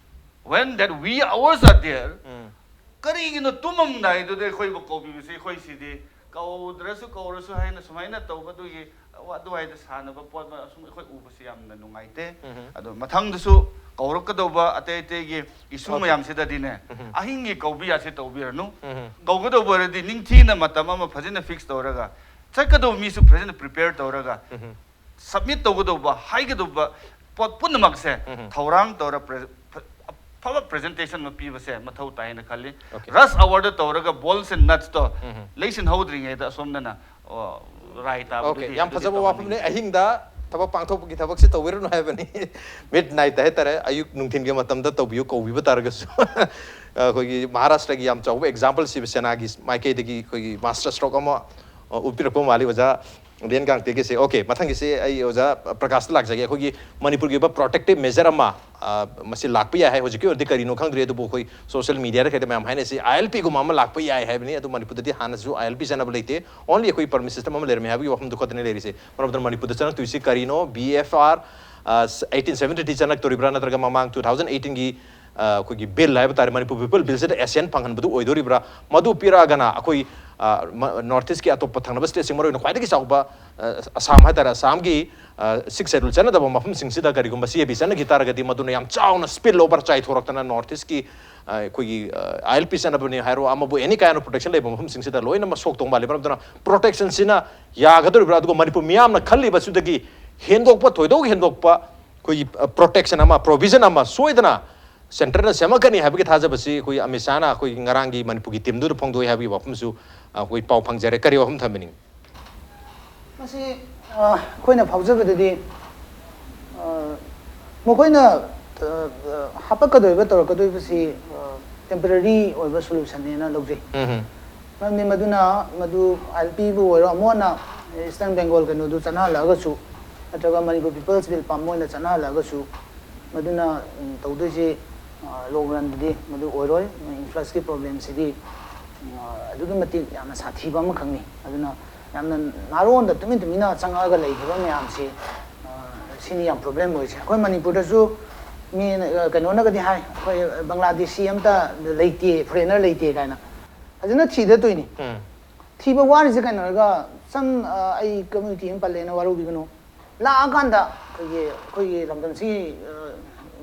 When that we hours are there, ꯀꯔꯤꯒꯤꯅꯣ ꯇꯨꯝꯃꯝꯗꯥꯏꯗꯨꯗ ꯑꯩꯈꯣꯏꯕꯨ ꯀꯧꯕꯤꯕꯁꯤ? ꯑꯩꯈꯣꯏ ꯁꯤꯗꯤ ꯀꯧꯗ꯭ꯔꯁꯨ ꯀꯧꯔꯁꯨ ꯍꯥꯏꯅ ꯁꯨꯃꯥꯏꯅ ꯇꯧꯕꯗꯨꯒꯤ ꯑꯗꯨꯋꯥꯏꯗ ꯁꯥꯟꯅꯕ ꯄꯣꯠ ꯑꯁꯨꯝ ꯑꯩꯈꯣꯏ ꯎꯕꯁꯤ ꯌꯥꯝꯅ ꯅꯨꯡꯉꯥꯏꯇꯦ꯫ ꯑꯗꯣ ꯃꯊꯪꯗꯁꯨ ꯀꯧꯔꯛꯀꯗꯧꯕ ꯑꯇꯩ ꯑꯇꯩꯒꯤ issue Okay. ꯃꯌꯥꯝꯁꯤꯗꯗꯤꯅꯦ, ꯑꯍꯤꯡꯒꯤ ꯀꯧꯕꯤ ꯌꯥꯁꯦ ꯇꯧꯕꯤꯔꯅꯨ꯫ ꯀꯧꯒꯗꯧꯕ ꯑꯣꯏꯔꯗꯤ ꯅꯤꯡꯊꯤꯅ ꯃꯇꯝ ꯑꯃ ꯐꯖꯅ fix ꯇꯧꯔꯒ, ꯆꯠꯀꯗꯧꯕ ꯃꯤꯁꯨ ꯐꯖꯅ prepare ꯇꯧꯔꯒ, ꯁꯕꯃꯤꯠ ꯇꯧꯒꯗꯧꯕ, ꯍꯥꯏꯒꯗꯧꯕ ꯄꯣꯠ ꯄꯨꯝꯅꯃꯛꯁꯦ ꯎꯝ꯫ ꯊꯧꯔꯥꯡ ꯇꯧꯔ ꯄ꯭ꯔꯦ- ꯐ- ꯑꯐꯕ ꯄ꯭ꯔꯖꯦꯟꯇꯦꯁꯟ ꯑꯃ ꯄꯤꯕꯁꯦ ꯃꯊꯧ ꯇꯥꯏꯅ ꯈꯜꯂꯤ꯫ Okay. ꯔꯁ ꯑꯋꯥꯔꯗ ꯇꯧꯔꯒ ꯕꯣꯜꯁ ꯑꯦꯟ ꯅꯠꯁꯇꯣ ꯎꯝ꯫ ꯂꯩꯁꯤꯟꯍꯧꯗ꯭ꯔꯤꯉꯩꯗ ꯑꯁꯣꯝꯗꯅ ꯑꯣ, ꯔꯥꯏ ꯇꯥꯕꯗꯨꯗꯤ Okay, ꯌꯥꯝ ꯑꯗꯨꯗꯤ ꯐꯖꯕ ꯇꯧꯍꯟꯅꯤꯡꯗꯦ꯫ ꯋꯥꯐꯝꯅꯦ꯫ ꯑꯍꯤꯡꯗ ꯊꯕꯛ ꯄꯥꯡꯊꯣꯛꯄꯒꯤ ꯊꯕꯛꯁꯤ ꯇꯧꯕꯤꯔꯨꯅꯨ ꯍꯥꯏꯕꯅꯤ꯫ ꯃꯤꯠ ꯅꯥꯏꯠꯇ ꯍꯥꯏꯇꯥꯔꯦ, ꯑꯌꯨꯛ ꯅꯨꯡꯊꯤꯟꯒꯤ ꯃꯇꯝꯗ ꯇꯧꯕꯤꯌꯨ, ꯀꯧꯕꯤꯕ ꯇꯥꯔꯒꯁꯨ꯫ ꯑꯩꯈꯣꯏꯒꯤ ꯃꯍꯥꯔꯥꯁꯇ꯭ꯔꯒꯤ ꯌꯥꯝ ꯆꯥꯎꯕ ꯑꯦꯛꯖꯥꯝꯄꯜ ꯁꯤꯕ ꯁꯦꯅꯥꯒꯤ ꯃꯥꯏꯀꯩꯗꯒꯤ ꯑꯩꯈꯣꯏꯒꯤ ꯃꯥꯁꯇꯔ ꯁ꯭ꯇ꯭ꯔꯣꯛ ꯑꯃ ꯑ, ꯎꯠꯄꯤꯔꯛꯄ ꯃꯥꯜꯂꯤ ꯑꯣꯖꯥ ꯂꯦꯟ ꯒꯥꯡꯇꯦꯒꯤꯁꯦ꯫ Okay, ꯃꯊꯪꯒꯤꯁꯦ ꯑꯩ ꯑꯣꯖꯥ ꯄ꯭ꯔꯀꯥꯁꯇ ꯂꯥꯛꯆꯒꯦ꯫ ꯑꯩꯈꯣꯏꯒꯤ ꯃꯅꯤꯄꯨꯔꯒꯤ ꯑꯣꯏꯕ ꯄ꯭ꯔꯣꯇꯦꯛꯇꯤꯞ ꯃꯦꯖꯔ ꯑꯃ ꯑ, ꯃꯁꯤ ꯂꯥꯛꯄ ꯌꯥꯏ ꯍꯥꯏ꯫ ꯍꯧꯖꯤꯛꯀꯤ ꯑꯣꯏꯅꯗꯤ ꯀꯔꯤꯅꯣ ꯈꯪꯗ꯭ꯔꯤ, ꯑꯗꯨꯕꯨ ꯑꯩꯈꯣꯏ ꯁꯣꯁꯤꯌꯦꯜ ꯃꯤꯗꯤꯌꯥꯗ ꯀꯩꯗ ꯃꯌꯥꯝ ꯍꯥꯏꯅꯁꯤ, ꯑꯥꯏ ꯑꯦꯜ ꯄꯤꯒꯨꯝꯕ ꯑꯃ ꯂꯥꯛꯄ ꯌꯥꯏ ꯍꯥꯏꯕꯅꯤ꯫ ꯑꯗꯨ ꯃꯅꯤꯄꯨꯔꯗꯗꯤ ꯍꯥꯟꯅꯁꯨ ꯑꯥꯏ ꯑꯦꯜ ꯄꯤ ꯆꯠꯅꯕ ꯂꯩꯇꯦ, ꯑꯣꯟꯂꯤ ꯑꯩꯈꯣꯏ ꯄꯔꯃꯤꯠ ꯁꯤꯁꯇꯦꯝ ꯑꯃ ꯂꯩꯔꯝꯃꯦ ꯍꯥꯏꯕꯒꯤ ꯋꯥꯐꯝꯗꯨ ꯈꯛꯇꯅꯤ ꯂꯩꯔꯤꯁꯦ꯫ ꯃꯔꯝ ꯑꯗꯨꯅ ꯃꯅꯤꯄꯨꯔꯗ ꯆꯪꯉꯛꯇꯣꯏꯁꯤ ꯀꯔꯤꯅꯣ? ꯕꯤ ꯑꯦꯐ ꯑꯥꯔ ꯑꯩꯠꯇꯤꯟ ꯁꯕꯦꯟꯇꯤꯗ ꯆꯪꯉꯛꯇꯣꯔꯤꯕ꯭ꯔꯥ, ꯅꯠꯇ꯭ꯔꯒ ꯃꯃꯥꯡ ꯇꯨ ꯊꯥꯎꯖꯟ ꯑꯩꯠꯇꯤꯟꯒꯤ ꯑꯩꯈꯣꯏꯒꯤ ꯕꯤꯜ ꯍꯥꯏꯕ ꯇꯥꯔꯦ, ꯃꯅꯤꯄꯨꯔ ꯄꯤꯄꯜ ꯕꯤꯜꯁꯤꯗ ꯑꯦꯁꯦꯟ ꯐꯪꯍꯟꯕꯗꯨ ꯑꯣꯏꯗꯣꯔꯤꯕ꯭ꯔꯥ? ꯃꯗꯨ ꯄꯤꯔꯛꯑꯒꯅ ꯑꯩꯈꯣꯏ ꯅꯣꯔꯠ ꯏꯁꯀꯤ ꯑꯇꯣꯞꯄ ꯊꯪꯅꯕ ꯁ꯭ꯇꯦꯠꯁꯤꯡ, ꯃꯔꯨꯑꯣꯏꯅ ꯈ꯭ꯋꯥꯏꯗꯒꯤ ꯆꯥꯎꯕ ꯑ, ꯑꯁꯥꯝ ꯍꯥꯏꯇꯥꯔꯦ, ꯑꯁꯥꯝꯒꯤ ꯁꯤꯛꯁ ꯁꯦꯗꯨꯜ ꯆꯠꯅꯗꯕ ꯃꯐꯝꯁꯤꯡꯁꯤꯗ ꯀꯔꯤꯒꯨꯝꯕ ꯁꯤ ꯑꯦ ꯕꯤ ꯆꯠꯅꯈꯤ ꯇꯥꯔꯒꯗꯤ, ꯃꯗꯨꯅ ꯌꯥꯝ ꯆꯥꯎꯅ ꯁ꯭ꯄꯤꯜ ꯑꯣꯚꯔ ꯆꯥꯏꯊꯣꯔꯛꯇꯅ ꯅꯣꯔꯠ ꯏꯁꯀꯤ ꯑ, ꯑꯩꯈꯣꯏꯒꯤ ꯑꯥꯏ ꯑꯦꯜ ꯄꯤ ꯆꯠꯅꯕꯅꯤ ꯍꯥꯏꯔꯣ, ꯑꯃꯕꯨ ꯑꯦꯅꯤ ꯀꯥꯏꯟ ꯑꯣꯐ ꯄ꯭ꯔꯣꯇꯦꯛꯁꯟ ꯂꯩꯕ ꯃꯐꯝꯁꯤꯡꯁꯤꯗ ꯂꯣꯏꯅꯃꯛ ꯁꯣꯛꯇꯧ ꯃꯥꯜꯂꯤ꯫ ꯃꯔꯝ ꯑꯗꯨꯅ ꯄ꯭ꯔꯣꯇꯦꯛꯁꯟꯁꯤꯅ ꯌꯥꯒꯗꯧꯔꯤꯕ꯭ꯔꯥ? ꯑꯗꯨꯒ ꯃꯅꯤꯄꯨꯔ ꯃꯤꯌꯥꯝꯅ ꯈꯜꯂꯤꯕꯁꯤꯗꯒꯤ ꯍꯦꯟꯗꯣꯛꯄ, ꯊꯣꯏꯗꯣꯛ ꯍꯦꯟꯗꯣꯛꯄ ꯑꯩꯈꯣꯏꯒꯤ ꯄ꯭ꯔꯣꯇꯦꯛꯁꯟ ꯑꯃ, ꯄ꯭ꯔꯣꯚꯤꯖꯟ ꯑꯃ ꯁꯣꯏꯗꯅ ꯁꯦꯟꯇꯔꯅ ꯁꯦꯝꯃꯛꯀꯅꯤ ꯍꯥꯏꯕꯒꯤ ꯊꯥꯖꯕꯁꯤ ꯑꯩꯈꯣꯏ ꯑꯃꯤꯠ ꯁꯥꯍꯅ ꯑꯩꯈꯣꯏꯒꯤ ꯉꯔꯥꯡꯒꯤ ꯃꯅꯤꯄꯨꯔꯒꯤ ꯇꯤꯝꯗꯨꯗ ꯐꯣꯡꯗꯣꯛꯏ ꯍꯥꯏꯕꯒꯤ ꯋꯥꯐꯝꯁꯨ ꯑꯩꯈꯣꯏ ꯄꯥꯎ ꯐꯪꯖꯔꯦ꯫ ꯀꯔꯤ ꯋꯥꯐꯝ ꯊꯝꯕꯤꯅꯤꯡꯏ? ꯃꯁꯤ ꯑ, ꯑꯩꯈꯣꯏꯅ ꯐꯥꯎꯖꯕꯗꯗꯤ ꯑ, ꯃꯈꯣꯏꯅ ꯑ, ꯑ, ꯍꯥꯄꯛꯀꯗꯣꯏꯕ, ꯇꯧꯔꯛꯀꯗꯣꯏꯕꯁꯤ ꯇꯦꯝꯄꯔꯔꯤ ꯑꯣꯏꯕ ꯁꯣꯂꯨꯁꯟꯅꯦꯅ ꯂꯧꯖꯩ꯫ ꯎꯝ꯫ ꯃꯔꯝꯗꯤ ꯃꯗꯨꯅ ꯃꯗꯨ ꯑꯥꯏ ꯑꯦꯜ ꯄꯤꯕꯨ ꯑꯣꯏꯔꯣ, ꯑꯃꯨꯛ ꯍꯟꯅ ꯏꯁꯇꯔꯟ ꯕꯦꯡꯒꯣꯜ ꯀꯩꯅꯣꯗꯨ ꯆꯠꯅꯍꯜꯂꯛꯑꯒꯁꯨ, ꯅꯠꯇ꯭ꯔꯒ ꯃꯅꯤꯄꯨꯔ ꯄꯤꯄꯜꯁ ꯕꯤꯜ ꯄꯥꯝꯕ ꯑꯣꯏꯅ ꯆꯠꯅꯍꯜꯂꯛꯑꯒꯁꯨ, ꯃꯗꯨꯅ ꯎꯝ, ꯇꯧꯗꯣꯏꯁꯤ ꯂꯣꯡ ꯔꯟꯗꯗꯤ ꯃꯗꯨ ꯑꯣꯏꯔꯣꯏ꯫ ꯏꯟꯐ꯭ꯂꯛꯁꯀꯤ ꯄ꯭ꯔꯣꯕ꯭ꯂꯦꯝꯁꯤꯗꯤ ꯑ, ꯑꯗꯨꯛꯀꯤ ꯃꯇꯤꯛ ꯌꯥꯝꯅ ꯁꯥꯊꯤꯕ ꯑꯃꯈꯛꯅꯤ꯫ ꯑꯗꯨꯅ ꯌꯥꯝꯅ ꯅꯥꯔꯣꯟꯗ ꯇꯨꯃꯤꯟ ꯇꯨꯃꯤꯟꯅ ꯆꯪꯉꯛꯑꯒ ꯂꯩꯈꯤꯕ ꯃꯌꯥꯝꯁꯤ, ꯑ, ꯁꯤꯅꯤ ꯌꯥꯝ ꯄ꯭ꯔꯣꯕ꯭ꯂꯦꯝ ꯑꯣꯏꯔꯤꯁꯦ꯫ ꯑꯩꯈꯣꯏ ꯃꯅꯤꯄꯨꯔꯗꯁꯨ ꯃꯤ ꯑ, ꯀꯩꯅꯣꯅꯒꯗꯤ ꯍꯥꯏ, ꯑꯩꯈꯣꯏ ꯕꯪꯒ꯭ꯂꯥꯗꯦꯁꯤ ꯑꯝꯇ ꯂꯩꯇꯦ, ꯐꯣꯔꯦꯟꯅꯔ ꯂꯩꯇꯦ ꯀꯥꯏꯅ꯫ ꯐꯖꯅ ꯊꯤꯗꯠꯇꯣꯏꯅꯤ꯫ ꯎꯝ꯫ ꯊꯤꯕ ꯋꯥꯔꯤꯁꯦ ꯀꯩꯅꯣ ꯍꯥꯏꯔꯒ, ꯁꯝ ꯑ, ꯑꯩ ꯀꯝꯃ꯭ꯌꯨꯅꯤꯇꯤ ꯑꯃ ꯄꯜꯂꯦꯅ ꯋꯥꯔꯧꯕꯤꯒꯅꯨ꯫ ꯂꯥꯛꯑꯀꯥꯟꯗ ꯑꯩꯈꯣꯏꯒꯤ ꯑꯩꯈꯣꯏꯒꯤ ꯂꯝꯗꯝꯁꯤꯒꯤ ꯑ,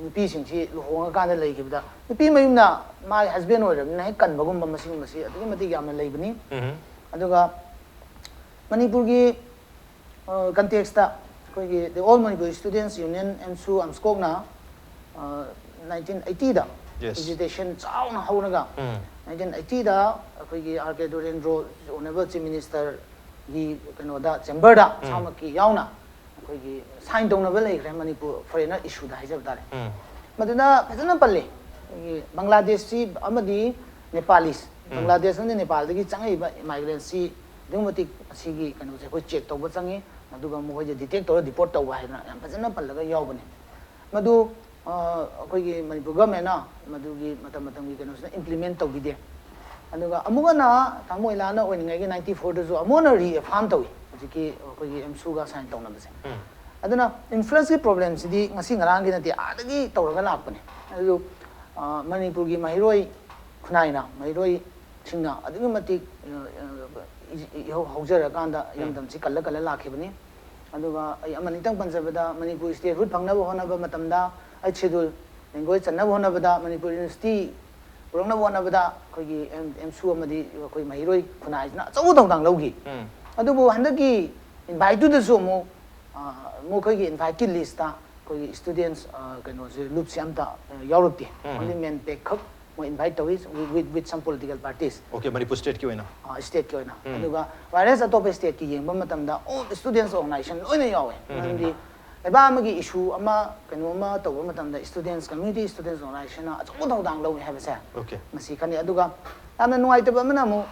ꯅꯨꯄꯤꯁꯤꯡꯁꯤ ꯂꯨꯍꯣꯡꯉꯀꯥꯟꯗ ꯂꯩꯈꯤꯕꯗ, ꯅꯨꯄꯤ ꯃꯌꯨꯝꯅ ꯃꯥꯒꯤ ꯍꯁꯕꯦꯟ ꯑꯣꯏꯔꯕꯅꯤꯅ ꯍꯦꯛ ꯀꯟꯕꯒꯨꯝꯕ, ꯃꯁꯤꯒꯨꯝꯕꯁꯤ ꯑꯗꯨꯛꯀꯤ ꯃꯇꯤꯛ ꯌꯥꯝꯅ ꯂꯩꯕꯅꯤ꯫ ꯎꯝ꯫ ꯑꯗꯨꯒ ꯃꯅꯤꯄꯨꯔꯒꯤ ꯀꯟꯇꯦꯛꯁꯇ ꯑꯩꯈꯣꯏꯒꯤ The All Manipur Students Union, AMSU, ꯑꯝꯁꯀꯣꯛꯅ ꯅꯥꯏꯟꯇꯤꯟ ꯑꯩꯠꯇꯤꯗ Yes. ꯑꯦꯖꯤꯇꯦꯁꯟ ꯆꯥꯎꯅ ꯍꯧꯔꯒ ꯎꯝ. ꯅꯥꯏꯟꯇꯤꯟ ꯑꯩꯠꯇꯤꯗ ꯑꯩꯈꯣꯏꯒꯤ R K Dorendro, honourable chief ꯃꯤꯅꯤꯁꯇꯔꯒꯤ ꯀꯩꯅꯣꯗ, ꯆꯦꯝꯕꯔꯗ ꯏꯁꯥꯃꯛꯀꯤ ꯌꯥꯎꯅ ꯑꯩꯈꯣꯏꯒꯤ ꯁꯥꯏꯟ ꯇꯧꯅꯕ ꯂꯩꯈ꯭ꯔꯦ, ꯃꯅꯤꯄꯨꯔ ꯐꯣꯔꯦꯅꯔ ꯏꯁꯨꯗ ꯍꯥꯏꯖꯕ ꯇꯥꯔꯦ꯫ ꯎꯝ. ꯃꯗꯨꯅ ꯐꯖꯅ ꯄꯜꯂꯤ꯫ ꯑꯩꯈꯣꯏꯒꯤ ꯕꯪꯒ꯭ꯂꯥꯗꯦꯁꯁꯤ ꯑꯃꯗꯤ ꯅꯦꯄꯥꯂꯤꯁ, ꯕꯪꯒ꯭ꯂꯥꯗꯦꯁ ꯑꯃꯗꯤ ꯅꯦꯄꯥꯜꯗꯒꯤ ꯆꯪꯉꯛꯏꯕ ꯏꯃꯥꯏꯒ꯭ꯔꯦꯟꯁꯤ ꯑꯗꯨꯛꯀꯤ ꯃꯇꯤꯛ ꯑꯁꯤꯒꯤ ꯀꯩꯅꯣꯁꯦ ꯑꯩꯈꯣꯏ ꯆꯦꯛ ꯇꯧꯕ ꯆꯪꯉꯤ, ꯑꯗꯨꯒ ꯃꯈꯣꯏꯁꯦ ꯗꯤꯇꯦꯛ ꯇꯧꯔ ꯗꯤꯄꯣꯔꯠ ꯇꯧꯕ ꯍꯥꯏꯗꯅ ꯌꯥꯝ ꯐꯖꯅ ꯄꯜꯂꯒ ꯌꯥꯎꯕꯅꯤ꯫ ꯃꯗꯨ ꯑ, ꯑꯩꯈꯣꯏꯒꯤ ꯃꯅꯤꯄꯨꯔ ꯒꯚꯔꯟꯃꯦꯟꯅ ꯃꯗꯨꯒꯤ ꯃꯇꯝ ꯃꯇꯝꯒꯤ ꯀꯩꯅꯣꯁꯤꯅ ꯏꯝꯄ꯭ꯂꯤꯃꯦꯟ ꯇꯧꯕꯤꯗꯦ꯫ ꯑꯗꯨꯒ ꯑꯃꯨꯛ ꯍꯟꯅ ꯇꯥꯃꯣ ꯏꯂꯥꯅ ꯑꯣꯏꯅꯤꯡꯉꯩꯒꯤ ꯅꯥꯏꯟꯇꯤ ꯐꯣꯔꯗꯁꯨ ꯑꯃꯨꯛ ꯍꯟꯅ ꯔꯤꯑꯦꯐꯥꯝ ꯇꯧꯏ, ꯍꯧꯖꯤꯛꯀꯤ ꯑꯩꯈꯣꯏꯒꯤ ꯑꯦꯝꯁꯨꯒ ꯁꯥꯏꯟ ꯇꯧꯅꯕꯁꯦ꯫ ꯑꯗꯨꯅ ꯏꯟꯐ꯭ꯂꯨꯌꯦꯟꯁꯀꯤ ꯄ꯭ꯔꯣꯕ꯭ꯂꯦꯝꯁꯤꯗꯤ ꯉꯁꯤ ꯉꯔꯥꯡꯒꯤ ꯅꯠꯇꯦ, ꯑꯥꯗꯒꯤ ꯇꯧꯔꯒ ꯂꯥꯛꯄꯅꯦ꯫ ꯑꯗꯨ ꯑ, ꯃꯅꯤꯄꯨꯔꯒꯤ ꯃꯍꯩꯔꯣꯏ ꯈꯨꯟꯅꯥꯏꯅ, ꯃꯍꯩꯔꯣꯏꯁꯤꯡꯅ ꯑꯗꯨꯛꯀꯤ ꯃꯇꯤꯛ ꯑ, ꯑ, ꯏ- ꯏꯍꯧ ꯍꯧꯖꯔꯀꯥꯟꯗ ꯏꯔꯝꯗꯝꯁꯤ ꯀꯜꯂ ꯀꯜꯂ ꯂꯥꯛꯈꯤꯕꯅꯤ꯫ ꯑꯗꯨꯒ ꯑꯩ ꯑꯃꯅꯤꯇꯪ ꯄꯟꯖꯕꯗ, ꯃꯅꯤꯄꯨꯔ ꯁ꯭ꯇꯦꯠꯍꯨꯗ ꯐꯪꯅꯕ ꯍꯣꯠꯅꯕ ꯃꯇꯝꯗ, ꯑꯩꯠ ꯁꯦꯗꯨꯜ ꯂꯦꯡꯒ꯭ꯋꯦꯖ ꯆꯟꯅꯕ ꯍꯣꯠꯅꯕꯗ, ꯃꯅꯤꯄꯨꯔ ꯌꯨꯅꯤꯚꯔꯁꯤꯇꯤ ꯄꯨꯔꯛꯅꯕ ꯍꯣꯠꯅꯕꯗ ꯑꯩꯈꯣꯏꯒꯤ ꯑꯦꯝ ꯑꯦꯝꯁꯨ ꯑꯃꯗꯤ ꯑꯩꯈꯣꯏ ꯃꯍꯩꯔꯣꯏ ꯈꯨꯟꯅꯥꯏꯁꯤꯅ ꯑꯆꯧꯕ ꯊꯧꯗꯥꯡ ꯂꯧꯈꯤ꯫ ꯑꯗꯨꯕꯨ ꯍꯟꯗꯛꯀꯤ ꯏꯟꯚꯥꯏꯠꯇꯨꯗꯁꯨ ꯑꯃꯨꯛ ꯑ, ꯃꯈꯣꯏꯒꯤ ꯏꯟꯚꯥꯏꯠꯀꯤ ꯂꯤꯁꯇ ꯑꯩꯈꯣꯏꯒꯤ ꯁ꯭ꯇꯨꯗꯦꯟꯠꯁ ꯀꯩꯅꯣꯁꯦ, ꯂꯨꯞꯁꯦ ꯑꯝꯇ ꯑ, ꯌꯥꯎꯔꯛꯇꯦ꯫ ꯑꯣꯟꯂꯤ ꯃꯦꯟ ꯄꯦꯛ ꯈꯛ ꯃꯣꯏ ꯏꯟꯚꯥꯏꯠ ꯇꯧꯏ, with with some political parties꯫ Okay, Manipur ꯁ꯭ꯇꯦꯠꯀꯤ ꯑꯣꯏꯅ꯫ ꯑ, ꯁ꯭ꯇꯦꯠꯀꯤ ꯑꯣꯏꯅ꯫ ꯑꯗꯨꯒ ꯋꯥꯏꯔꯦꯁ ꯑꯇꯣꯞꯄ ꯁ꯭ꯇꯦꯠꯀꯤ ꯌꯦꯡꯕ ꯃꯇꯝꯗ ꯑꯣꯜ ꯁ꯭ꯇꯨꯗꯦꯟꯠꯁ ꯑꯣꯔꯒꯅꯥꯏꯖꯦꯁꯟ ꯂꯣꯏꯅ ꯌꯥꯎꯋꯦ꯫ ꯃꯔꯝꯗꯤ ꯂꯩꯕꯥꯛ ꯑꯃꯒꯤ ꯏꯁꯨ ꯑꯃ, ꯀꯩꯅꯣ ꯑꯃ ꯇꯧꯕ ꯃꯇꯝꯗ ꯁ꯭ꯇꯨꯗꯦꯟꯠꯁ, ꯀꯝꯃ꯭ꯌꯨꯅꯤꯇꯤ ꯁ꯭ꯇꯨꯗꯦꯟꯠꯁ ꯑꯣꯔꯒꯅꯥꯏꯖꯦꯁꯟꯅ ꯑꯆꯧꯕ ꯊꯧꯗꯥꯡ ꯂꯧꯏ ꯍꯥꯏꯕꯁꯦ ꯑꯣꯀꯦ꯫ ꯃꯁꯤ ꯈꯟꯅꯩ꯫ ꯑꯗꯨꯒ ꯌꯥꯝꯅ ꯅꯨꯡꯉꯥꯏꯇꯕ ꯑꯃꯅ ꯑꯃꯨꯛ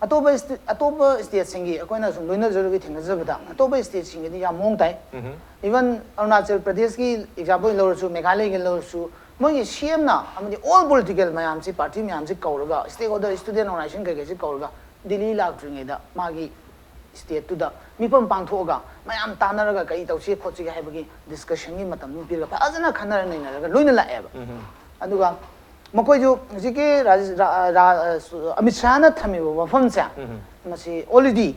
ꯑꯇꯣꯞꯄ ꯁ꯭ꯇꯦ- ꯑꯇꯣꯞꯄ ꯁ꯭ꯇꯦꯠꯁꯤꯡꯒꯤ ꯑꯩꯈꯣꯏꯅ ꯁꯨꯝ ꯂꯣꯏꯅꯖꯔꯨꯕꯒꯤ ꯊꯦꯡꯅꯖꯕꯗ, ꯑꯇꯣꯞꯄ ꯁ꯭ꯇꯦꯠꯁꯤꯡꯒꯤꯗꯤ ꯌꯥꯝ ꯃꯑꯣꯡ ꯇꯥꯏ꯫ ꯏꯚꯟ ꯑꯔꯨꯅꯥꯆꯜ ꯄ꯭ꯔꯗꯦꯁꯀꯤ ꯑꯦꯛꯖꯥꯝꯄꯜ ꯂꯧꯔꯁꯨ, ꯃꯦꯘꯥꯂꯌꯒꯤ ꯂꯧꯔꯁꯨ, ꯃꯣꯏꯒꯤ ꯁꯤ ꯑꯦꯝꯅ ꯑꯃꯗꯤ ꯑꯣꯜ ꯄꯣꯂꯤꯇꯤꯀꯦꯜ ꯃꯌꯥꯝꯁꯤ, ꯄꯥꯔꯇꯤ ꯃꯌꯥꯝꯁꯤ ꯀꯧꯔꯒ, ꯁ꯭ꯇꯦꯛ ꯍꯣꯜꯗꯔ, ꯁ꯭ꯇꯨꯗꯦꯟꯠ ꯑꯣꯔꯒꯅꯥꯏꯖꯦꯁꯟ ꯀꯩꯀꯩꯁꯤ ꯀꯧꯔꯒ ꯗꯤꯜꯂꯤ ꯂꯥꯛꯇ꯭ꯔꯤꯉꯩꯗ ꯃꯥꯒꯤ ꯁ꯭ꯇꯦꯠꯇꯨꯗ ꯃꯤꯐꯝ ꯄꯥꯡꯊꯣꯛꯑꯒ ꯃꯌꯥꯝ ꯇꯥꯟꯅꯔꯒ ꯀꯔꯤ ꯇꯧꯁꯤꯒꯦ ꯈꯣꯠꯁꯤꯒꯦ ꯍꯥꯏꯕꯒꯤ ꯗꯤꯁꯀꯁꯟꯒꯤ ꯃꯇꯝ ꯑꯃ ꯄꯤꯔꯒ ꯐꯖꯅ ꯈꯟꯅꯔ ꯅꯩꯅꯔꯒ ꯂꯣꯏꯅ ꯂꯥꯛꯑꯦꯕ꯫ ꯑꯗꯨꯒ ꯃꯈꯣꯏꯁꯨ ꯍꯧꯖꯤꯛꯀꯤ ꯔꯥꯖ- ꯔꯥ- ꯔꯥ- ꯑꯃꯤꯠ ꯁꯥꯍꯅ ꯊꯝꯃꯤꯕ ꯋꯥꯐꯝꯁꯦ, ꯃꯁꯤ ꯑꯣꯜꯔꯦꯗꯤ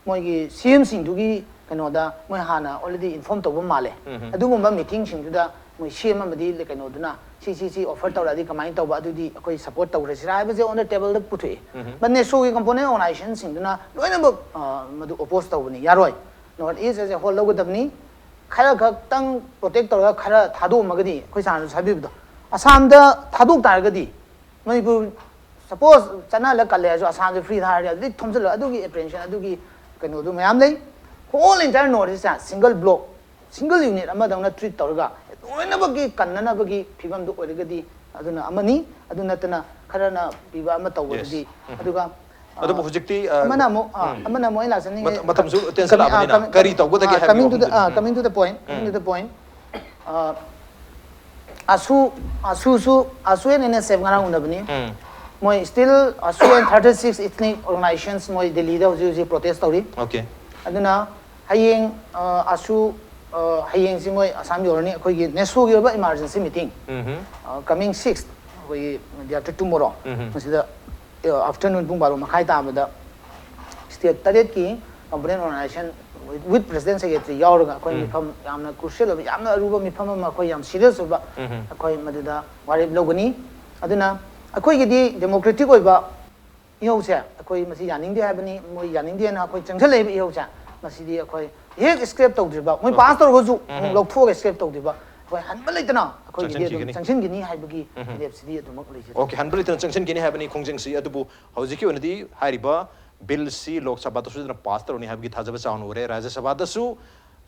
ꯃꯣꯏꯒꯤ ꯁꯤ ꯑꯦꯝꯁꯤꯡꯗꯨꯒꯤ ꯀꯩꯅꯣꯗ ꯃꯣꯏ ꯍꯥꯟꯅ ꯑꯣꯜꯔꯦꯗꯤ ꯏꯟꯐꯣꯔꯝ ꯇꯧꯕ ꯃꯥꯜꯂꯦ꯫ ꯑꯗꯨꯒꯨꯝꯕ ꯃꯤꯇꯤꯡꯁꯤꯡꯗꯨꯗ ꯃꯣꯏ ꯁꯤ ꯑꯦꯝ ꯑꯃꯗꯤ ꯀꯩꯅꯣꯗꯨꯅ ꯁꯤ ꯁꯤ ꯁꯤ ꯑꯣꯐꯔ ꯇꯧꯔꯛꯑꯗꯤ ꯀꯃꯥꯏꯅ ꯇꯧꯕ, ꯑꯗꯨꯗꯤ ꯑꯩꯈꯣꯏ ꯁꯄꯣꯔꯠ ꯇꯧꯈ꯭ꯔꯁꯤꯔꯥ ꯍꯥꯏꯕꯁꯦ ꯑꯣꯟ ꯗ ꯇꯦꯕꯜꯗ ꯄꯨꯊꯣꯛꯏ꯫ ꯕꯠ ꯅꯦꯁꯣꯒꯤ ꯀꯝꯄꯣꯅꯦꯟ ꯑꯣꯔꯒꯅꯥꯏꯖꯦꯁꯟꯁꯤꯡꯗꯨꯅ ꯂꯣꯏꯅꯃꯛ ꯑ, ꯃꯗꯨ ꯑꯣꯄꯣꯖ ꯇꯧꯕꯅꯤ, ꯌꯥꯔꯣꯏ꯫ North East ꯑꯁꯦ ꯍꯣꯜ ꯂꯧꯒꯗꯕꯅꯤ꯫ ꯈꯔ ꯈꯛꯇꯪ ꯄ꯭ꯔꯣꯇꯦꯛ ꯇꯧꯔꯒ ꯈꯔ ꯊꯥꯗꯣꯛꯑꯝꯃꯒꯗꯤ, ꯑꯩꯈꯣꯏ ꯁꯥꯔꯅꯁꯨ ꯍꯥꯏꯕꯤꯕꯗꯣ, ꯑꯁꯥꯝꯗ ꯊꯥꯗꯣꯛ ꯇꯥꯔꯒꯗꯤ, ꯃꯅꯤꯄꯨꯔ, ꯁꯄꯣꯁ, ꯆꯠꯅꯍꯜꯂ ꯀꯜꯂꯦ ꯍꯥꯏꯔꯁꯨ, ꯑꯁꯥꯝꯁꯦ ꯐ꯭ꯔꯤ ꯊꯥꯔꯗꯤ, ꯑꯗꯨꯗꯤ ꯊꯣꯝꯖꯤꯜꯂꯒ, ꯑꯗꯨꯒꯤ ꯑꯦꯄ꯭ꯔꯤꯍꯦꯟꯁꯟ, ꯑꯗꯨꯒꯤ ꯀꯩꯅꯣꯗꯨ ꯃꯌꯥꯝ ꯂꯩ꯫ ꯍꯣꯜ ꯏꯟꯇꯥꯌꯔ ꯅꯣꯔꯠ ꯏꯁꯁꯦ ꯁꯤꯡꯒꯜ ꯕ꯭ꯂꯣꯛ, ꯁꯤꯡꯒꯜ ꯌꯨꯅꯤꯠ ꯑꯃꯗꯧꯅ ꯇ꯭ꯔꯤꯠ ꯇꯧꯔꯒ, ꯂꯣꯏꯅꯃꯛꯀꯤ ꯀꯟꯅꯅꯕꯒꯤ ꯐꯤꯕꯝꯗꯨ ꯑꯣꯏꯔꯒꯗꯤ, ꯑꯗꯨꯅ ꯑꯃꯅꯤ꯫ ꯑꯗꯨ ꯅꯠꯇꯅ ꯈꯔꯅ ꯄꯤꯕ ꯑꯃ ꯇꯧꯕꯗꯨꯗꯤ, Yes. ꯎꯝ꯫ ꯑꯗꯨꯒ ꯑꯗꯨꯕꯨ ꯑ, ꯍꯧꯖꯤꯛꯇꯤ, ꯑ, ꯑꯃꯅ ꯑꯃꯨꯛ, ꯑ, ꯎꯝ꯫ ꯑꯃꯅ ꯑꯃꯨꯛ ꯑꯩꯅ ꯂꯥꯛꯆꯅꯤꯡꯉꯦ, ꯃꯇꯝ-, ꯃꯇꯝꯁꯨ ꯀꯃꯤ-, ꯇꯦꯟꯁꯤꯜꯂꯛꯑꯕꯅꯤꯅ ꯑ, ꯀꯃꯤ-, ꯀꯔꯤ ꯇꯧꯒꯗꯒꯦ ꯑ, ꯍꯥꯏꯕꯒꯤ coming to the, ꯋꯥꯐꯝꯗꯨꯅꯤ꯫ ꯑ, coming to the point, coming to the point, ꯑ, ꯑꯁꯨ, ꯑꯁꯨꯁꯨ, ꯑꯁꯨ and ꯑꯦꯟ ꯑꯦꯁ ꯑꯦꯐ ꯉꯔꯥꯡ ꯎꯅꯕꯅꯤ꯫ ꯎꯝ꯫ ꯃꯣꯏ still ꯑꯁꯨ and thirty six ethnic organizations ꯃꯣꯏ ꯗꯦꯜꯂꯤꯗ ꯍꯧꯖꯤꯛ ꯍꯧꯖꯤꯛ ꯄ꯭ꯔꯣꯇꯦꯁ ꯇꯧꯔꯤ꯫ Okay. ꯑꯗꯨꯅ ꯍꯌꯦꯡ, ꯑ, ꯑꯁꯨ, ꯑ, ꯍꯌꯦꯡꯁꯤ ꯃꯣꯏ ꯑꯁꯥꯝ ꯌꯧꯔꯅꯤ꯫ ꯑꯩꯈꯣꯏꯒꯤ ꯅꯦꯁꯣꯒꯤ ꯑꯣꯏꯕ ꯏꯃꯥꯔꯖꯦꯟꯁꯤ ꯃꯤꯇꯤꯡ, ꯎꯝ꯫ ꯑ, coming sixth, ꯑꯩꯈꯣꯏꯒꯤ day after tomorrow, ꯎꯝ꯫ ꯃꯁꯤꯗ, ꯑ, afternoon ꯄꯨꯡ ꯕꯥꯔꯣ ꯃꯈꯥꯏ ꯇꯥꯕꯗ state ꯇꯔꯦꯠꯀꯤ component organization with president secretary ꯌꯥꯎꯔꯒ, ꯑꯩꯈꯣꯏ ꯎꯝ꯫ ꯃꯤꯐꯝ ꯌꯥꯝꯅ crucial ꯑꯣꯏꯕ, ꯌꯥꯝꯅ ꯑꯔꯨꯕ ꯃꯤꯐꯝ ꯑꯃ, ꯑꯩꯈꯣꯏ ꯌꯥꯝ serious ꯑꯣꯏꯕ, ꯎꯝ꯫ ꯑꯩꯈꯣꯏ ꯃꯗꯨꯗ ꯋꯥꯔꯦꯞ ꯂꯧꯒꯅꯤ꯫ ꯑꯗꯨꯅ ꯑꯩꯈꯣꯏꯒꯤꯗꯤ democratic ꯑꯣꯏꯕ ꯏꯍꯧꯁꯦ, ꯑꯩꯈꯣꯏ ꯃꯁꯤ ꯌꯥꯅꯤꯡꯗꯦ ꯍꯥꯏꯕꯅꯤ꯫ ꯃꯣꯏ ꯌꯥꯅꯤꯡꯗꯦꯅ ꯑꯩꯈꯣꯏ ꯆꯪꯁꯤꯜꯂꯛꯏꯕ ꯏꯍꯧꯁꯦ, ꯃꯁꯤꯗꯤ ꯑꯩꯈꯣꯏ ꯍꯦꯛ scrap ꯇꯧꯗ꯭ꯔꯤꯕ, ꯃꯣꯏ pass ꯇꯧꯔꯒꯁꯨ ꯑꯃꯨꯛ ꯂꯧꯊꯣꯛꯑꯒ scrap ꯇꯧꯗ꯭ꯔꯤꯕ, ꯑꯩꯈꯣꯏ ꯍꯟꯕ ꯂꯩꯇꯅ ꯑꯩꯈꯣꯏꯒꯤꯗꯤ ꯑꯗꯨꯝ ꯆꯪꯁꯤꯟꯈꯤꯒꯅꯤ꯫ ꯆꯪꯁꯤꯟꯈꯤꯅꯤ ꯍꯥꯏꯕꯒꯤ ꯋꯥꯔꯦꯞꯁꯤꯗꯤ ꯑꯗꯨꯃꯛ ꯂꯩꯖꯩ꯫ Okay, ꯍꯟꯕ ꯂꯩꯇꯅ ꯆꯪꯁꯤꯟꯈꯤꯅꯤ ꯍꯥꯏꯕꯅꯤ ꯈꯣꯡꯖꯪꯁꯤ꯫ ꯑꯗꯨꯕꯨ ꯍꯧꯖꯤꯛꯀꯤ ꯑꯣꯏꯅꯗꯤ ꯍꯥꯏꯔꯤꯕ ꯕꯤꯜꯁꯤ ꯂꯣꯛ ꯁꯚꯥꯗꯁꯨ ꯁꯣꯏꯗꯅ pass ꯇꯧꯔꯅꯤ ꯍꯥꯏꯕꯒꯤ ꯊꯥꯖꯕ ꯆꯥꯎꯅ ꯎꯔꯦ꯫ ꯔꯥꯖ꯭ꯌ ꯁꯚꯥꯗꯁꯨ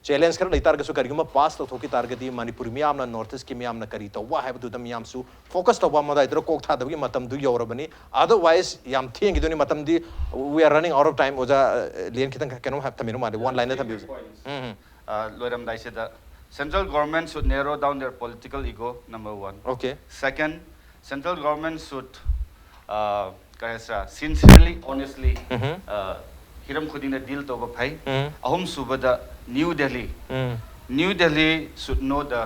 challenge ꯈꯔ ꯂꯩꯇꯥꯔꯒꯁꯨ, ꯀꯔꯤꯒꯨꯝꯕ pass ꯇꯧꯊꯣꯛꯈꯤ ꯇꯥꯔꯒꯗꯤ ꯃꯅꯤꯄꯨꯔ ꯃꯤꯌꯥꯝꯅ, North East ꯀꯤ ꯃꯤꯌꯥꯝꯅ ꯀꯔꯤ ꯇꯧꯕ ꯍꯥꯏꯕꯗꯨꯗ ꯃꯤꯌꯥꯝꯁꯨ focus ꯇꯧꯕ ꯑꯃ ꯑꯗꯨꯋꯥꯏꯗ ꯀꯣꯛ ꯊꯥꯗꯕꯒꯤ ꯃꯇꯝꯗꯨ ꯌꯧꯔꯕꯅꯤ꯫ Otherwise ꯌꯥꯝ ꯊꯦꯡꯈꯤꯗꯣꯏꯅꯤ ꯃꯇꯝꯗꯤ꯫ We are running out of time. ꯑꯣꯖꯥ, ꯑ, ꯂꯦꯟ ꯈꯤꯇꯪ ꯀꯩꯅꯣꯝ ꯍꯥꯏ-, ꯊꯝꯕꯤꯔꯝꯃꯣ ꯃꯥꯜꯂꯦ, one liner ꯊꯝꯕꯤꯌꯨ꯫ ꯎꯝ, ꯎꯝ꯫ ꯑ, ꯂꯣꯏꯔꯝꯗꯥꯏꯁꯤꯗ, central government should narrow down their political ego, number one. Okay. Second, central government should, ꯑ, ꯀꯩ ꯍꯥꯏꯁꯤꯔꯥ, sincerely, honestly, ꯎꯝꯍꯨꯝ꯫ ꯑ, ꯍꯤꯔꯝ ꯈꯨꯗꯤꯡꯗ deal ꯇꯧꯕ ꯐꯩ꯫ ꯎꯝ꯫ ꯑꯍꯨꯝꯁꯨꯕꯗ, New Delhi. Um. New Delhi should know the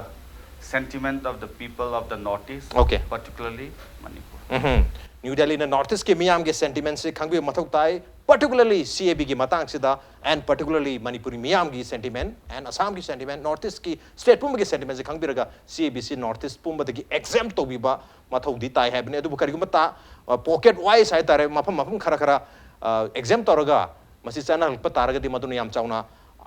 sentiment of the people of the North East, Okay. particularly Manipur. Mm-hmm. New ꯗꯦꯜꯂꯤꯅ North East ꯀꯤ ꯃꯤꯌꯥꯝꯒꯤ sentiment ꯁꯤ ꯈꯪꯕꯤꯕ ꯃꯊꯧ ꯇꯥꯏ, particularly C A B ꯒꯤ ꯃꯇꯥꯡꯁꯤꯗ, and particularly ꯃꯅꯤꯄꯨꯔꯤ ꯃꯤꯌꯥꯝꯒꯤ sentiment and ꯑꯁꯥꯝꯒꯤ sentiment, North East ꯀꯤ state ꯄꯨꯝꯕꯒꯤ sentiment ꯁꯤ ꯈꯪꯕꯤꯔꯒ C A B ꯁꯤ North East ꯄꯨꯝꯕꯗꯒꯤ exempt ꯇꯧꯕꯤꯕ ꯃꯊꯧꯗꯤ ꯇꯥꯏ ꯍꯥꯏꯕꯅꯤ꯫ ꯑꯗꯨꯕꯨ ꯀꯔꯤꯒꯨꯝꯕ ꯇꯥ-, ꯑ, pocket wise ꯍꯥꯏꯇꯥꯔꯦ, ꯃꯐꯝ ꯃꯐꯝ ꯈꯔ ꯈꯔ, ꯑ, exempt ꯇꯧꯔꯒ ꯃꯁꯤ ꯆꯠꯅꯍꯜꯂꯛꯄ ꯇꯥꯔꯒꯗꯤ ꯃꯗꯨꯅ ꯌꯥꯝ ꯆꯥꯎꯅ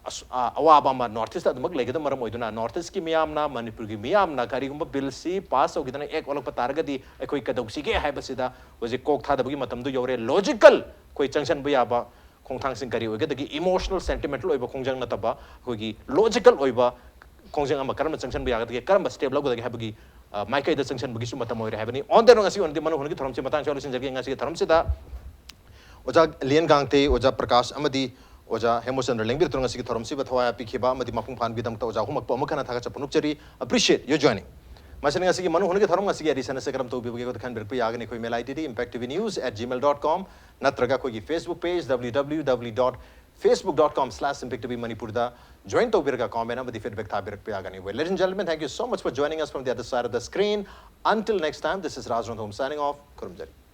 ꯑꯁ-, ꯑ, ꯑꯋꯥꯕ ꯑꯃ North East ꯑꯗꯨꯃꯛ ꯂꯩꯒꯗꯕ ꯃꯔꯝ ꯑꯣꯏꯗꯨꯅ, North East ꯀꯤ ꯃꯤꯌꯥꯝꯅ, ꯃꯅꯤꯄꯨꯔꯒꯤ ꯃꯤꯌꯥꯝꯅ ꯀꯔꯤꯒꯨꯝꯕ bill ꯁꯤ pass ꯇꯧꯈꯤꯗꯅ act ꯑꯣꯜꯂꯛꯄ ꯇꯥꯔꯒꯗꯤ ꯑꯩꯈꯣꯏ ꯀꯩꯗꯧꯁꯤꯒꯦ ꯍꯥꯏꯕꯁꯤꯗ ꯍꯧꯖꯤꯛ ꯀꯣꯛ ꯊꯥꯗꯕꯒꯤ ꯃꯇꯝꯗꯨ ꯌꯧꯔꯦ꯫ Logical ꯑꯩꯈꯣꯏ ꯆꯪꯁꯤꯟꯕ ꯌꯥꯕ ꯈꯣꯡꯊꯥꯡꯁꯤꯡ ꯀꯔꯤ ꯑꯣꯏꯒꯗꯒꯦ? Emotional, sentimental ꯑꯣꯏꯕ ꯈꯣꯡꯖꯪ ꯅꯠꯇꯕ ꯑꯩꯈꯣꯏꯒꯤ logical ꯑꯣꯏꯕ ꯈꯣꯡꯖꯪ ꯑꯃ ꯀꯔꯝꯕ ꯆꯪꯁꯤꯟꯕ ꯌꯥꯒꯗꯒꯦ, ꯀꯔꯝꯕ step ꯂꯧꯒꯗꯒꯦ ꯍꯥꯏꯕꯒꯤ, ꯑ, ꯃꯥꯏꯀꯩꯗ ꯆꯪꯁꯤꯟꯕꯒꯤ ꯃꯇꯝ ꯑꯣꯏꯔꯦ ꯍꯥꯏꯕꯅꯤ꯫ On the road, ꯉꯁꯤꯒꯤ ꯑꯣꯏꯅꯗꯤ ꯃꯅꯨꯡ ꯍꯨꯠꯅꯒꯤ ꯊꯧꯔꯝꯁꯤ ꯃꯇꯥꯡꯁꯤꯗ ꯂꯣꯏꯁꯤꯟꯖꯔꯒꯦ꯫ ꯉꯁꯤꯒꯤ ꯊꯧꯔꯝꯁꯤꯗ ꯑꯣꯖꯥ ꯂꯤꯌꯟ ꯒꯥꯡꯇꯦ, ꯑꯣꯖꯥ ꯄ꯭ꯔꯀꯥꯁ ꯑꯃꯗꯤ ꯑꯣꯖꯥ ꯍꯦꯃꯣꯆꯟꯗ꯭ꯔ ꯂꯦꯡꯕꯤꯔꯛꯇꯨꯅ ꯉꯁꯤꯒꯤ ꯊꯧꯔꯝꯁꯤꯕ ꯊꯋꯥꯏ ꯍꯥꯞꯄꯤꯈꯤꯕ ꯑꯃꯗꯤ ꯃꯄꯨꯡ ꯐꯥꯍꯟꯕꯒꯤꯗꯃꯛꯇ ꯑꯣꯖꯥ ꯑꯍꯨꯝꯃꯛꯄꯨ ꯑꯃꯨꯛ ꯍꯟꯅ ꯊꯥꯒꯠꯆꯕ ꯐꯣꯡꯗꯣꯛꯆꯔꯤ꯫ Appreciate your joining꯫ ꯃꯁꯤꯅ ꯉꯁꯤꯒꯤ ꯃꯅꯨꯡ ꯍꯨꯠꯅꯒꯤ ꯊꯧꯔꯝ ꯉꯁꯤꯒꯤ edition ꯑꯁꯤ ꯀꯔꯝ ꯇꯧꯕꯤꯕꯒꯦ ꯍꯥꯏꯕꯗꯨ ꯈꯟꯕꯤꯔꯛꯄ ꯌꯥꯒꯅꯤ꯫ ꯑꯩꯈꯣꯏ mail I D D impact T V news at gmail dot com ꯅꯠꯇ꯭ꯔꯒ ꯑꯩꯈꯣꯏꯒꯤ Facebook page W W W dot facebook dot com slash impact T V Manipur ꯗ join ꯇꯧꯕꯤꯔꯒ comment ꯑꯃꯗꯤ feedback ꯊꯥꯕꯤꯔꯛꯄ ꯌꯥꯒꯅꯤ꯫ Well, ladies and gentlemen, thank you so much for joining us from the other side of the screen. Until next time, this is Raj Rongthom signing off. ꯈꯨꯔꯨꯝꯖꯔꯤ꯫